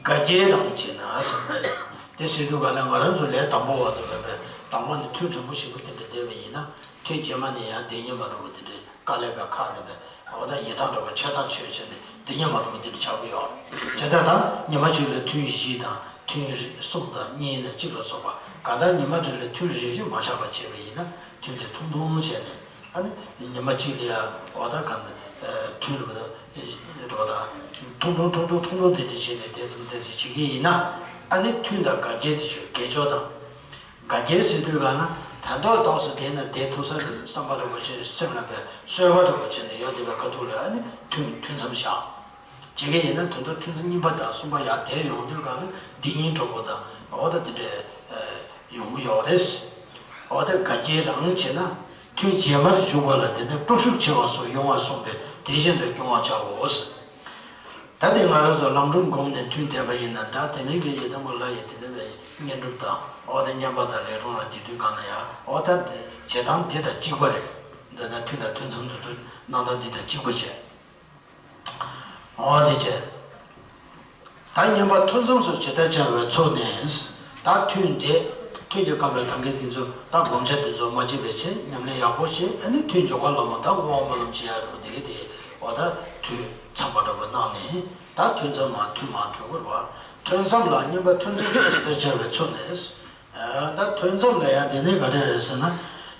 དགའ་སྐྱེལ་རང་བྱེད་ན་ཟེར། དེ་ཟེར་དུས་ག་ལ་ང་རང་ཚོ་ལས་དང་པོ་བ་དེ་ལ་བས་དང་པོ་ནས་ཐུན་རིང་པོ་ཞིག་པོ་དེ་འདྲ་བསྡད་པ་ཡིན་ན། ཐུན་རྗེས་མ་ནས་ཡང་བསྡད་སྙིང་མ་འདོད་པ་དེ་འདྲའི། དཀའ་ལས་པའི་ཁག་དེ་བས། འོ་ད་ཡི་དམ་འདྲ་པོ་ཆད་ཐག་ཆོད་བྱས་ནས་འདི་ཉིད་མ་གཏོགས་པ་འདི་འདྲ་ཆགས་ཀྱི་ཡོད་རེད། བྱས་ཙང་ད་ཉི་མ་གཅིག་ལ་ཐུན་བཞི་དང་ཐུན་གསུམ་དང་གཉིས་ན་གཅིག་ལ་སོགས་པ། གང་ལྟར་ཉི་མ་རེ་ལ་ཐུན་རེ་བཞིན་མ་ཆག་པ་བྱས་པ་ཡིན་ན། ཐུན་དེ་ཐུང་ཐུང་བྱས་ནས། ཨ་ནི་ཉི་མ་གཅིག་ལ་ཡང་འོ་ད་གང་ལྟར་ཐུན་རེ་བ་དང་འགྲོ་བ་དང་ཐུང་ཐུང་ཐུང་ཐུང་ཐུང་ཐུང་དེ་འདྲ་བྱས་ནས་དེ་ཙམ་དེ་ཙམ་བྱེད་ཀྱི་ཡིན་ན། ཨ་ནི་ཐུན་དང་དགའ་སྐྱེལ་དེ་ཆོས་དགེ་སྦྱོར་དང་། དགའ་སྐྱེལ་ཟེར་དུས་ག་ན་ད་མདོག་ཏོག་ཙམ་བསྡད་ན་བསྡད་ཐུབ་ས་རེད་བསམ་པ་འདྲ་པོ་ཅིག་སེམས་ལ་བས་གསོལ་བ་འདྲ་པོ་བྱས་ནས་ཡོད་བསྡད་པའི་ཁ་ཐུག་ལ། ཨ་ནི་ཐུན་ཐུན་མཚམས་བཞག་བྱེད་ཀྱི་ཡིན་ན། དོན་དུ་ཐུན་མཚམས་གཉིས་པ་དང་གསུམ་པ་ཡར་བསྡད་ཡོང་དུས་ག་ན་འདི་ཉིད་འགྲོ་དགོས་དང་འོ་ད་དེ་འདྲ་ཡོང་གི་ཡོད་རེད། འོ་ད་དགའ་སྐྱེལ་རང་བྱས་ན་ཐུན་རྗེས་མར་འཇུག་པ་ལ་དེ་ནས་སྤྲོ་ཤུགས་ཆེ་བ་སོགས་ཡོང་བར་གསུངས་པས། དེ་བཞིན་དུ་སྐྱོང་བར་བྱའོ། ད་དེ་ང་རང་ཚོ་ལམ་རིམ་བསྒོམས་ནས་ཐུན་བསྡད་པ་ཡིན་ན་འདྲ། དེ་མིན་གྱི་ཡི་དམ་ལྷ་ཡི་དེ་ནས་བསྙེན་སྒྲུབ་དང་འོ་དེ་བསྙེན་པ་དང་ལས་སྒྲོལ་ལ་དེ་དུས་གང་ན་ཡང་འོ་ད་དེ་བྱེད་སྟངས་འདི་དང་གཅིག་པ་རེད། འདི་ན་ཐུན་དང་ཐུན་མཚམས་དུ་ཚུར་གནང་སྟངས་འདི་དང་གཅིག་པ་བྱས། འོ་དེ་བྱས། ད་བསྙེན་པ་ཐུན་མཚམས་སུ་ཇི་ལྟར་བྱ་བའི་ཚུལ་ནི། ད་ཐུན་དེ་ཐུན་གྱི་སྐབས་ལ་ད་གིན་དེ་ཚོ་ད་བསྒོམ་བྱ་དེ་ཚོ་མ་བརྗེད་པའི་ཕྱིར་ཉམས་ལེན་ཡག་པོ་བྱེད། ཨ་ནི་ཐུན་འཇུག་ག་ལ་མ་ད་དབང་སྨོན་ལམ་བྱེད་ཡ་རེད་པ། དེ་གི་དེ་འོ་ད་ཐུན་ཚང་པ་འདྲ་པོ་གནང་ནས་ད་ཐུན་མཚམས་མ་ཐུན་མ་གྲོལ་དགོས་པ། ཐུན་མཚམས་ལ་བསྙེན་པ་ཐུན་མཚམས་སུ་ཇི་ལྟར་བྱ་བའི་ཚུལ་ནི། ད་ཐུན་མཚམས་ལ་ཡང་དེ་ནས་ག་རེ་རེད་ཟེར་ན།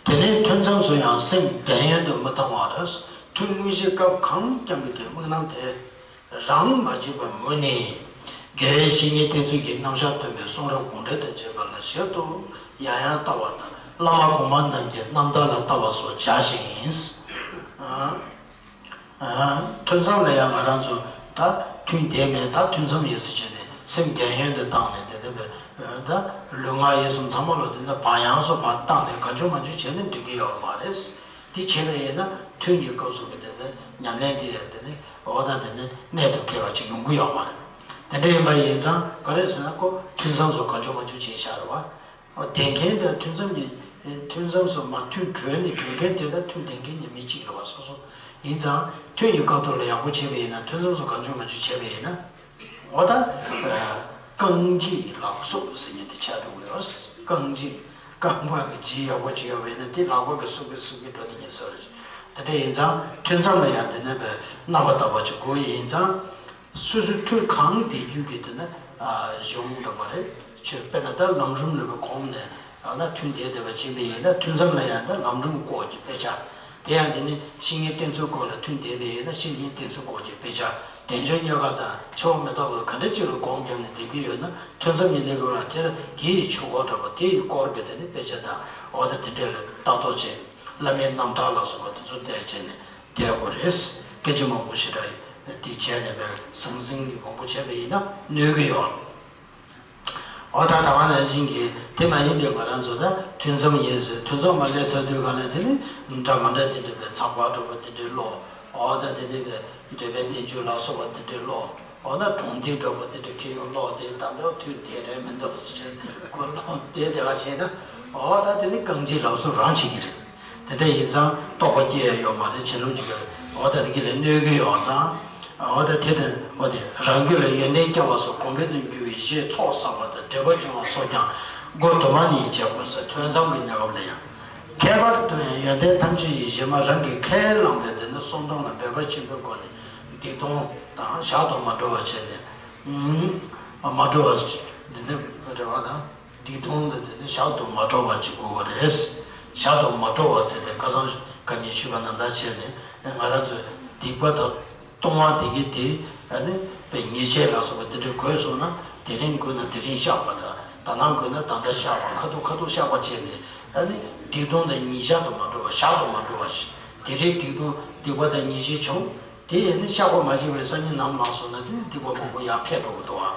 དེ་ནས་ཐུན་མཚམས་སུ་ཡང་སེམས་འགལ་ཡོན་དུ་མི་གཏང་བར། ཐུན་དངོས་གཞིའི་སྐབས་གང་བསྐྱངས་པའི་གི་དམིགས་རྣམ་དེ་རང་མ་བརྗེད་པར་མོས་ནས། དགེ་བའི་བཤེས་གཉེན་བསྟེན་ཚུལ་གྱི་རྣམ་གཞག་སྟོན་པའི་གསུང་རབ་གུང་ཁྲན་དང་བཅས་པ་ལ་ཞིབ་ཏུ་ཡང་ཡང་བལྟ་བ་དང་། བླ་མ་གོང་མ་རྣམས་ཀྱི་རྣམ་ཐར་ལ་བལྟ་བ་སོགས་བྱ་ཞིང་། ཐུན་མཚམས་ལ་ཡང་ང་རང་ཚོ་ད་ཐུན་བསྡད་མེད། ད་ཐུན་མཚམས་ཡིན་ཟེར་བྱས་ནས་སེམས་འགལ་ཡོན་དུ་བཏང་ནས་དེ་ནས་ད་ལུས་ངག་ཡིད་གསུམ་ཚང་མ་ལ་དེ་འདྲ་བག་ཡངས་སུ་བག་བཏང་ནས་གང་བྱུང་མང་བྱུང་བྱས་ན་འགྲིག་གི་ཡོད་མ་རེད། དེ་བྱས་པ་ཡིན་ན་ཐུན་གྱི་སྐབས་སུ་གི་དེ་ནས་ཉམས་ལེན་དེ་ཡང་དེ་ནས་འོ་ད་དེ་ནས་གནད་དུ་འཁེལ་བ་ཅིག་ཡོང་གི་ཡོད་མ་རེད། དེ་འདྲ་ཡིན་པ་ཡིན་ཙང་ག་རེ་ཟེར་ན་ཁོ་ཐུན་མཚམས་སུ་གང་བྱུང་མང་བྱུང་བྱས་བཞག་རེད་བ། བསྡད་མཁན་དང་ཐུན་མཚམས་ཀྱི་ཐུན་མཚམས་སུ་མ་ཐུན་གྲོལ་ནས་གྲོལ་མཁན་དེ་དང་ཐུན་བསྡད་མཁན་གཉིས་མི་གཅིག་རེད་བ། སོ་སོ་ཡིན་ཙང་ཐུན་གྱི་སྐབས་ཐོག་ལ་ཡག་པོ་བྱས་པ་ཡིན་ན། ཐུན་མཚམས་སུ་གང་བྱུང་མང་བྱུང་བྱས་པ་ཡིན་ན། འོ་ད་རྐང་རྗེས་ལག་སོགས་ཟེར་མཁན་དེ་ཆགས་འགྲོ་གི་ཡོད། རྐང་རྗེས་རྐང་པ་གི་རྗེས་ཡག་པོ་བྱས་ཡོད་པ་ཡིན་ན་དེ་ལག་པ་གི་སུབ་གི་སུབ་གི་འགྲོ་དེ་ཉིད་སོ་རེད། དེ་འདྲ་ཡིན་ཙང་ཐུན་མཚམས་ལ་ཡང་དེ་ནས་པའི་རྣམ་པར་དག་པ་ཅིག་དགོས་ཡིན་ཙང་། སོ་སོའི་ཐུན་གང་བསྡད་རྒྱུ་གི་དེ་ནི་གཞུང་འདྲ་པོ་རེད། ཆོས་དཔེར་ན་ད་ལམ་རིམ་ལ་བའི་གོང་ནས་ཡང་ན་ཐུན་བསྡད་བསྡད་པ་ཕྱིན་པ་ཡིན་ན། ཐུན་མཚམས་ལ་ཡང་ད་ལམ་རིམ་སྐོར་གྱི་དཔེ་ཆ། དེ་ཡང་དེ་ནི་བཤེས་གཉེན་བསྟེན་ཚུལ་སྐོར་ལ་ཐུན་བསྡད་པ་ཡིན་ན་བཤེས་གཉེན་བསྟེན་ཚུལ་སྐོར་གྱི་དཔེ་ཆ། བདེ་མཆོག་རྙེད་དཀའ་དང་འཆི་བ་མི་རྟག་པ་ག་འདྲ་ཅིག་ལ་སྒོམ་བརྒྱབ་ནས་བསྡད་ཀྱི་ཡོད་ན་ཐུན་མཚམས་ཀྱི་གནས་སྐབས་ལ་དེ་དེ་ཡི་ཆོས་སྐོར་འདྲ་པོ་དེ་ཡི་སྐོར་གྱི་དེ་ནི་དཔེ་ཆ་དང་འོ་ད་དེ་འདྲ་ལ་ལྟ་རྟོག་བྱས། བླ་མའི་རྣམ་ཐར་ལ་སོགས་པ་དེ་ཚོ་བལྟས་བྱས་ནས་བསྡད་དགོས་རེད། སྐད་ཆ་མང་པོ་ཞེ་དྲག་དེ་བྱས་ནས་པའི་ཟང་ཟིང་གི་མང་པོ་བྱས་པ་ཡིན་ན་གནོད་ཀྱི་ཡོད། འོ་ད་ད་ག་ནང་བཞིན་གྱི་དེ་མ་ཡིན་པའི་ང་རང་ཚོ་ད་ཐུན་མཚམས་ཡིན་ཟེར། ཐུན་མཚམས་མ་སླེབས་ཚར་དུས་ག་ལ་དེ་ནི་འདྲ་མ་འདྲ་དེ་འདྲ་པའི་ཚགས་པར་འདྲ་པོ་དེ་འདྲ་ཀློག་འོ་ད་དེ་འདྲ་པའི་འདོད་པའི་བསྟན་བཅོས་ལ་སོགས་པ་དེ་འདྲ་ཀློག་འོ་ན་གྲོང་སྡེ་འདྲ་པོ་དེ་འདྲ་ཁྱེར་ཡོང་ཀློག་དེ་ད་འདོད་དུས་དེ་རེད་མི་འདུག་ཟེར་ཁོ་ཀློག་དེ་དེ་ག་བྱས་ན། འོ་ད་དེ་ནི་རྐང་རྗེས་ལག་སོགས་རང་བྱེད་ཀྱི་རེད། དེ་འདྲ་ཡིན་ཙང་རྟོགས་པ་སྐྱེ་ཡ་ཡོད་མ་རེད། བྱིན་རླབས་འཇུག་པའི་འོ་ད་དེ་གི་ལས་གནོད་ཀྱི་ཡོད་ཙང་། འོ་ད་དེ་དང་འོ་དེ་རང་རྒྱུད་ལ་ཡོན་ཏན་སྐྱེ་བ་སོགས་གོང་འཕེལ་དུ་འགྱུར་བའི་གཞིའི་ཚོགས་བསགས་པ་དང་འབྲེལ་པ་འབྱུང་བ་སོགས་ཀྱང་སྒོ་དུ་མ་ནས་བྱེད་དགོས་ཟེར། ཐུན་མཚམས་ཀྱི་གནས་སྐབས་ལ་ཡང་། ཁྱད་པར་དུ་ཡང་ཡོན་ཏན་ཐམས་ཅད་ཀྱི་གཞི་མ་རང་གིས་ཁས་བླངས་པའི་དེ་ནི་སྲུང་སྡོམ་ལ་འབད་པ་ཆེན་པོའི་སྒོ་ནས་སྡིག་ལྟུང་དང་བཤགས་སུ་མ་འགྲོ་བ་བྱས་ནས། མ་འགྲོ་བ་འདི་ནི་རེ་བ་དང་། སྡིག་ལྟུང་དེ་དེ་ནི་བཤགས་སུ་མ་འགྲོ་བ་ཅིག་དགོས་པ་རེད། བཤགས་སུ་མ་འགྲོ་བ་ཟེར་ཏེ་ཁ་སང་ཁ་ཉིན་ཞུས་པ་ནང་ལྟར་བྱས་ནས་ང་རང་ཚོའི་སྡིག་པ་དང་ལྟུང་བ་དེ་གི་དེ་ཨ་ནི་པའི་ཉེས་བྱས་ལ་སོགས་པ་དེ་འདྲ་གོས་སོང་ན་དེ་རིང་གོས་ན་དེ་རིང་བཤགས་པ་དང་ད་ནངས་གོས་ན་ད་ལྟ་བཤགས་པ། ཁ་ཐུག་ཁ་ཐུག་བཤགས་པ་བྱས་ནས་ཨ་ནི་སྡིག་ལྟུང་དང་ཉེས་བྱས་སུ་མ་འགྲོ་བ། བཤགས་སུ་མ་འགྲོ་བ་ཞིག་དེ་རིང་སྡིག་ལྟུང་སྡིག་པ་དང་ཉེས་བྱས་བྱུང་། དེ་ཡིན་ན་བཤགས་པ་མ་བྱས་པའི་སང་ཉིན་ནམ་ལངས་སོང་ན་དེ་ནི་སྡིག་པ་མང་པོ་ཡར་འཕེལ་འགྲོ་གི་འདུག་ཨ།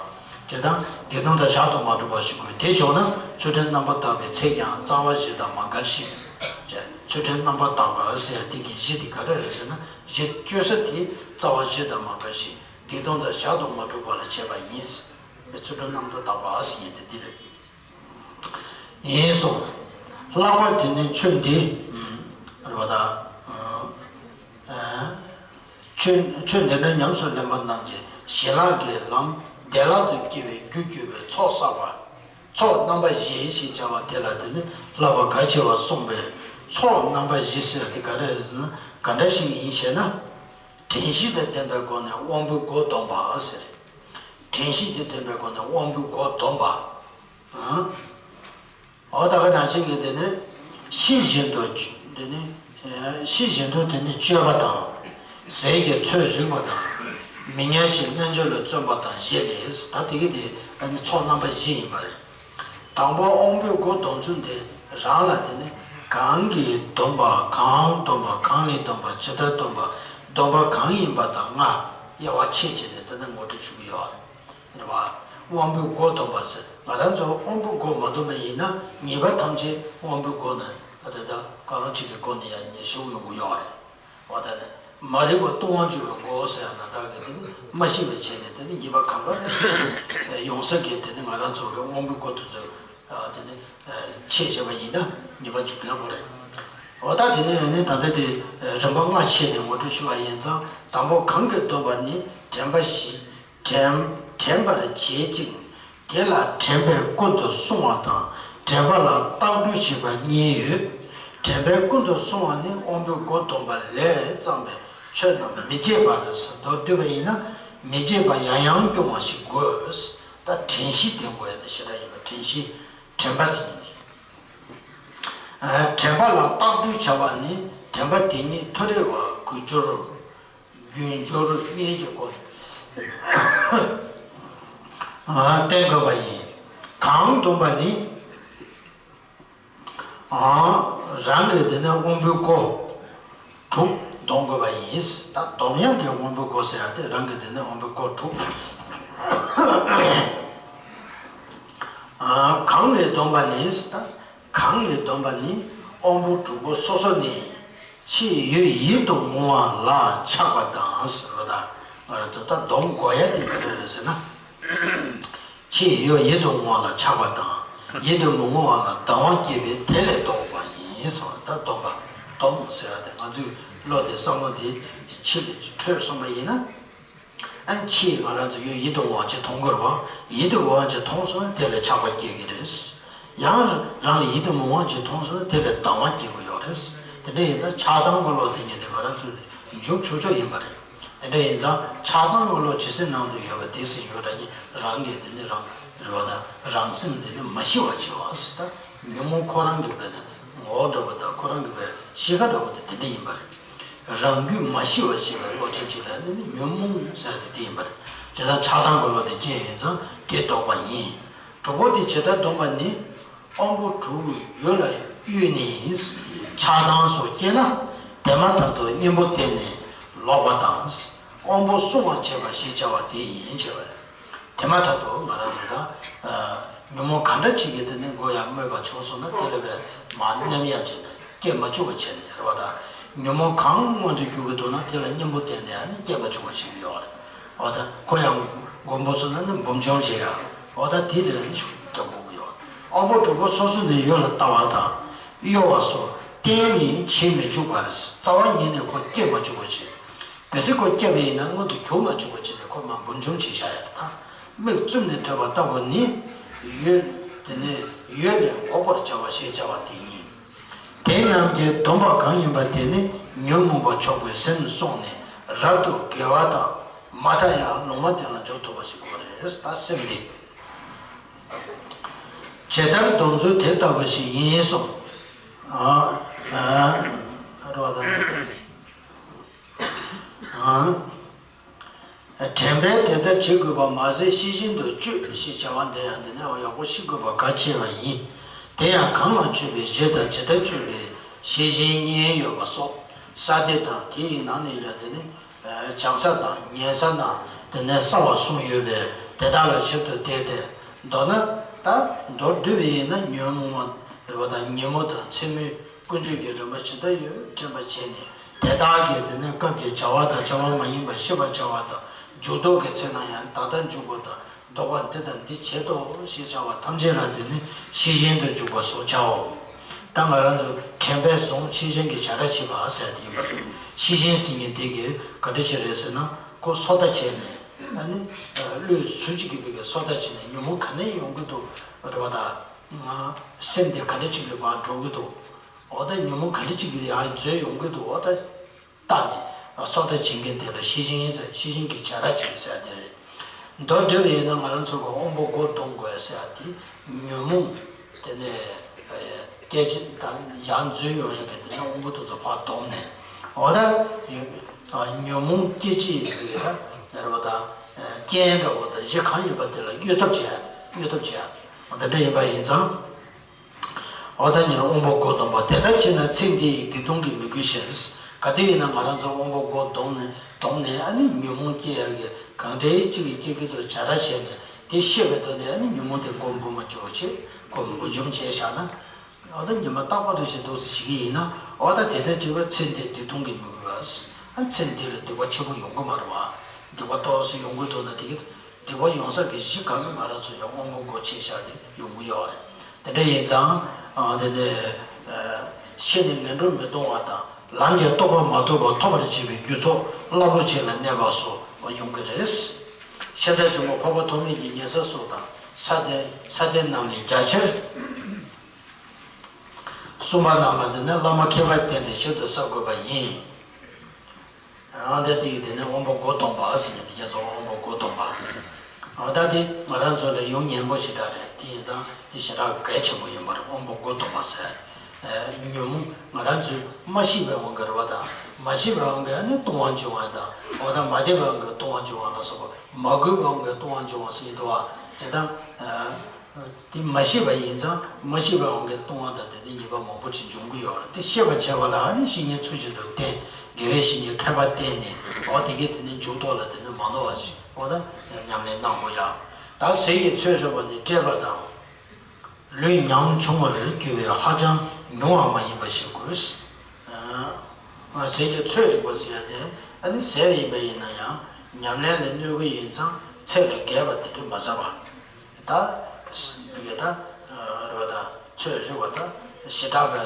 དེ་དང་སྡིག་ལྟུང་དང་བཤགས་སུ་མ་འགྲོ་བ་ཞིག་དགོས། དེ་བྱུང་ན་ཚུལ་ཁྲིམས་རྣམ་པར་དག་པའི་ཚེ་ཀྱང་རྩ་བ་བཞི་དང་མ་འགལ་ཞིང་། ཚུལ་ཁྲིམས་རྣམ་པར་དག་པ་ཟེར་ཡ་དེ་གི་གཞི་དེ་ག་རེ་རེད་ཟེར་ན། གཞི་བཅོ་ས་དེ་རྩ་བ་བཞི་དང་མ་འགལ་ཞིང་སྡིག་ལྟུང་དང་བཤགས་སུ་མ་འགྲོ་བ་ལ་བྱེད་པ་ཡིན། ཚུལ་ཁྲིམས་རྣམ་པར་དག་པ་ཟེར་ཡ་དེ་འདི་རེད། ཡིན་སོང་། ལྷག་པར་དེ་ནི་ཆོས་འདི། རེད་པ་ད། ཆོས་ཆོས་འདི་འདྲ་ཉམས་སུ་ལེན་པ་རྣམས་ཀྱིས་ཞི་ལྷག་གི་ལམ་བདེ་བླག་ཏུ་སྐྱེ་བའི་རྒྱུར་གྱུར་པའི་ཚོགས་བསགས་པ། ཚོགས་རྣམ་པ་བཞི་ཞེས་བྱ་བ་དེ་ལ་དེ་ནི་བསླབ་པ་གལ་ཆེ་བར་གསུངས་པས། ཚོགས་རྣམ་པ་བཞི་ཟེར་བ་དེ་ག་རེ་ཟེར་ན་ག་འདྲ་ཞིག་ཡིན་ཞེ་ན། དྲན་ཤེས་དང་ལྡན་པའི་སྒོ་ནས་དབང་པོའི་སྒོ་སྡོམ་པ་ཟེར། དྲན་ཤེས་དང་ལྡན་པའི་སྒོ་ནས་དབང་པོའི་སྒོ་སྡོམ་པ། འོ་ད་ག་ནང་བཞིན་གྱི་དེ་ནི་ཤེས་བཞིན་དུ་དེ་ནི་ཤེས་བཞིན་དུ་དེ་ནི་སྤྱོད་པ་དང་། ཟས་ཀྱི་ཚོད་རིག་པ་དང་། མི་ཉན་ཞིང་རྣལ་འབྱོར་ལ་བརྩོན་པ་དང་བཞི་ལས། ད་དེ་གི་དེ་ཨ་ནི་ཚོགས་རྣམ་པ་བཞི་ཡིན་པ་རེད། དང་པོ་དབང་པོའི་སྒོ་སྡོམ་ཚུལ་དེ་རང་ལ་དེ་ནི་གང་གིས་སྡོམ་པ། གང་སྡོམ་པ། གང་ལས་སྡོམ་པ། ཇི་ལྟར་སྡོམ་པ། སྡོམ་པ་གང་ཡིན་པ་དང་ལྔ་དབྱེ་བ་ཕྱེ་བྱས་ནས་དེ་ནི་ངོ་སྤྲོད་ཞུ་གི་ཡོད་རེད། རེད་བ། དབང་པོའི་སྒོ་སྡོམ་པ་ཟེར། ང་རང་ཚོ་དབང་པོའི་སྒོ་མ་སྡོམ་པ་ཡིན་ན་ཉེས་པ་ཐམས་ཅད་དབང་པོའི་སྒོ་ནས་ད་ལྟ་གང་རུང་གཅིག་གི་སྒོ་ནས་ཡང་ཉེས་ཞུགས་ཡོང་གི་ཡོད་རེད། འོ་ད་ནི་ མ་རིག་པ་ལྟུང་བ་འཇུག་པའི་སྒོ་ཟེར་ཡ་ན་ད་གི་དེ་ནི་མ་ཤེས་པའི་ཆ་ནས་དེ་ནི་ཉེས་པ་གང་ག་ཡོང་ས་གི་དེ་ནི་ང་རང་ཚོ་གི་དབང་པོའི་སྒོ་དེ་ཚོ་དེ་ནི་ཕྱེ་བཞག་པ་ཡིན་ན་ཉེས་པ་འཇུག་མཁན་པོ་རེད། འོ་ད་དེ་ནི་ཡང་ནི་ད་ལྟ་དེ་རིམ་པ་ལྔ་ཕྱེ་ནས་ངོ་སྤྲོད་ཞུ་བ་ཡིན་ཙང་དང་པོ་གང་གིས་བསྡོམས་པ་ནི་དྲན་པ་བཞི། དྲན་དྲན་པར་བྱེད་ཅིང་། དེ་ལ་དྲན་པས་ཀུན་ཏུ་བསྲུང་བ་དང་དྲན་པ་ལ་རྟག་འགྲོ་བྱེད་པ་གཉིས་ཡོད། དྲན་པས་ཀུན་ཏུ་བསྲུང་བ་ནི་དབང་པོའི་སྒོ་བསྡོམས་པ་ལས་བརྩམས་པའི་ཆོས་རྣམས་མི་བརྗེད་པར་མདོར་བསྡུས་པ་ཡིན་ན་མི་བརྗེད་པ་ཡང་ཡང་སྐྱོང་བ་ཞིག་དགོས། ད་དྲན་ཤེས་ལྡན་དགོས་ཡ་དེ་ཞེ་དྲག་ཡིན་པ་དྲན་ཤེས་དྲན་པ་ཟེར་ཡིན་ཏེ། དྲན་པ་ལ་རྟག་ཏུ་བྱ་བ་ནི་དྲན་པ་དེ་ཉིད་ཐོ་རེ་བ་རྒྱུ་སྦྱོར། རྒྱུ་སྦྱོར་གཉིས་ཀྱི་སྒོ་བསྟན་དགོས་པ་ཡིན། གང་བསྡོམས་པ་ནི། རང་གི་དེ་ནས་དབང་པོའི་སྒོ་དྲུག་བསྡོམས་དགོས་པ་ཡིན། ད་བསྡོམས་ཡག་གི་དབང་པོའི་སྒོ་ཟེར་ཡག་དེ་རང་གི་དེ་ནས་དབང་པོའི་སྒོ་དྲུག་གང་ལས་བསྡོམས་པ་ནི། ད་གང་ལས་བསྡོམས་པ་ནི་དབང་པོ་དྲུག་པོ་སོ་སོ་ནས་ཕྱི་ཡུལ་ཡིད་དུ་འོང་བ་ལ་ཆགས་པ་དང་ཟེར་བ་དང་ང་རང་ཚོ་ད་སྡོམ་དགོས་ཡ་དེ་ག་རེ་རེད་ཟེར་ན། ཕྱི་ཡུལ་ཡིད་དུ་འོང་བ་ལ་ཆགས་པ་དང་ཡིད་དུ་མི་འོང་བ་ལ་སྡང་བ་སྐྱེས་པས་དེ་ལས་ལྡོག་པ་ཡིན་ཟེར་བ་ད་སྡོམ་པ་སྡོམ་ཟེར་ཡ་དེ་ང་ཚོའི་བློ་དེ་བསམ་བློ་དེ་ཕྱི་ལ་འཕྲོས་སོང་བ་ཡིན་ན། ཨ་ནི་ཕྱིས་ང་རང་ཚོ་ཡུལ་ཡིད་དུ་འོང་བ་ཅིག་མཐོང་དགོས་རེད་བ། ཡིད་དུ་འོང་བ་ཅིག་མཐོང་སོང་ན་དེ་ལ་ཆགས་པ་སྐྱེ་གི་རེད། ཡང་རང་ལ་ཡིད་དུ་མི་འོང་བ་ཅིག་མཐོང་སོང་ན་དེ་ལ་སྡང་བ་སྐྱེ་གི་ཡོད་རེད། དེ་འདྲ་ཡིན་ཙང་ཆགས་སྡང་གི་བློ་དེ་ཉིད་དེ་ང་རང་ཚོས་འཇུག་ཆོག་ཆོག་ཡིན་པ་རེད། དེ་འདྲ་ཡིན་ཙང་ཆགས་སྡང་གི་བློ་ཇི་སྲིད་ནང་དུ་ཡོད་པ་དེ་སྲིད་ཡོད་ར་ཉིད་རང་གིས་དེ་ནི་རང་རེད་བ་དང་རང་སེམས་དེ་ནི་མ་ཤི་བར་བྱེད་པ་ཟེར་ད་ཉོན་མོངས་ཁོ་རང་གི་བས་ནི་ངོ་བོ་འདྲ་བོ་དང་ཁོ་རང་གི་བས་ཤི་ཁ་འདྲ་བོ་དེ་དེ་འདྲ་ཡིན་པ་རེད། རང་རྒྱུད་མ་ཞི་བར་བྱེད་པའི་བློ་ཅན་གཅིག་ལ་ནི་ཉོན་མོངས་ཟེར་ཏེ་དེ་ཡིན་པར། ཇི་ལྟར་ཆགས་སྡང་གི་བློ་དེ་སྐྱེས་ཡིན་ཙང་དེ་ལྡོག་པ་ཡིན། དྲུག་པོ་དེ་ཇི་ལྟར་སྡོམ་པ་ནི། དབང་པོ་དྲུག་ཡུལ་ལ་གཡོས་ནས་ཡིན། ཆགས་སྡང་སོགས་སྐྱེས་ན་དེ་མ་ཐག་ཏུ་གཉེན་པོ་བསྟེན་ནས་ལོག་པ་དང་། དབང་པོ་བསྲུང་བར་བྱེད་པ་ཞེས་བྱ་བ་དེ་ཡིན་བྱས་པ་རེད། དེ་མ་ཐག་ཏུ་ང་རང་ཚོ་ད་ཉོན་མོངས་ག་འདྲ་ཅིག་གིས་དེ་ནི་མགོ་ཡང་སྨོད་པ་བྱུང་སོང་ན་དེ་ལ་བས་མ་མནན་ཡ་བྱས་ནས་སྐྱེ་མ་བཅུག་པ་བྱས་ནས་རེད་བ་ད། ཉོན་མོངས་གང་མངོན་དུ་གྱུར་གྱི་འདུག་ན་དེ་ལ་གཉེན་པོ་བསྟེན་ནས་ནི་སྐྱེ་མ་བཅུག་པ་བྱེད་ཀྱི་ཡོད་རེད་བ་ད། ཁོ་ཡང་མགོ་འབོད་སོང་ན་ནི་འབུམ་འཇོམས་བྱེད་ཡ་བ་ད་དེ་ལ་ནི་ཤུགས་རྒྱག་དགོས་ཀྱི་ཡོད་རེད། དབང་པོ་དྲུག་པོ་སོ་སོ་ནས་ཡུལ་ལ་ལྟ་བ་དང་གཡོ་བ་སོགས་གཏན་ནས་བྱེད་མི་བཅུག་པར་རྩ་བ་ཉིད་ནས་ཁོ་སྐྱེ་མ་བཅུག་པ་བྱེད། གལ་སྲིད་ཁོ་སྐྱེས་པ་ཡིན་ན་མངོན་དུ་གྱུར་མ་བཅུག་པ་བྱས་ནས་ཁོ་མར་འབུར་འཇོམས་བྱས་བཞག་ཡ་དེ་དང་། མིག་བཙུམ་ནས་སྡོད་པ་ལྟ་བུ་ནི། ཡུལ་དེ་ནི་ཡུལ་ལས་འགོག་པར་བྱ་བ་ཞེས་བྱ་བ་དེ་ཡིན། དེ་རྣམས་ཀྱི་སྡོམ་པ་གང་ཡིན་པ་དེ་ནི་ཉོན་མོངས་པ་ཆོག་པའི་སེམས་སོང་ནས་རབ་ཏུ་དགེ་བ་དང་མ་མཐའ་ཡང་ལུང་མ་བསྟན་ལ་འཇོག་ཐུབ་པ་ཞིག་དགོས་རེད། ད་སེམས་འདི་ཇི་ལྟར་སྡོམ་ཚུལ་དེ་ལྟ་བུ་ཞིག་ཡིན་གསུངས། ཨ་ཨ་རོ་དང་། དྲན་པས་དེ་ལྟར་བྱེད་དགོས་པ་མ་ཟད་ཤེས་བཞིན་དུ་སྤྱོད་ཞེས་བྱ་བ་འདི་ཡང་འདི་ནས་ཡག་པོ་ཤེས་དགོས་པ་གལ་ཆེ་བ་ཡིན། དེ་ཡང་གང་ལ་སྤྱོད་པའི་གཞི་དང་ཇི་ལྟར་སྤྱོད་པའི་ཤེས་བཞིན་གཉིས་ཡོད་པ་སོགས་ས་སྡེ་དང་དེའི་ནང་ནས་ཀྱང་དེ་ནི་བྱང་ས་དང་ཉན་ས་དང་དེ་ནས་གསང་བ་གསུམ་ཡོད་པས་དེ་དག་ལ་ཞིབ་ཏུ་བལྟས་ཏེ་མདོར་ན་ད་མདོར་བསྡུས་པ་ཡིན་ན་ཉོན་མོངས་པ་རེད་པ་དང་ཉོན་མོངས་དང་མཚན་མོའི་ཀུན་སྤྱོད་ཀྱི་རིམ་པ་ཇི་ལྟར་ཡོད་དྲན་པ་བྱས་ནས་དེ་དག་གི་དེ་ནས་སྐབས་ཀྱི་བྱ་བ་དང་བྱ་བ་མ་ཡིན་པ་ཤེས་པར་བྱ་བ་དང་འཇུག་ལྡོག་གི་ཚེ་ན་ཡང་ད་ལྟ་འཇུག་པ་དང་ལྡོག་པ་འདི་དང་འདི་བྱེད་དོ་ཞེས་བྱ་བ་ཐམས་ཅད་ལ་དེ་ནི་ཤེས་བཞིན་དུ་འཇུག་པ་སོགས་བྱའོ། ད་ང་རང་ཚོ་དྲན་པས་བཟུང་ཤེས་བཞིན་གྱི་བྱ་ར་བྱེད་པ་ཟེར་དེ་ཡིན་པ་རེད། ཤེས་བཞིན་ཟེར་མཁན་དེ་གི་ག་འདྲ་ཅིག་རེད་ཟེར་ན་ཁོ་སོ་ལྟ་བྱས་ནས་ཨ་ནི་བློས་སུ་ཅིག་གི་བུ་གི་སོ་ལྟ་བྱས་ནས་ཉོན་མོངས་ག་ནས་ཡོང་གི་འདུག་རེད་པ་ད། སེམས་དེ་ག་འདྲ་ཅིག་གི་བར་འགྲོ་གི་འདུག་འོ་ད་ཉོན་མོངས་ག་འདྲ་ཅིག་གི་ཡར་འཛུལ་ཡོང་གི་འདུག་འོ་ད་ལྟ་ནས་སོ་ལྟ་བྱེད་མཁན་དེ་ལ་ཤེས་བཞིན་ཟེར་ཤེས་བཞིན་གྱི་བྱ་ར་བྱེད་ཟེར་དེ་རེད། མདོར་བསྡུས་པ་ཡིན་ན་ང་རང་ཚོ་གི་དབང་པོ་སྒོ་སྡོམ་དགོས་ཟེར་ཡ་དེ་ཉོན་མོངས་དེ་ནས་སྐད་ཅིག་དང་ཡར་འཛུལ་ཡོང་ཡ་གི་དེ་ནས་དབང་པོ་དེ་ཚོ་ཕར་སྡོམ་ནས་འོ་ད་ཉོན་མོངས་སྐྱེ་ཅི་ཡིན་དུས་ད་རེད་པ་ད་རྐྱེན་འདྲ་བོ་ད་གཞི་གང་ཡིན་པ་དེ་ལ་གཡོལ་ཐབས་བྱེད་ཡ་གཡོལ་ཐབས་བྱེད་ཡ་འོ་ད་འདྲ་ཡིན་པ་ཡིན་ཙང་། འོ་ད་ཉིད་དབང་པོ་སྒོ་སྡོམ་པ་དེ་ལྟར་བྱས་ན་ཚེ་འདི་ཡི་སྡིག་ལྟུང་གིས་མི་གོས་ཤིང་། ག་དུས་ཡིན་ན་ང་རང་ཚོ་དབང་པོ་སྒོ་སྡོམ་ནས་སྡོམ་ནས་ཨ་ནི་ཉོན་མོངས་སྐྱེ་ཡག་གི་གང་འདྲའི་གཅིག་གིས་སྐྱེ་གི་འདུག་བྱ་ར་བྱས་ནས་དེ་ཤེས་པའི་ཐོག་ནས་ཨ་ནི་ཉོན་མོངས་དེ་མགོ་འབུ་མ་བཅུག་པ་བྱེད་ཁོ་མགོ་འཇོམས་བྱས་བཞག་ན། འོ་ད་ཉི་མ་རྟག་པ་རེ་བཞིན་འདུག་སེ་བྱེད་ཀྱི་ཡིན་ན་འོ་ད་དེ་ལྟར་བྱས་པ་ཚེ་འདི་སྡིག་ལྟུང་གིས་མི་གོས་པ། ཨ་ཚེ་འདི་ལ་སྡིག་པ་ཆེན་པོ་ཡོང་གི་མ་རེད་བ། སྡིག་པ་ཏོག་ཙམ་ཡོང་གི་འདུག་ན་དེ་གི་སྡིག་པ་ཡོང་ས་གི་གཞི་ག་གི་ང་རང་ཚོ་ཡང་དབང་པོ་སྒོ་ཕྱེ་བཞག་དེ་ཡོང་གི་ཡོད་རེད། དེ་འདྲ་ཡིན་ཙང་ཨ་དེ་ནས་ཨ་ཤི་ནས་ངན་འགྲོར་མི་ལྟུང་བ་དང་། ལམ་གྱི་རྟོགས་པ་མ་ཐོབ་པར་ཐོབ་པར་བྱེད་པའི་རྒྱུ་ཚོགས་རླབས་པོ་ཆེ་ལ་གནས་པ་སོགས་ཡོང་གི་རེད། ཤེས་རབ་ཆེན་པོ་འཕགས་པ་ཐོགས་མེད་ཀྱི་ཉེ་ས་སོགས་དང་། ས་སྟེང་ས་སྟེང་རྣམས་ནས་རྒྱ་ཆེར་གསུངས་པ་རྣམས་ལ་དེ་ནི་བླ་མ་མཁས་པར་བསྟེན་ཏེ་ཞིབ་ཏུ་བསམ་དགོས་པ་ཡིན། ཨ་ད་དེ་དེ་ནི་དབང་པོ་སྒོ་སྡོམ་པ་ཟེར་ནས་དེ་ཁྱེད་ཚོ་དབང་པོ་སྒོ་སྡོམ་པ། ཨ་ད་དེ་ང་རང་ཚོ་ལ་ཡོང་ཉན་པོ་ཞེ་དྲག་རེད། དེ་ཡིན་ཙང་དེ་ཞེ་དྲག་གལ་ཆེན་པོ་ཡིན་པ་རེད། དབང་པོ་སྒོ་སྡོམ་པ་ཟེར། ཨ་ཉོན་མོངས་ང་རང་ཚོས་མ་ཤེས་པའི་དབང་གིས་རེད་བ་དང་། མ་ཤེས་པའི་དབང་གིས་ནི་ལྟུང་བ་འབྱུང་བ་དང་། འོ་ད་མ་བདེ་བའི་དབང་གིས་ལྟུང་བ་འབྱུང་བ་ལ་སོགས་པ། མ་གུས་པའི་དབང་གིས་ལྟུང་བ་འབྱུང་བ་ཟེར་གྱི་འདུག་བ། དེ་དང་། དེ་མ་ཤེས་པ་ཡིན་ཙང་མ་ཤེས་པའི་དབང་གིས་ལྟུང་བ་དང་དེ་ནི་ཉེས་པ་མང་པོ་ཅིག་འབྱུང་གི་ཡོད་རེད། དེ་ཤེས་པར་བྱ་བ་ལ་ཨ་ནི་བཤེས་གཉེན་ཚུལ་བཞིན་དུ་བསྟེན། དགེ་བའི་བཤེས་གཉེན་མཁས་པ་བསྟེན་ནས། འོ་དེ་གས་དེ་ནི་འཇུག་ལྡོག་ལ་དེ་ནི་མ་ནོར་བ་ཞིག་འོ་ད་ཉམས་ལེན་གནང་དགོས་ཡ། ད་ཟས་ཀྱི་ཚོད་རེག་པ་ནི་བཀྲེས་པ་དང་། ལུས་ཉམ་ཆུང་བར་གྱུར་པས་ཧ་ཅང་ཉུང་བ་མ་ཡིན་པ་ཤེས་དགོས། ཨ་ཟས་ཀྱི་ཚོད་རེག་པ་ཟེར་ཡ་དེ་ཨ་ནི་ཟས་ཡིན་པ་ཡིན་ན་ཡང་ཉམས་ལེན་ལ་གནོད་ཀྱི་ཡིན་ཙང་ཚད་ལས་བརྒལ་བ་དེ་འདྲ་མ་ཟ་བ། ད་བི་གེ་ད་རོ་ད་ཚོད་རེག་པ་ད་ཞེ་དྲག་པའི་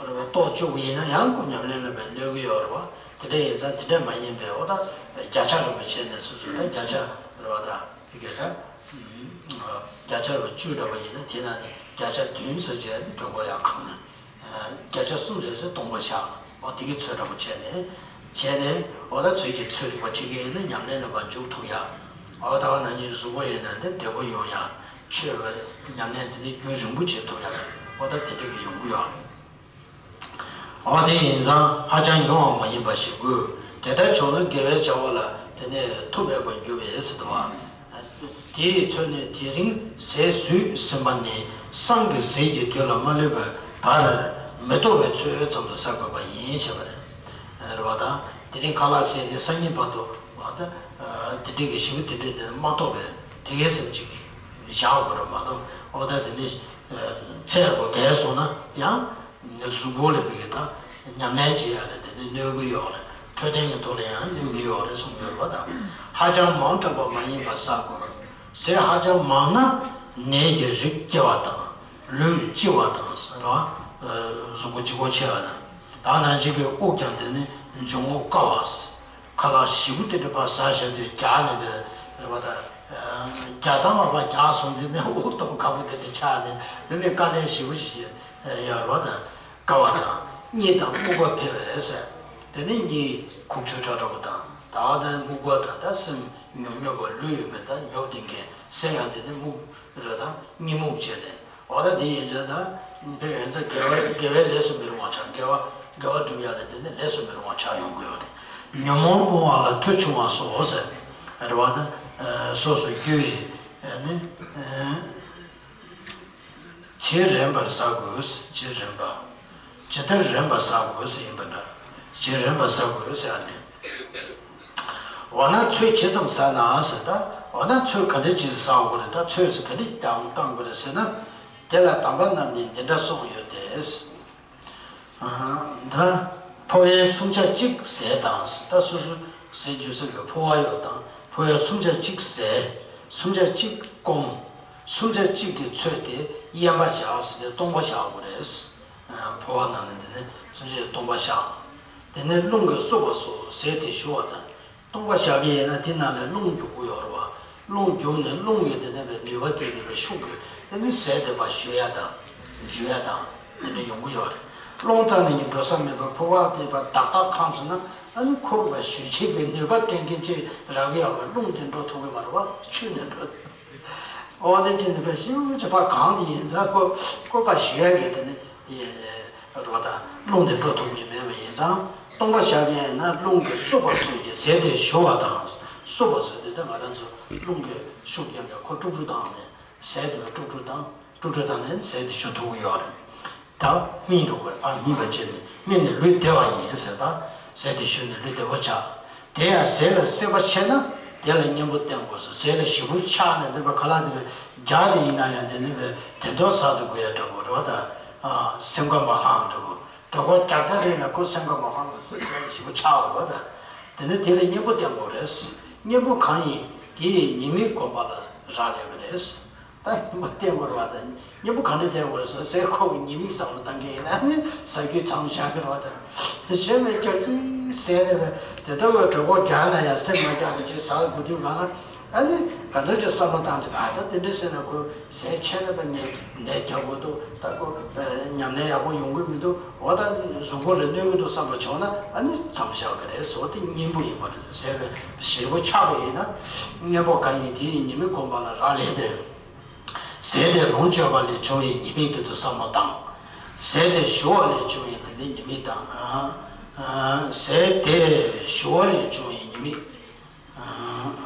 རོ་ཏོག་བཅུག་པ་ཡིན་ན་ཡང་ཁོ་ཉམས་ལེན་ལ་བས་གནོད་ཀྱི་ཡོད་རེད་བ། དེ་འདྲ་ཡིན་ཙང་དེ་འདྲ་མ་ཡིན་པའི་འོ་ད་བརྒྱ་ཆ་རེ་བ་བྱས་ནས་སོ་སོ་ད་བརྒྱ་ཆ་རེ་བ་ད་བི་གེ་ད་བརྒྱ་ཆ་རེ་བ་བཅུ་འདྲ་བ་ཡིན་ན་དེ་ན་ནི་བརྒྱ་ཆ་བདུན་ཙམ་བྱས་ནས་གྲོད་ཁོག་ཡར་གང་ན། བརྒྱ་ཆ་གསུམ་རེ་ཟེར་སྟོང་པ་བཞག་འོ་དེ་གི་ཚོད་འདྲ་པོ་བྱས་ནས། བྱས་ནས་འོ་ད་ཚོད་ཀྱི་ཚོད་རིག་པ་བྱེད་ཀྱི་ཡིན་ན་ཉམས་ལེན་ལ་བ་འཇུག་ཐུབ་ཡ། འོ་ད་ག་ནང་བཞིན་གཟུགས་པོ་ཡིན་ན་འདི་བདེ་པོ་ཡོང་ཡ། ཆོས་པ་ཉམས་ལེན་དེ་ནི་རྒྱུན་རིང་པོ་བྱེད་ཐུབ་ཡ། འོ་ད་དེ་འདྲ་གི་ཡོང་གི་ཡོད། འོ་དེ་ཡིན་ཙང་ཧ་ཅང་ཉུང་བ་མ་ཡིན་པ་ཞིག་དགོས། དེ་ལྟར་བྱུང་ན་དགེ་བའི་བྱ་བ་ལ་དེ་ནས་མཐུ་མེད་པར་འགྱུར་བས་ཟེར་དུས། དེས་མཚོན་ནས་དེ་རིང་ཟས་ཟོས་ཟིན་པ་ནི་སང་གི་ཟས་ཀྱི་དུས་ལ་མ་སླེབས་པའི་བར་མི་ལྟོགས་པའི་ཚོད་ཙམ་དུ་ཟ་དགོས་པ་ཡིན་ཞེས་པ་རེད། རེད་བ་དང་། དེ་རིང་ཁ་ལག་ཟས་ནས་སང་ཉིན་བར་དུ་བ་དང་། དེ་འདྲའི་གི་ཞིམ་པོ་དེ་འདྲའི་དེ་མ་ལྟོགས་པའི་དེ་གའི་སེམས་ཅིག་བཞག་དགོས་རེད་མ་གཏོགས། འོ་ད་དེ་ནི་ཚད་རེ་བ་བརྒལ་སོང་ན་ཡང་། གཟུགས་པོ་ལ་བི་གེ་དང་ཉམས་ལེན་བྱེད་ཡ་ལ་དེ་ནི་གནོད་ཀྱི་ཡོད་རེད། འཕྲོད་བསྟེན་གྱི་ཐོག་ལ་ཡང་གནོད་ཀྱི་ཡོད་རེད་གསུངས་ཡོད་རེད་བ་དང་། ཧ་ཅང་མང་དྲགས་པ་མ་ཡིན་པ་ཟ་དགོས། ཟས་ཧ་ཅང་མང་ན་ནད་ཀྱི་རིགས་སྐྱེ་བ་དང་ལུས་ལྕི་བ་དང་ཟེར་བ། གཟུགས་པོ་ལྕི་པོ་ཆེ་བ་དང་། ད་ནང་བཞིན་གྱི་དབུགས་ཀྱང་དེ་ནི་འབྱུང་རྔུབ་དཀའ་བ། ཁ་ལག་ཞིམ་པོ་དེ་འདྲ་ཕར་ཟ་བཞག་དུས་རྒྱགས་ནས་པའི་རེད་བ་དང་། རྒྱགས་སྟངས་ལ་ཕར་རྒྱགས་སོང་དུས་ནི་དབུགས་གཏོང་ཁག་པོ་དེ་འདྲ་ཆགས་ནས་དེ་ནི་དཀའ་ལས་ཞེ་པོ་ཞིག་ཡོད་རེད་བ་དང་། དཀའ་བ་དང་། གཉིད་དང་རྨུགས་པ་འཕེལ་བས་ཟེར། དེ་ནི་གཉིད་ཁུག་ཆུ་ཁྲག་ཁྲག་པོ་དང་། ད་ག་དང་རྨུགས་པ་དང་། ད་སེམས་ཉོབ་ཉོབ་པ་ལུས་ཡོད་པའི་ད་ཉོབ་ལྡིང་མཁན་སེམས་ཡང་དེ་ནི་རྨུགས་རེད་དང་གཉིད་རྨུགས་བྱས་ནས། འོ་ད་དེ་ཡིན་ཙང་ད་དེ་ཡིན་ཙང་དགེ་བ་དགེ་བའི་ལས་སུ་མི་རུང་བ་ཆགས། དགེ་བ་དགེ་བ་སྒྲུབ་ཡ་ལ་དེ་ནི་ལས་སུ་མི་རུང་བ་ཆགས་ཡོང་གི་ཡོད་རེད། ཉོན་མོངས་སྤོང་བ་ལ་མཐུ་ཆུང་བ་སོགས་ཟེར། རེད་བ་ད། སོ་སོ་རྒྱུ་ཡི་ནི། ཇི་རན་པར་ཟ་དགོས། ཇི་རན་པ། ཇི་ལྟར་རན་པར་ཟ་དགོས་ཟེར་ཡིན་པ་འདྲ། ཇི་རན་པར་ཟ་དགོས་ཟེར་ཡ་དེ། འོ་ན་ཚོད་ཇི་ཙམ་ཟ་ན་ཟེར་ད། འོ་ན་ཚོད་ག་འདྲ་ཅིག་ཟ་དགོས་རེད། ད་ཚོད་ཟེར་ག་འདྲ་བཏང་བཏང་དགོས་རེད་ཟེར་ན། དེ་ལ་དམ་པ་རྣམས་ནས་འདི་འདྲ་གསུངས་ཡོད་དེ། ད་ཕོ་བའི་སུམ་ཆ་གཅིག་ཟས་དང་། ད་སོ་སོ་ཟས་འཇུ་ས་གི་ཕོ་བ་ཡོད་དང་། ཕོ་བའི་སུམ་ཆ་གཅིག་ཟས། སུམ་ཆ་གཅིག་སྐོམ། སུམ་ཆ་གཅིག་གི་ཚོད་དེ་གཡན་པ་བཞག་ཟེར་ཏེ་སྟོང་པ་བཞག་དགོས་རེད། ཕོ་བ་ནང་ནས་དེ་ནི་སུམ་ཆ་སྟོང་པ་བཞག་དེ་ནས་རླུང་གིས་བསྲུབས་པ་སོགས་ཟས་དེ་ཞུ་བ་དང་། སྟོང་པ་བཞག་གི་ཡིན་ན་དེ་ནང་ལ་རླུང་རྒྱུག་གི་ཡོད་རེད་བ། རླུང་རྒྱུག་ནས་རླུང་གི་དེ་ནས་པའི་ནུས་པ་དེ་ནས་པའི་ཤུགས་ཀྱིས་དེ་ནི་ཟས་དེ་ཕར་གཞུ་ཡ་དང་། འཇུ་ཡ་དང་། དེ་འདྲ་ཡོང་གི་ཡོད་རེད། རླུང་རྩ་ནས་ཀྱི་འགྲོ་ས་མེད་པར་ཕོ་བ་དེ་ཕར་ཏག་ཏག་འཁངས་སོང་ན་ཨ་ནི་ཁོ་ཕར་གཞུ་བྱེད་ཀྱི་ནུས་པ་སྤྲད་མཁན་ཅིག་རག་གི་ཡོད་པས། རླུང་དེ་འགྲོ་ཐུབ་ཀྱི་མ་རེད་བ། ཆུ་ནས་འགྲོ། འོ་དེ་ཅི་ནས་པའི་ཤིའུ་ཅིག་ཕར་གང་དེ་ཡིན་ཙང་ཁོ་ཁོ་ཕར་གཞུ་ཡ་གི་དེ་ནི། རོ་དང་རླུང་དེ་འགྲོ་ཐུབ་ཀྱི་མེད་པ་ཡིན་ཙང་། སྟོང་པ་བཞག་གི་ཡིན་ན་རླུང་གིས་བསྲུབས་པ་སོགས་ཀྱིས་ཟས་དེ་ཞུ་བ་དང་། བསྲུབས་པ་སོགས་དེ་ད་ང་རང་ཚོ་རླུང་གི་ཤུགས་རྐྱེན་དེ་ཁོ་དཀྲུག་དཀྲུག་བཏང་ནས་ཟས་དེ་ལ་དཀྲུག་དཀྲུག་བཏང་། དཀྲུག་དཀྲུག་བཏང་ནས་ཟས་དེ་ཞུ་ཐུབ་ཀྱི་ཡོད་རེད། ད་སྨིན་འགྲོ་དགོས། ཕར་སྨིན་པ་བྱས་ནས་སྨིན་ནས་ལུས་བདེ་བ་ཡིན་ཟེར། ད་ཟས་དེ་ཞུ་ནས་ལུས་བདེ་བོ་ཆགས། དེ་ཡང་ཟས་ལ་སྲེད་པ་ཆེ་ན་དེ་ལ་གཉེན་པོ་བསྟེན་དགོས་སོ། ཟས་ལ་ཞེ་པོ་ཆགས་ནས་དེ་བས་ཁ་ལག་དེ་ལ་རྒྱགས་དེ་ཡིན་ན་ཡང་དེ་ནི་བས་དེ་འདྲ་ཟ་དུ་དགོས་ཡ་འདྲ་པོ་རེད་བ། ད་སེམས་ཁམས་མ་ཧང་འདྲ་པོ། གྲོད་ཁོག་རྒྱགས་རྒྱགས་རེད་ན་ཁོ་སེམས་ཁ་མ་ཕངས་པ་ཟེར་ཟེར་ཞིབ་པོ་ཆགས་པ་རེད་པ། ད་དེ་ནས་དེ་ལ་གཉེན་པོ་བསྟེན་དགོས་རེད། གཉེན་པོ་གང་ཡིན་དེ་ཡི་ཉེས་དམིགས་བསྒོམ་པ་ལ་རག་ལས་པ་རེད། ད་གཉེན་པོ་བསྟེན་དགོས་རེད་པ། ད་གཉེན་པོ་གང་འདྲ་བསྟེན་དགོས་རེད་ཟེར་ཟས་ཁོག་གི་ཉེས་དམིགས་བསམ་བློ་བཏང་མཁན་ཡིན་ན་ནི་ཟ་རྒྱུ་མཚམས་བཞག་གི་རེད་པ། ད་ཞེས་པའི་སྐྱག་རྫུན་ཟས་ལས་པས་དེ་ལྟ་བུའི་གྲོད་ཁོག་རྒྱགས་ན་ཡང་སེམས་མ་རྒྱགས་པ་བྱས་ཟ་དགོས་དུས་གང་ན། ཨ་ནི་ག་ཚོད་ཅིག་བསམ་བློ་བཏང་ཅིག་ཨ་ད་དེ་འདྲ་བྱས་ན་ཁོ་ཟས་ཆད་ན་པ་ནས་ནད་རྒྱག་དགོས་འདུག་ད་ཁོ་ཉམས་ལེན་ཡག་པོ་ཡོང་གི་མི་འདུག་འོ་ད་གཟུགས་པོ་ལ་གནོད་ཀྱི་འདུག་བསམ་པ་བྱུང་ན་ཨ་ནི་མཚམས་བཞག་གི་རེད་ཟེར་བ་དེ་གཉེན་པོ་ཡིན་པ་རེད། ཟས་པའི་ཞེ་པོ་ཆགས་པ་ཡིན་ན་གཉེན་པོ་གང་ཡིན་དེ་ཡི་ཉེས་དམིགས་བསྒོམ་པ་ལ་རག་ལས་པས། ཟས་དེ་ལོངས་སྤྱོད་པ་ལས་བྱུང་བའི་ཉེས་དམིགས་དེ་ཚོ་བསམ་བློ་བཏང་། ཟས་དེ་ཞུ་བ་ལས་བྱུང་བའི་དེ་ནི་ཉེས་དམིགས་དང་། ཟས་དེ་ཞུ་བ་ལས་བྱུང་བའི་ཉེས་དམིགས།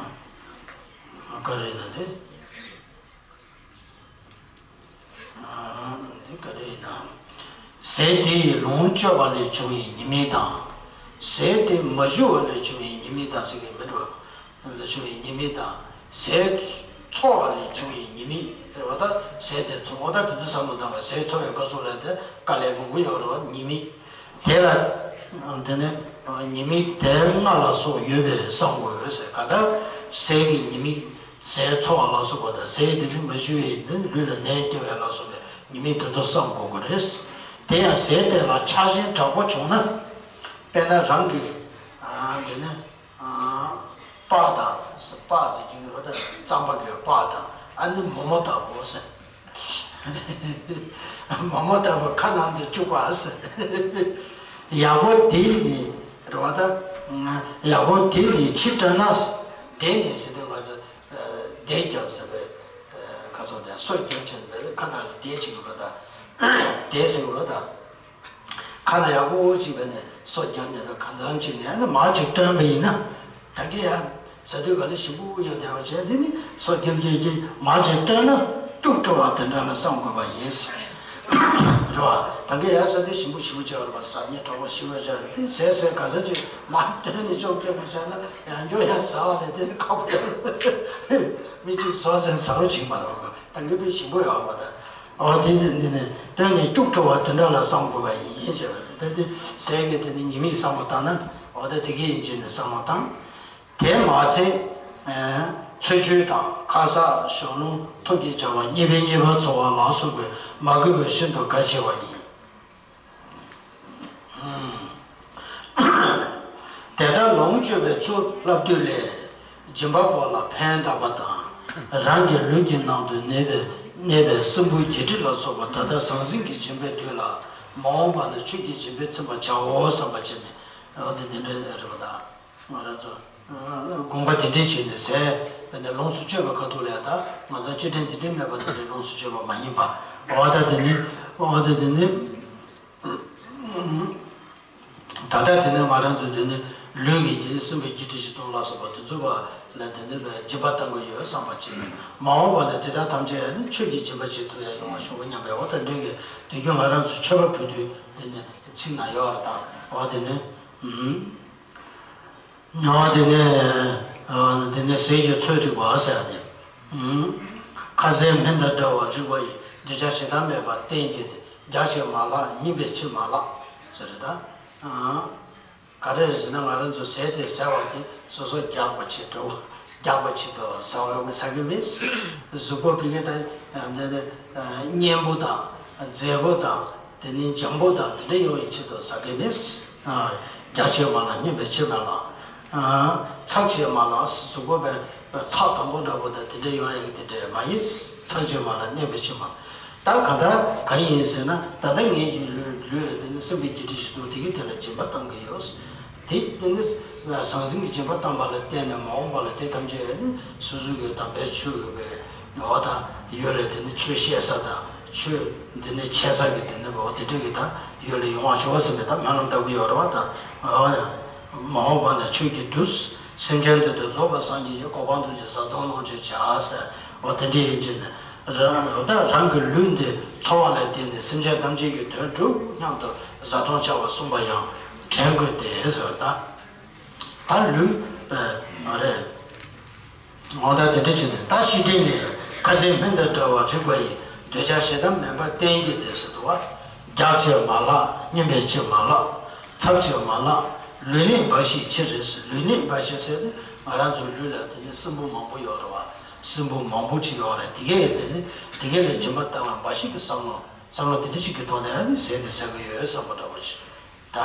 ག་རེ་ཡིན་ན་དེ། འདི་ག་རེ་ཡིན་ན། ཟས་དེ་ཡི་ལོངས་སྤྱོད་པ་ལས་བྱུང་བའི་ཉེས་དམིགས་དང་། ཟས་དེ་མ་ཞུ་བ་ལས་བྱུང་བའི་ཉེས་དམིགས་དང་ཟེར་གྱི་མེད་འགྲོ། ལས་བྱུང་བའི་ཉེས་དམིགས་དང་། ཟས་འཚོ་བ་ལས་བྱུང་བའི་ཉེས་དམིགས་རེད་པ། ད་ཟས་དེ་འཚོ་བ་ད་དེ་ཚོ་བསམ་བློ་བཏང་བ་ཟས་འཚོ་བའི་སྐབས་སུ་ལ་དེ་དཀའ་ལས་མང་པོ་ཡོད་རེད་པ། ཉེས་དམིགས། དེ་ལ། དེ་ནས་ཉེས་དམིགས་དེ་ལྔ་ལ་སོགས་ཡོད་པས་བསམ་དགོས་ཟེར། ག་ད་ཟས་ཀྱི་ཉེས་དམིགས། ཟས་འཚོ་བ་ལ་སོགས་པ་དང་ཟས་དེ་ནི་མ་ཞུ་བའི་ནི་ལུས་ལ་ནད་སྐྱེ་བ་ལ་སོགས་པའི་ཉེས་དམིགས་དེ་ཚོ་བསམ་དགོས་ཀྱི་རེད། དེ་ཡང་ཟས་དེ་ལ་ཆགས་ཞེན་དྲག་པོ་བྱུང་ན། དཔེར་ན་རང་གི་དེ་ནི་སྤགས་དང་སྤགས་ཟེར་གྱི་རེད་པ། རྩམ་པ་གི་སྤགས་དང་ཨ་ནི་མོག་མོག་ལྟ་བུ་ཟེར། མོག་མོག་ལྟ་བུ་ཁ་ནང་དུ་བཅུག་པ་ཟེར། ཡག་པོ་དེ་ནི་རེད་པ། ད་ཡག་པོ་དེ་ནི་ཕྱིར་བཏོན་ན། དེ་ནི་ཟེར་དུས་ང་ཚོ་དེ་རྒྱབ་ཟེར་བའི་ཁ་སོགས་དེ་སོ་རྒྱབ་ཕྱིན་པའི་ཁ་ནང་ལ་དེ་བྱེད་དགོས་པ་དང་། དེ་ཟེར་དགོས་པ་དང་། ཁ་ལ་ཡག་པོ་བྱས་པ་ནས་སོ་བརྒྱབ་ནས་གང་འཚམ་བྱས་ནས་ཨ་ནི་མར་ཅིག་བཏོན་པ་ཡིན་ན། ད་གིན་ཡང་ཟ་དུས་ག་ལེ་ཞིམ་པོ་ཡོད་བསྡད་པ་བྱས། དེ་ནི་སོ་བརྒྱབ་བརྒྱབ་ཀྱིས་མར་ཅིག་བཏོན་ན་སྐྱུག་བྲོ་བ་དེ་འདྲ་ལ་བསམ་དགོས་པ་ཡིན། རེད་པ། ད་གིན་ཡང་ཟ་དུས་ཞིམ་པོ་ཞིམ་པོ་བྱས་པ་རེད་པ། ཟ་ནས་གྲོགས་པོ་ཞིམ་པོ་བྱས་རེད། དེ་ཟས་ཟས་གང་འཚམ་བྱས་མར་བཏོན་ནས་ཅོག་ཙེ་ག་བཞག་ན་ཡང་སྐྱར་ཡང་ཟ་བ་ལས་དེ་ནི་ཁག་པོ་ཡོད། མི་གཅིག་ཟ་ཟེར་ཟ་རོགས་བྱེད་མ་རེད་པ། ད་གིན་དཔེ་ཞིམ་པོ་ཡོད་པ་ད། འོ་དེ་འདི་ནི་བཏོན་ནས་སྐྱུག་བྲོ་བ་དེ་འདྲ་ལ་བསམ་དགོས་པ་ཡིན་ཞེས་པ་རེད། ད་དེ་ཟས་ཀྱི་དེ་ནི་ཉེས་དམིགས་བསམ་བློ་བཏང་ན། འོ་ད་དེ་གི་ཡིན་གཅིག་ནི་བསམ་བློ་བཏང་། དེ་མ་ཚད། འཚོ་བཅུད་དང་ཁ་གསག་ཞོགས་ལོང་ཐབས་ཀྱིས་སྦྱར་བ་གཉིས་པའི་གཉིས་པ་འཚོ་བ་ལ་སོགས་པས་མ་གོས་པས་ཤིན་ཏུ་དགའ་ཆེ་བ་ཡིན། དེ་ལྟར་ལོངས་སྤྱོད་པའི་ཚུལ་བསླབ་བཏུས་ལས། སྦྱིན་པ་པོ་ལ་ཕན་བཏགས་པ་དང་། རང་གི་ལུས་ཀྱི་ནང་དུ་གནས་པའི་གནས་པའི་སྲིན་བུ་བརྒྱད་ཁྲི་ལ་སོགས་པ་ད་ལྟ་ཟང་ཟིང་གི་སྦྱིན་པའི་དུས་ལ་མ་འོངས་པ་ན་ཆོས་ཀྱི་སྦྱིན་པས་ཚིམ་པར་བྱའོ་བསམ་པ་བྱས་ནས། འོ་དེ་འདི་འདྲ་རེད་པ་ད། ང་རང་ཚོ་དགོངས་པ་དེ་འདྲ་བྱས་ནས་ཟས་པས་ནས་ལོངས་སུ་སྤྱོད་པའི་ཁ་ཐུག་ལ་ཡང་ད་ང་ཚོ་སྤྱི་དྲན་འདི་འདྲའི་མེད་པ་དེ་འདྲའི་ལོངས་སུ་སྤྱོད་པ་མ་ཡིན་པ། འོ་ད་དེ་ནི་འོ་ད་དེ་ནི། ད་ལྟ་དེ་ནས་ང་རང་ཚོས་དེ་ནི་ལུས་ཀྱི་རྒྱུད་སྲིན་པོའི་རྒྱུད་ཁྲི་བཞི་སྟོང་ལ་སོགས་པ་དེ་ཚོ་བ་ལ་དེ་ནི་སྦྱིན་པ་བཏང་གི་ཡོད་བསམ་པ་བྱས་ནས། མ་འོངས་པ་ན་དེ་དག་ཐམས་ཅད་ནི་ཆོས་ཀྱི་སྦྱིན་པ་བྱེད་ཐུབ་ཡ་ཡོང་བ་ཤོག་གི་སྙམ་པའི་འོ་ད་འདྲ་གི་དུས་རྒྱུན་ང་རང་ཚོས་མཆོད་པ་ཕུལ་དུས་དེ་ནི་ཚིག་ན་ཡོད་རེད་དང་། འོ་དེ་ནི་ཨུམ། ཉོ་བ་དེ་ནས་དེ་ནས་ཟས་ཀྱི་ཚོད་རིག་པ་ཟེར་ཏེ། ཁ་ཟས་སྨན་དང་འདྲ་བར་རིག་པ་ཡིས། འདོད་ཆགས་ཞེ་སྡང་མེད་པར་བསྟེན་གྱིས་ཏེ། རྒྱགས་ཕྱིར་མ་ལགས་རྙིད་པའི་ཕྱིར་མ་ལགས་ཟེར་ད། ག་རེ་རེད་ཟེར་ན་ང་རང་ཚོ་ཟས་དེ་ཟ་བ་དེ་སོ་སོ་རྒྱགས་པ་ཆེད་དུ་རྒྱགས་པ་ཆེད་དུ་ཟ་བ་ཟ་གི་མེད། གཟུགས་པོ་ཕ་གི་དང་གཉེན་པོ་དང་མཛེས་པོ་དང་དེ་ནས་འཇམ་པོ་དང་དེ་འདྲ་ཡོང་བའི་ཆེད་དུ་ཟ་གི་མེད། རྒྱགས་ཕྱིར་མ་ལགས་རྙིད་པའི་ཕྱིར་མ་ལགས། ཚགས་ཕྱིར་མ་ལགས། གཟུགས་པོ་པའི་ཚགས་དམ་པོ་འདྲ་པོ་དང་དེ་འདྲ་ཡོང་ཡག་གི་དེ་འདྲ་མ་ཡིན། ཚགས་ཕྱིར་མ་ལགས་རྙིད་པའི་ཕྱིར་མ་ལགས། ད་ག་ད་ག་རེ་ཡིན་ཟེར་ན་ད་ལྟ་ངེད་ཀྱི་ལུས་ལུས་ལ་དེ་ནི་སྲིན་པོའི་རྒྱུད་ཁྲི་བཞི་སྟོང་དེ་གིས་དེ་ལ་སྦྱིན་པ་བཏང་གི་ཡོད། དེ་དེ་ནི་ཟང་ཟིང་གི་སྦྱིན་པ་བཏང་པ་ལ་བརྟེན་ནས་མ་འོངས་པ་ལ་དེ་ཐམས་ཅད་ནི་སོ་སོ་གི་དམ་པའི་ཆོས་ཡོད་པའི་འོ་ད་ཡོད་ལ་དེ་ནི་ཆོས་བཤད་ས་དང་ཆོས་འདི་ནི་འཆད་ས་གི་དེ་ནི་འོ་དེ་འདྲ་གི་ད་ཡོད་ལ་ཡོང་བ་ཞུ་བ་ཟེར་ནས་ད་སྨོན་ལམ་བཏབ་ཀྱི་ཡོད་རེད་བ། ད་འོ་ཡ་མ་འོངས་པ་ན་ཆོས་ཀྱི་དུས་སེམས་ཅན་དོན་དུ་རྫོགས་པའི་སངས་རྒྱས་ཀྱི་གོ་འཕང་ཐོབ་ཕྱིར་བཟའ་བཏུང་ལོངས་སྤྱོད་བྱ་ཟེར་འོ་དེ་འདྲ་ཡིན་གྱི་ནི་རང་འོ་ད་རང་གི་ལུས་འདི་འཚོ་བ་ལ་བརྟེན་ནས་སེམས་ཅན་ཐམས་ཅད་ཀྱི་དོན་སྒྲུབ་སྙམ་དུ་བཟའ་བཏུང་བྱ་བ་གསུངས་པ་ཡང་དྲན་དགོས་ཏེ་ཟེར་ད། ད་ལུས་པའི་ང་རེད། ངོ་ད་དེ་འདྲ་བྱས་ཏེ་ད་ཤི་དྲིན་ལས་ཁ་ཟས་སྨན་དང་འདྲ་བར་རིག་པ་ཡིས། འདོད་ཆགས་ཞེ་སྡང་མེད་པར་བསྟེན་གྱིས་ཏེ་ཟེར་འདུག་བ། རྒྱགས་ཆེ་མ་ལགས། སྙན་པའི་ཆེ་མ་ལགས། ཚབས་ཆེ་མ་ལགས། ལུས་ནད་འབའ་ཞིག་ཆེ་རེད་ཟེར། ལུས་ནད་འབའ་ཞིག་ཟེར་ནི་ང་རང་ཚོའི་ལུས་ལ་དེ་ནི་སྲིན་འབུ་མང་པོ་ཡོད་རེད་བ། སྲིན་འབུ་མང་པོ་ཅིག་ཡོད་རེད། དེ་གས་དེ་ནི་དེ་གས་ལ་སྦྱིན་པ་བཏང་བ་འབའ་ཞིག་གི་བསམ་བློ་བསམ་བློ་དེ་འདྲ་ཅིག་གི་ཐོག་ནས་ཨ་ནི་ཟས་དེ་ཟ་གི་ཡོད་བསམ་པ་འདྲ་བོ་ཞིག་ད་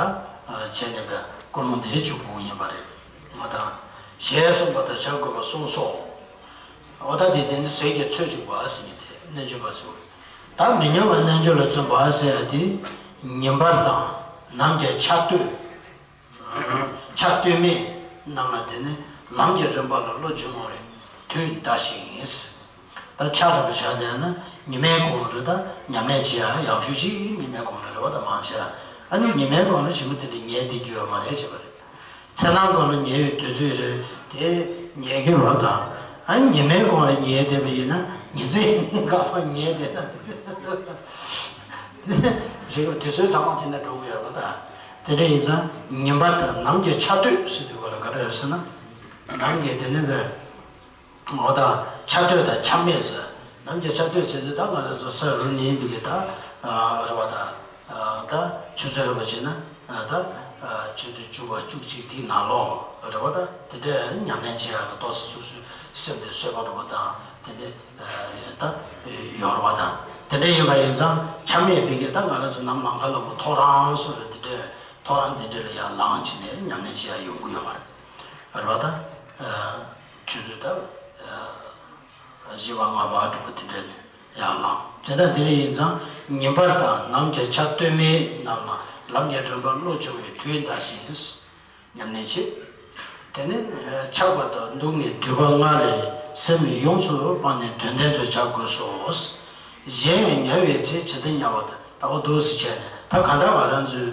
བྱས་ནས་པའི་ཀུན་སློང་དེ་འདྲ་ཅིག་དགོས་ཀྱི་ཡིན་པ་རེད། ང་དང་ཞེས་གསུངས་པ་དང་བྱ་དགོས་པ་གསུངས་སོ། འོ་ད་དེ་དེ་ནི་ཟས་ཀྱི་ཚོད་ཅིག་བ་ཟེར་ནི་དེ་རྣལ་འབྱོར་པ་ཚོས། ད་མི་ཉམས་པ་རྣལ་འབྱོར་ལ་བརྩོན་པ་ཟེར་ཡ་དེ་ཉིན་པར་དང་ནམ་གྱི་ཆ་སྟོད། ཆ་སྟོད་སྨད་རྣམས་ལ་དེ་ནི་ལམ་གྱི་རིམ་པ་ལ་བློ་སྦྱོང་བའི་དུས་འདའ་ཞིང་ཡིན། ད་ཆ་རེ་བ་བཞག་བསྡད་ན་ཉི་མའི་གུང་རེ་ད་ཉམས་ལེན་བྱེད་ཡ་ཡག་ཤོས་ཤིག་ཉི་མའི་གུང་ལ་རེ་བ་ད་མང་ཆེ་ཨ་ནི་ཉི་མའི་གུང་ལ་ཞིམ་པོ་དེ་འདྲ་ཉལ་བསྡད་རྒྱུ་ཡོད་མ་རེད་བྱས་པ་རེད། མཚན་ལམ་གུང་ལ་ཉལ་བའི་དུས་ཚོད་རེད་དེ་ཉལ་གི་རོགས་དང་། ཨ་ཉི་མའི་གུང་ལ་ཉལ་བསྡད་པ་ཡིན་ན་ཉིན་མཚན་ཡིན་ནའི་འགག་པ་ཉལ་བསྡད་ན་རེད་དུས་ཚོད་ཚང་མ་དེ་ན་འགྲོ་གི་ཡོད་རེད་ད། དེ་འདྲ་ཡིན་ཙང་ཉིན་པར་དང་ནམ་གྱི་ཆ་སྟོད་ཟེར་དུས་ག་ལ་ག་རེ་རེད་ཟེར་ན། ནམ་གྱི་དེ་ནི་བས། འོ་ད་ཆ་སྟོད་དང་ཆ་སྨད་ཟེར། ནམ་གྱི་ཆ་སྟོད་ཟེར་དུས་ད་ང་རང་ཚོ་ས་རུབ་ནས་འདི་གི་ད་རེད་བ་ད། ད་ཆུ་ཚོད་རེད་བ་བྱས་ན་ད་ཆུ་ཚོད་བཅུ་པ་བཅུ་གཅིག་དེའི་ནང་ལོགས་རེད་བ་ད་དེ་འདྲའི་ཉམས་ལེན་བྱེད་ཡག་གི་ཏོག་ཙམ་སོ་སོའི་སེམས་དེ་གསོས་པ་རེད་བ་ད་དེ་འདྲ་ད་ཡོད་རེད་བ་ད། དེ་འདྲ་ཡིན་པ་ཡིན་ཙང་ཆ་སྨད་འདི་གི་ད་ང་རང་ཚོ་ནམ་ལངས་ཁ་ལ་མོ་ཐོ་རངས་སུ་རེད་དེ་འདྲའི་ཐོ་རངས་དེ་འདྲ་ལ་ཡར་ལངས་བྱས་ནས་ཉམས་ལེན་བྱེད་ཡག་ཡོང་གི་ཡོད་པ་རེད་བ་ད། ཆུ་ཚོད་ད། བཞི་པ་ལྔ་པ་དྲུག་པ་དེ་འདྲ་ནས་ཡར་ལངས་བྱས་ད་དེ་འདྲ་ཡིན་ཙང་ཉིན་པར་དང་ནམ་གྱི་ཆ་སྟོད་སྨད་རྣམས་ལ་ལམ་གྱི་རིམ་པ་བློ་སྦྱོང་བའི་དུས་འདའ་ཞིང་ཉམས་ལེན་བྱེད། དེ་ནས་འཆག་པ་དང་འདུག་ནས་སྒྲིབ་པ་ལྔ་ལས་སེམས་ཡོངས་སུ་སྤངས་ནས་དོན་ལྡན་དུ་བྱ་དགོས་སོ། གཞན་ཡང་ཉལ་བའི་ཚེ་ཇི་ལྟར་ཉལ་བ་དང་ལྟ་བུ་འདུག་སེ་བྱས་ནས་ད་གང་ལྟར་ང་རང་ཚོའི།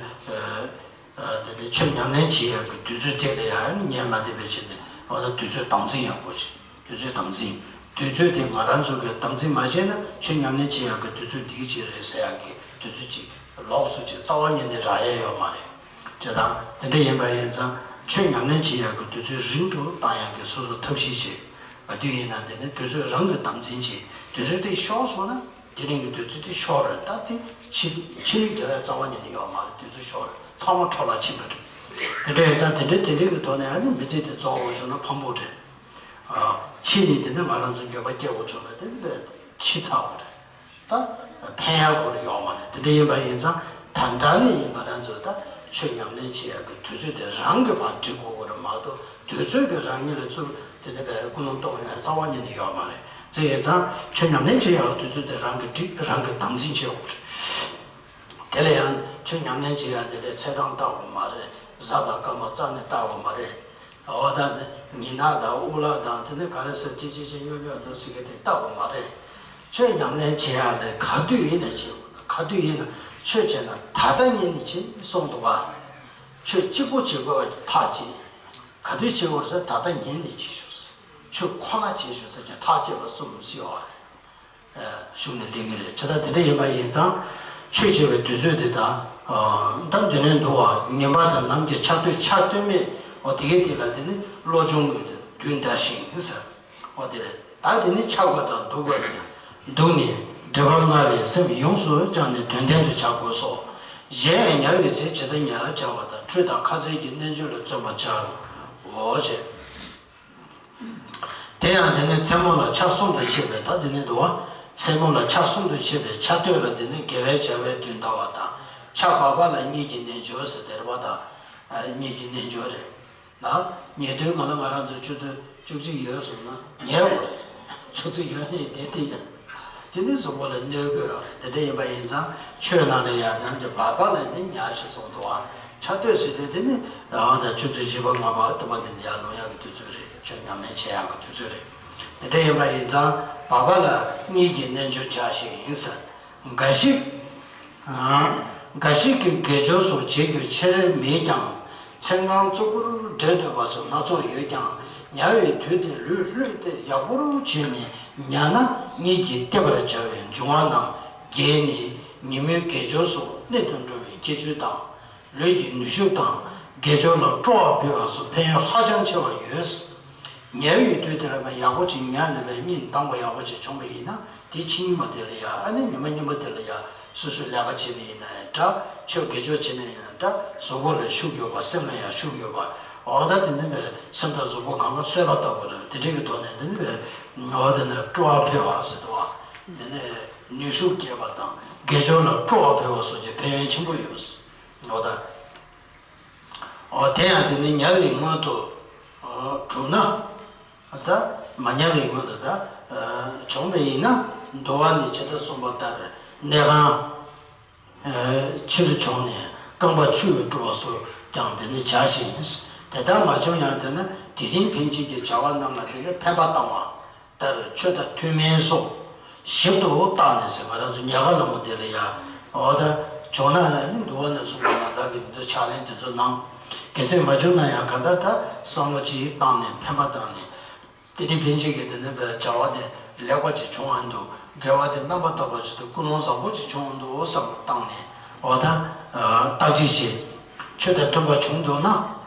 དེ་ནས་ཆོས་ཉམས་ལེན་བྱེད་ཡག་གི་དུས་ཚོད་དེ་ལ་ཡང་ཉལ་མ་བསྡད་པའི་ཆེད་དུ་འོ་ན་དུས་ཚོད་དམ་འཛིན་ཡག་པོ་བྱེད། དུས་ཚོད་དམ་འཛིན། དུས་ཚོད་དེ་ང་རང་ཚོ་གིས་དམ་འཛིན་མ་བྱས་ན་ཆོས་ཉམས་ལེན་བྱེད་ཡག་གི་དུས་ཚོད་འདི་གཅིག་རེད་ཟེར་ཡག་གི་དུས་ཚོད་ཅིག་ལོགས་སུ་ཅིག་རྩ་བ་ཉིད་ནས་རག་ཡས་ཡོད་མ་རེད། བྱས་ཙང་དེ་འདྲ་ཡིན་པ་ཡིན་ཙང་ཆོས་ཉམས་ལེན་བྱེད་ཡག་གི་དུས་ཚོད་རིང་དུ་བཏང་ཡག་གི་སོ་སོ་ཐབས་ཤེས་བྱེད། ག་དུས་ཡིན་ན་དེ་ནི་དུས་ཚོད་རང་གིས་དམ་འཛིན་བྱེད། དུས་ཚོད་དེ་ཤོར་སོང་ན། དེ་རིང་གི་དུས་ཚོད་དེ་ཤོར་རེད་ད་དེ་ཕྱི་ཕྱི་ནས་རྒྱལ་བའི་རྩ་བ་ཉིད་ནས་ཡོད་མ་རེད། དུས་ཚོད་ཤོར་རེད་ཚང་མ་འཕྲོ་བརླག་ཕྱིན་པ་རེད། དེ་འདྲ་ཡིན་ཙང་དེ་འདྲའི་དེ་འདྲའི་གི་ཐོག་ནས་ཨ་ནི་མི་ཚེ་དེ་རྫོགས་དགོས་བྱུང་ན་ཕངས་པོ་རེད། ཕྱི་ནས་དེ་ནས་ང་རང་ཚོ་འགྱོད་པ་སྐྱེ་དགོས་བྱུང་ན་དེ་ནི་ཕྱི་ཚར་བ་རེད། ད་ཕན་ཡག་སྐོར་ཡོད་མ་རེད། དེ་འདྲ་ཡིན་པ་ཡིན་ཙང་ད་ལྟ་ནས་ང་རང་ཚོ་ད་ཆོས་ཉམས་ལེན་བྱེད་ཡག་གི་དུས་ཚོད་དེ་རང་གི་བར་སྒྲིག་དགོས་ཀྱི་རེད་མ་གཏོགས་དུས་ཚོད་ཀྱིས་རང་ཉིད་ལ་ཚུར་དེ་ནས་བས་ཀུན་སློང་གཏོང་ཡག་རྩ་བ་ཉིད་ནས་ཡོད་མ་རེད། དེ་ཡིན་ཙང་ཆོས་ཉམས་ལེན་བྱེད་ཡག་གི་དུས་ཚོད་དེ་རང་གིས་སྒྲིག་རང་གིས་དམ་འཛིན་བྱེད་དགོས་རེད། དེ་ལ་ཡང་ཆོས་ཉམས་ལེན་བྱེད་ཡག་དེ་ལས་ཚེས་གྲངས་བལྟ་དགོས་མ་རེད། གཟའ་དང་སྐར་མ་རྩ་ནས་བལྟ་དགོས་མ་རེད། འོ་ད་ནི་ཉི་ནག་དང་དབུ་ལག་དང་དེ་ནི་ག་རེ་ཟེར་ཅི་ཅི་ཅི་སྨྱོ་སྨྱོ་འདུག་ཟེར་གི་དེ་ལྟ་དགོས་མ་རེད། ཆོས་ཉམས་ལེན་བྱེད་ཡག་ལས་ག་དུས་ཡིན་ན་བྱེད་དགོས། ག་དུས་ཡིན་ན་ཆོས་བྱེད་ན་ད་ལྟ་ཉིད་ནས་བྱེད་གསུངས་འདུག་ག་ཆོས་གཅིག་པོ་བྱེད་དགོས་པ་ཐག་བཅད། ག་དུས་བྱེད་དགོས་ཟེར་ད་ལྟ་ཉིད་ནས་བྱེད་ཤོག་ཟེར། ཆོས་ཁོ་ན་བྱེད་ཤོག་ཟེར་གྱི་ཐག་བཅད་པ་གསུམ་ཞིག་ཡོད་རེད། གཞུང་ནས་གླེང་གི་རེད། བྱས་ཙང་དེ་འདྲ་ཡིན་པ་ཡིན་ཙང་ཆོས་བྱེད་པའི་དུས་ཚོད་དེ་དང་། ད་འདི་ནས་འདུག་བ་ཉིན་པ་དང་ནམ་གྱི་ཆ་སྟོད་ཆ་སྟོད་སྨད་འོ་དེ་གའི་དེ་ལ་དེ་ནི་བློ་སྦྱོང་གི་དུས་འདའ་ཞིང་ཟེར། འོ་དེ་རེད། ད་དེ་ནི་འཆག་པ་དང་འདུག་པ་རེད། འདུག་ནས་སྒྲིབ་པ་ལྔ་ལས་སེམས་ཡོངས་སུ་སྦྱངས་ནས་དོན་ལྡན་དུ་བྱ་དགོས་སོ། གཞན་ཡང་ཉལ་བའི་ཚེ་ཇི་ལྟར་ཉལ་བར་བྱ་བ་དང་ཁྲུས་དང་ཁ་ཟས་ཀྱི་རྣལ་འབྱོར་ལ་བརྩོན་པར་བྱའོ། འོ་ཞེས། དེ་ཡང་དེ་ནི་མཚན་མོ་ལ་ཆ་གསུམ་དུ་ཕྱེ་བས་ད་དེ་ནི་འདུག་བ། མཚན་མོ་ལ་ཆ་གསུམ་དུ་ཕྱེ་བའི་ཆ་སྟོད་ལ་དེ་ནི་དགེ་བའི་བྱ་བའི་དུས་འདའ་བ་དང་། ཆ་བར་པ་ལ་གཉིད་ཀྱི་རྣལ་འབྱོར་ཟེར་དེ་རེད་བ་དང་། གཉིད་ཀྱི་རྣལ་འབྱོར་རེད། ད་ཉལ་དུས་ང་ལ་ང་རང་ཚོ་ཆུ་ཚོད་བཅུ་གཅིག་ཡོལ་སོང་ན་ཉལ་དགོས་རེད། ཆུ་ཚོད་ཡོལ་ནས་བསྡད་དེ་ཡིན། དེ་ནི་གཟུགས་པོ་ལ་གནོད་ཀྱི་ཡོད་རེད། དེ་འདྲ་ཡིན་པ་ཡིན་ཙང་ཆོས་ནང་ལ་ཡང་དོན་གྱི་བར་པ་ལ་ནི་ཉལ་ཞེས་གསུངས་འདུག་ཨ། ཆ་སྟོད་ཟེར་དུས་དེ་ནི་ཨང་དང་ཆུ་ཚོད་བཞི་པ་ལྔ་པ་དུ་མ་དེ་ནི་ཡར་ལོང་ཡག་གི་དུས་ཚོད་རེད། ཆོས་ཉམས་ལེན་བྱེད་ཡག་གི་དུས་ཚོད་རེད། དེ་འདྲ་ཡིན་པ་ཡིན་ཙང་བར་པ་ལ་གཉིད་ཀྱི་རྣལ་འབྱོར་བྱ་ཞིག་ཡིན་ཟེར། འགའ་ཞིག་འགའ་ཞིག་གིས་དགེ་སྦྱོར་སོགས་བྱེད་རྒྱུ་ཆེར་མེད་ཀྱང་། མཚན་གང་གཙོ་བོར་སྡོད་འདོད་པ་སོགས་སྣ་ཚོགས་ཡོད་ཀྱང་། ཉལ་བའི་དུས་དེ་ལུས་ལྷོད་དེ་ཡག་པོར་བྱས་ནས་ཉལ་ན་གཉིད་ཀྱིས་བརྟན་པར་བྱ་བའི་འབྱུང་བ་རྣམས་རྒྱས་ནས་ཉིན་མོའི་དགེ་སྦྱོར་སོགས་སྣོད་དུ་འགྲོ་བའི་ཁྱད་ཆོས་དང་། ལུས་ཀྱི་ནུས་ཤུགས་དང་དགེ་སྦྱོར་ལ་སྤྲོ་བ་འཕེལ་བ་སོགས་ཕན་ཡོན་ཧ་ཅང་ཆེ་བ་ཡོད། ཉལ་བའི་དུས་དེ་ལ་ཡག་པོ་ཅིག་ཉལ་ནས་པའི་གཉིད་འདང་བ་ཡག་པོ་ཅིག་བྱུང་བ་ཡིན་ན། དེ་ཕྱི་ཉིན་མོ་དེ་ལ་ཡ། ཨ་ནི་ཉི་མ་གཉིས་པ་དེ་ལ་ཡ། སོ་སོས་ལས་ཀ་བྱེད་པ་ཡིན་ན་ཡང་འདྲ། ཆོས་དགེ་སྦྱོར་བྱེད་ན་ཡང་འདྲ། གཟུགས་པོ་ལ་ཤུགས་ཡོད་པ། སེམས་ལ་ཡང་ཤུགས་ཡོད་པ། འོ་ད་དེ་ནི་པའི་སེམས་དང་གཟུགས་པོ་གང་ག་གསོས་པ་ལྟ་བུ་རེད། དེ་འདྲའི་གི་ཐོག་ནས་དེ་ནི་པའི་འོ་དེ་ནི་སྤྲོ་བ་འཕེལ་བ་ཟེར་དུས། དེ་ནི་ནུས་ཤུགས་སྐྱེད་པ་དང་དགེ་སྦྱོར་ལ་སྤྲོ་བ་འཕེལ་བ་སོགས་ཀྱི་ཕན་ཡོན་ཆེན་པོ་ཡོད། འོ་ད། འོ་དེ་ཡང་དེ་ནི་ཉལ་བའི་སྔོན་དུ་གྲུབ་ན། ས། མ་ཉལ་བའི་སྔོན་དུ་ད་བྱུང་བ་ཡིན་ན། འདུལ་བ་ནི་ཇི་ལྟར་གསུངས་པ་ལྟར་གནས་ཁང་ཕྱིར་བྱུང་ནས་རྐང་པ་ཆུས་བཀྲུ་བ་སོགས་ཀྱང་དེ་ནི་བྱ་ཞིང་། དེ་ལྟར་མ་བྱུང་ཡང་དེ་ནི་དེ་རིང་ཕན་ཆད་ཀྱི་བྱ་བ་རྣམས་ལ་དེ་ནི་ཕན་པ་བཏང་བ་ལྟར་ཆོས་དང་མཐུན་མིན་སོགས་ཞིབ་ཏུ་བརྟགས་ནས་ཟེར། ང་རང་ཚོ་ཉལ་ཁ་ལ་མོ་དེ་ལ་ཡ། འོ་ད་བྱུང་ན་ནི་འདུལ་བ་ནས་གསུངས་པ་ནང་ལྟར་གྱི་འདི་ཚོ་ཕྱག་ལེན་དེ་ཚོ་གནང་། གལ་སྲིད་མ་བྱུང་ན་ཡང་གང་ལྟར་ད་བསམ་བློ་ཅིག་བཏང་ནས་ཕན་པ་བཏང་ནས། དེ་འདྲའི་ཕན་ཆད་ཀྱི་དེ་ནི་བྱ་བ་དེ་ལེགས་པ་ཅིག་བྱུང་བ་འདུག་དགེ་བ་དེ་རྣམ་པར་དག་པ་ཅིག་དང་ཀུན་སློང་བཟང་པོ་ཅིག་བྱུང་བ་འདུག་བསམ་བློ་བཏང་ནས། འོ་ད་བརྟག་དཔྱད་བྱེད། ཆོས་དང་མཐུན་པ་བྱུང་འདུག་ན།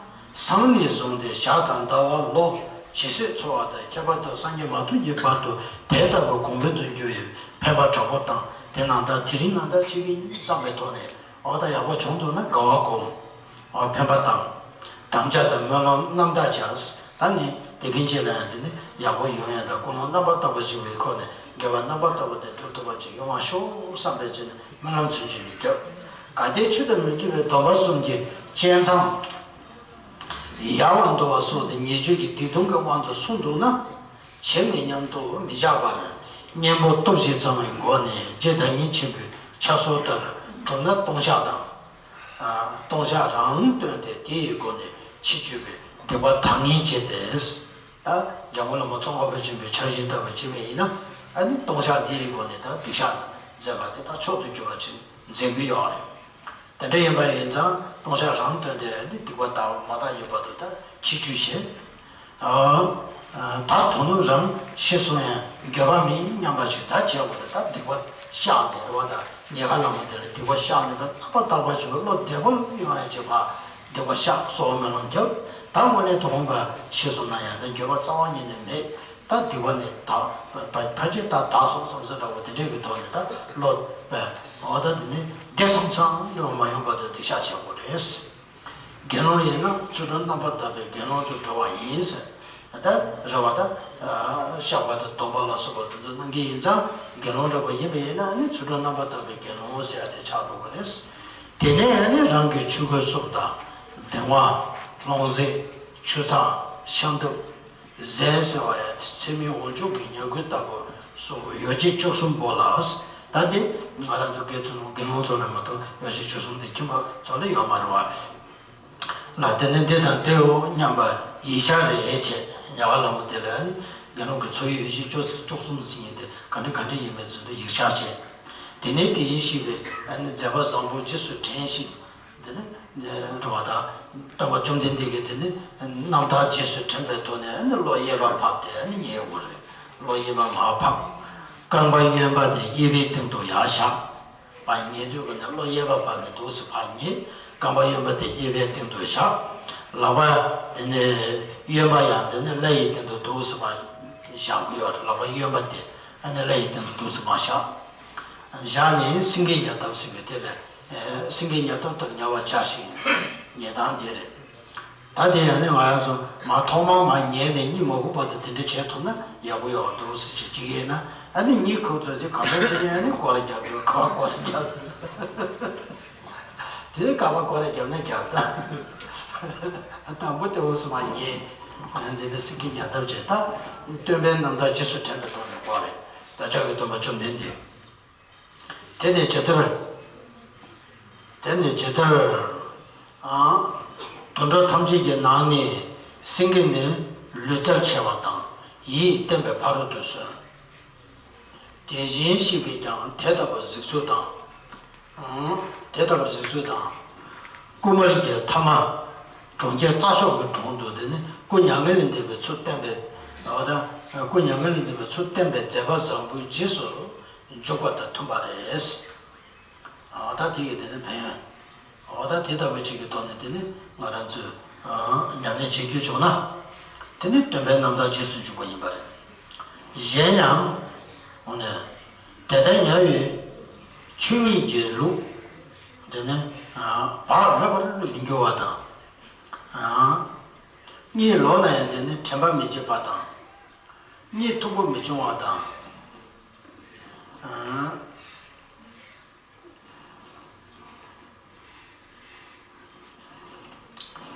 སང་ཉིན་བཟུང་སྟེ་ཞག་དང་ཟླ་བ་ལོ་ཇི་སྲིད་འཚོ་བ་དང་ཁྱད་པར་དུ་སངས་རྒྱས་མ་ཐོབ་ཀྱི་བར་དུ་དེ་ལྟ་བུ་གོང་འཕེལ་དུ་འགྱུར་བའི་ཕན་པ་དྲག་པོ་དང་། དེ་ནང་ལྟར་དེ་རིང་ནང་ལྟར་བྱེད་ཀྱི་ཡིན་བསམ་པའི་ཐོག་ནས། འོ་ད་ཡག་པོ་བྱུང་འདུག་ན་དགའ་བ་སྒོམ། འོ་ཕན་པ་དང་། དམ་བཅའ་དང་སྨོན་ལམ་རྣམ་དག་བྱ། ད་ནི་དེ་ཕན་ཆད་ལ་ཡང་དེ་ནི་ཡག་པོ་ཡོང་ཡ་དང་། ཀུན་སློང་རྣམ་པར་དག་པ་ཞིག་བའི་ཁོག་ནས་དགེ་བ་རྣམ་པར་དག་པ་དེ་སྒྲུབ་ཐུབ་པ་ཅིག་ཡོང་བ་ཤོག་བསམ་པའི་ཆེད་ནས་སྨོན་ལམ་ཚུན་ཆད་མི་རྒྱབ། གལ་ཏེ་ཆོས་དང་མི་མཐུན་པའི་སྡོམ་པ་གསུམ་གྱི་བཅད་མཚམས་ཡལ་བར་འདུ་བ་སོགས་དེ་ཉེས་སྤྱོད་ཀྱི་སྡིག་ལྟུང་གི་དབང་དུ་སོང་འདུག་ན། ཇི་མི་སྙམ་དུ་མི་བྱ་བར། གཉེན་པོ་སྟོབས་བཞི་ཚང་བའི་སྒོ་ནས་རྗེ་བདག་ཉིད་ཆེན་པོའི་ཕྱག་སྲོལ་ལྟར་གྲུབ་ན་ལྟུང་བཤགས་དང་། ལྟུང་བཤགས་རང་བཏོན་ཏེ་དེ་ཡི་སྒོ་ནས་ཕྱིར་བཅོས་པའི་སྡིག་པ་དག་ངེས་བྱས་ཏེ། ད་འཇམ་མགོན་བླ་མ་ཙོང་ཁ་པ་ཆེན་པོའི་ཕྱག་བཞེས་ལྟ་བུ་བྱེད་པ་ཡིན་ན། ཨ་ནི་ལྟུང་བཤགས་འདི་ཡི་སྒོ་ནས་ད་སྡིག་བཤགས་མཛད་པ་དེ་ད་མཆོག་ཏུ་གྱུར་པ་ཅིག་མཛད་ཀྱི་ཡོད་རེད། དེ་འདྲ་ཡིན་པ་ཡིན་ཙང་ལྟུང་བཤགས་རང་བཏོན་ཏེ་ནི་སྡིག་པ་དག་མ་དག་ཡོད་པ་དུ་ད་ཕྱིར་བཅོས་བྱེད། ད་དོ་ནུབ་རང་ཤི་སོང་ཡང་འགྱོད་པ་མེད་སྙམ་པ་ཞིག་ད་བྱས་པ་ལ། ད་སྡིག་པ་བཤགས་ནས་རེད་བ། ད་ཉེས་པ་ལ་མ་དེ་ལ་སྡིག་པ་བཤགས་ནས། ད་རྣམ་པར་དག་པ་ཞིག་ལ་བློ་བདེ་པོ་ཡོང་ཡ་བྱེད་པ། སྡིག་པ་བཤགས་གསོལ་བ་སྨོན་ལམ་བརྒྱབ། ད་དངོས་གནས་དོན་པ་ཤི་སོང་ན་ཡང་ད་འགྱོད་པ་རྩ་བ་ཉིད་ནས་མེད། ད་སྡིག་པ་ནི་དག་ཕ་ཕལ་ཆེར་ད་དག་སོང་བསམ་ས་འདྲ་བོ་དེ་འདྲའི་གི་ཐོག་ནས་ད་བློ་འོ་ད་དེ་ནི་བདེ་སོང་ཙང་འགྱོད་པ་མ་ཡོང་བར་དུ་སྡིག་བཤགས་བྱེད་དགོས་རེད། དགེ་སློང་ཡིན་ན་ཚུལ་ཁྲིམས་རྣམ་པར་དག་པའི་དགེ་སློང་དུ་འགྲོ་བ་ཡིན་ཟེར། ད་རེད་བ། ད་བཤགས་པ་དང་སྡོམ་པ་ལ་སོགས་པ་དེ་ཚོ་གནང་གི་ཡིན་ཙང་། དགེ་སློང་འདྲ་བོ་ཡིན་པ་ཡིན་ན་ནི་ཚུལ་ཁྲིམས་རྣམ་པར་དག་པའི་དགེ་སློང་ཟེར་ཡ་དེ་ཆགས་འགྲོ་གི་རེད། དེ་ནས་ནི་རང་གི་ཆོས་གོས་གསུམ་དང་། གདིང་བ། ལྷུང་བཟེད། ཆུ་ཚགས། ཤམ་ཐབས། གཟན་ཟེར་བ་ཡང་ཚེ་མིའི་འོག་འཇུག་གི་ཉལ་གོས་ལྟ་བུ་སོགས་ཡོ་བྱད་བཅུ་གསུམ་པོ་ལ། ད་དེ་ང་རང་ཚོ་དགེ་ཚུལ་དགེ་སློང་ཚོ་ལ་མ་གཏོགས་ཡོ་བྱད་བཅུ་གསུམ་དེ་ཁྱིམ་པ་ཚོ་ལ་ཡོད་མ་རེད་བ། ལ་དེ་ནི་འདི་དང་འདིའོ་སྙམ་པ་ཡིད་ཤར་རེ་བྱས། ཉལ་ཁ་ལ་མོ་དེ་ལ་ནི་དགེ་སློང་གི་ཚོ་ཡི་ཡོ་བྱད་བཅུ་བཅུ་གསུམ་ཟིན་ཡིན་ཏེ། ག་འདྲ་ག་འདྲ་ཡིན་མིན་ཚུལ་དུ་ཡིད་ཤར་བྱས། དེ་ནས་དེ་བཞིན་གཤེགས་པའི་མཛད་པ་བཟང་པོ་རྗེས་སུ་དྲན་ཞིང་། དེ་ནི་འགྲོ་བ་དང་སྟོན་པ་བཅོམ་ལྡན་འདས་ཀྱིས་དེ་ནི་རྣམ་ཐར་རྗེས་སུ་དྲན་པའི་ཐོག་ནས་ནི་བློ་གཡས་པ་ཕབ་སྟེ་ནི་ཉལ་དགོས་རེད། བློ་གཡས་པ་མར་ཕབ། རྐང་པ་གཡོན་པ་དེ་གཡས་པའི་སྟེང་དུ་ཡར་བཞག་ཕར་ཉལ་དུས་ཀྱི་ནི་བློ་གཡས་པ་ཕབ་ནས་འདུག་སེ་ཕར་ཉལ། རྐང་པ་གཡོན་པ་དེ་གཡས་པའི་སྟེང་དུ་བཞག་ལག་པ་དེ་ནི་གཡོན་པ་ཡང་དེ་ནི་བརླ་ཡི་སྟེང་དུ་འདུག་སེ་ཕར་བཞག་གི་ཡོད་རེད། ལག་པ་གཡོན་པ་དེ་ཨ་ནི་བརླ་ཡི་སྟེང་དུ་འདུག་སེ་མར་བཞག་བཞག་ནས་སེང་གེ་ཉལ་ཐབས་ཟེར་བའི་དེ་ལ། སེང་གེ་ཉལ་ཐབས་ལྟར་ཉལ་བར་བྱ་ཞིང་། ཉལ་སྟངས་དེ་རེད། ད་དེ་ཡང་ནི་ང་རང་ཚོ་མར་ཐོག་མར་མར་ཉལ་ནས་གཉིད་མ་ཁུག་བར་དུ་དེ་འདྲ་བྱས་ཐུབ་ན་ཡག་པོ་ཡོད་འདུག་ཟེར་གྱི་ཅིག་ཡིན་ན། ཨ་ནི་གཉིད་ཁུག་ཚར་རྗེས་གང་འཚམ་བྱས་ནས་ཨ་ནི་སྒོ་ར་རྒྱབ་དགོས། ག་པར་སྒོ་ར་རྒྱབ། དེ་ག་པར་སྒོ་ར་རྒྱབ་ན་རྒྱབ་ད། དང་པོ་དེ་འོས་སུ་མར་ཉལ། འདི་ནི་སེང་གེ་ཉལ་ཐབས་བྱས། ད་སྟོན་པའི་རྣམ་ཐར་རྗེས་སུ་དྲན་པའི་ཐོག་ནས་སྒོ་རེད། བདག་ཅག་གི་སྟོན་པ་བཅོམ་ལྡན་འདས། དེ་ནས་ཇི་ལྟར། དེ་ནས་ཇི་ལྟར། ཨ། དུད་འགྲོ་ཐམས་ཅད་ཀྱི་ནང་ནས་སེང་གེ་ནི་ལུས་རྩལ་ཆེ་བ་དང་ཡིད་བརྟན་པའི་ཕ་རོལ་ཏུ་སོན། དེ་བཞིན་གཤེགས་པས་ཀྱང་དེ་ལྟ་བུ་གཟིགས་ཚུལ་དང་། ཨང་། དེ་ལྟ་བུ་གཟིགས་ཚུལ་དང་། སྐུ་དམར་གྱི་ཐ་མ། གྲོང་ཁྱེར་རྩྭ་མཆོག་གི་དྲུང་དུ་དེ་ནི་སྐུ་མྱ་ངན་ལས་འདས་པའི་ཚུལ་བསྟན་པའི། འོ་ད། སྐུ་མྱ་ངན་ལས་འདས་པའི་ཚུལ་བསྟན་པའི་མཛད་པ་བཟང་པོའི་རྗེས་སུ་འཇུག་པ་དང་མཐུན་པ་རེད། འོ་ད་དེ་ཡི་དེ་ནི་ཕན་ཡོན། འོ་ད་དེ་ལྟ་བུ་ཅིག་གི་ཐོག་ནས་དེ་ནི་ང་རང་ཚོས་ཉམས་ལེན་བྱེད་རྒྱུ་བྱུང་ན། དེ་ནི་སྟོན་པའི་རྣམ་ཐར་རྗེས་སུ་འཇུག་པ་ཡིན་པ་རེད། གཞན་ཡང་། འོ་ན། དེ་ལྟར་ཉལ་བའི་ཆོས་ཉིད་ཀྱི་ལུགས། དེ་ནི། བག་ལྷོད་པར་མི་འགྱུར་བ་དང་། གཉིད་ལོག་ན་ཡང་དེ་ནི་དྲན་པ་མི་བརྗེད་པ་དང་། གཉིད་འཐུག་པོ་མི་འབྱུང་བ་དང་།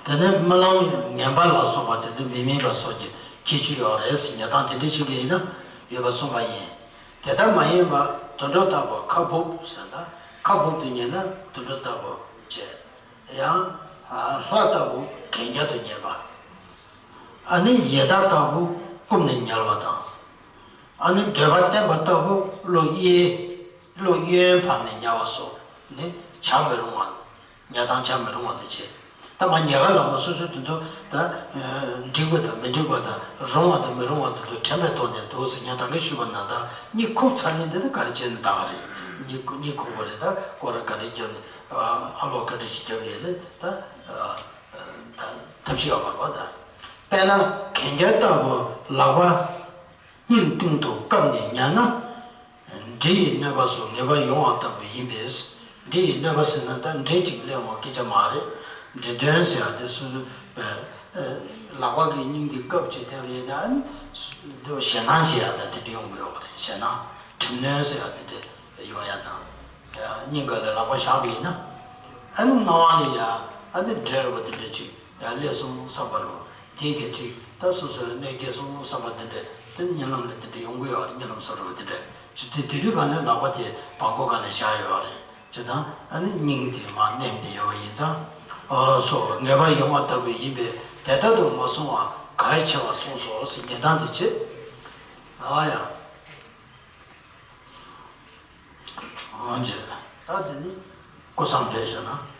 དེ་ནས་རྨི་ལམ་ངན་པ་ལ་སོགས་པ་དེ་དག་མི་སྨིན་པ་སོགས་ཀྱི་ཁྱད་ཆོས་ཡོད་རེད་ཟེར། ཉལ་སྟངས་དེ་འདྲ་ཞིག་གི་ཡིན་ན་ཡོད་པ་གསུངས་པ་ཡིན། དེ་ལྟར་མ་ཡིན་པ་དུད་འགྲོ་ལྟ་བུ་ཁ་སྦུབ་ཟེར་ན། ཁ་སྦུབ་ཏུ་ཉལ་ན་དུད་འགྲོ་ལྟ་བུ་བྱས། ཡང་། ལྷ་ལྟ་བུ་གན་རྐྱལ་དུ་ཉལ་བ། ཨ་ནི་ཡི་དྭགས་ལྟ་བུ་བསྐུམས་ནས་ཉལ་བ་དང་། ཨ་ནི་འདོད་པ་བསྟེན་པ་ལྟ་བུ་བློ་གཡེང་། བློ་གཡེང་བར་ནས་ཉལ་བ་སོགས་ནི་བྱ་མི་རུང་བ། ཉལ་སྟངས་བྱ་མི་རུང་བ་དེ་བྱས། ད་མ་ཉལ་ཁ་ལ་མ་སོ་སོའི་དེ་ཚོ་ད། འགྲིག་པ་དང་མི་འགྲིག་པ་དང་རུང་བ་དང་མི་རུང་བ་དེ་ཚོ་དྲན་པའི་ཐོག་ནས་འདུག་ཟེར་ཉལ་སྟངས་ཀྱི་ཞུས་པ་ན། ད་གཉིད་ཁུག་ཚར་ནས་འདི་ནི་ག་རེ་བྱས་ནས་ད་ག་རེད། གཉིད་གཉིད་ཁུག་པ་རེད། ད་སྐོར་ར་ག་རེ་བརྒྱབ་ནས་ཨ་ལོག་ག་འདྲ་ཞིག་བརྒྱབ་ཡོད་ནས་ད། ད་ཐབས་ཤེས་ཡོད་མ་རེད་པ། ད་དཔེར་ན་གན་རྐྱལ་ལྟ་བུ་ལག་པ། སྙིང་སྟེང་དུ་བཀབ་ནས་ཉལ་ན། འདྲེ་ཡི་གནོད་པ་སོགས་ངེས་པར་ཡོང་བ་ལྟ་བུ་ཡིན་པས། འདྲེ་ཡི་གནོད་པ་ཟེར་ན་ད་འདྲེ་གཅིག་སླེབས་འོང་སྐད་ཆ་མ་རེད། འདྲེ་གདོན་ཟེར་ཡ་དེ་སོ་སོ། ལག་པ་གི་སྙིང་འདི་བཀབ་བྱས་བསྡད་པ་ཡིན་ན། ཨ་ནི་འདི་ཞེད་སྣང་ཞེས་ཡ་ད་དེ་འདྲ་ཡོང་གི་ཡོད་པ་རེད། ཞེད་སྣང་གྲིབ་གནོན་ཟེར་ཡ་དེ་འདྲ་ཡོང་ཡ་དང་། སྙིང་ག་ལ་ལག་པ་བཞག་པ་ཡིན་ན། ཨ་ནི་སྣང་བ་ལ་ཡ་ཨ་ནི་འདྲེ་ར་བ་དེ་འདྲ་ཅིག་ཡར་སླེབས་སོང་བསམ་པ་རེད། དེ་གས་ཅིག་ད་སོ་སོ་ལ་གནོད་སྐྱེལ་སོང་བསམ་པ་དེ་འདྲ། དེ་ནི་གཉིད་ལམ་ལ་དེ་འདྲ་ཡོང་གི་ཡོད་རེད། གཉིད་ལམ་བཟོ་འདྲ་བ་དེ་འདྲ་ཅིག་དེ་དུས་ག་ནས་ལག་པ་དེ་བྲང་ཁོག་ག་ནས་བཞག་ཡོད་རེད། བྱས་ཙང་ཨ་ནི་སྙིང་དེ་མར་མནན་ནས་ཡོད་པ་ཡིན་ཙང་། ཨོ་སོ་ངེས་པར་ཡོང་བ་ལྟ་བུ་ཡིན་པས་དེ་ལྟར་དུ་མ་སོང་བ་གལ་ཆེ་བར་གསུངས་སོ་ཟེར། ཉལ་སྟངས་དེ་བྱེད། ཨ་ཡ། འོན་ཀྱང་ད་དེ་ནི་སྐུ་མཚམས་བསྡད་ཞུ་ན་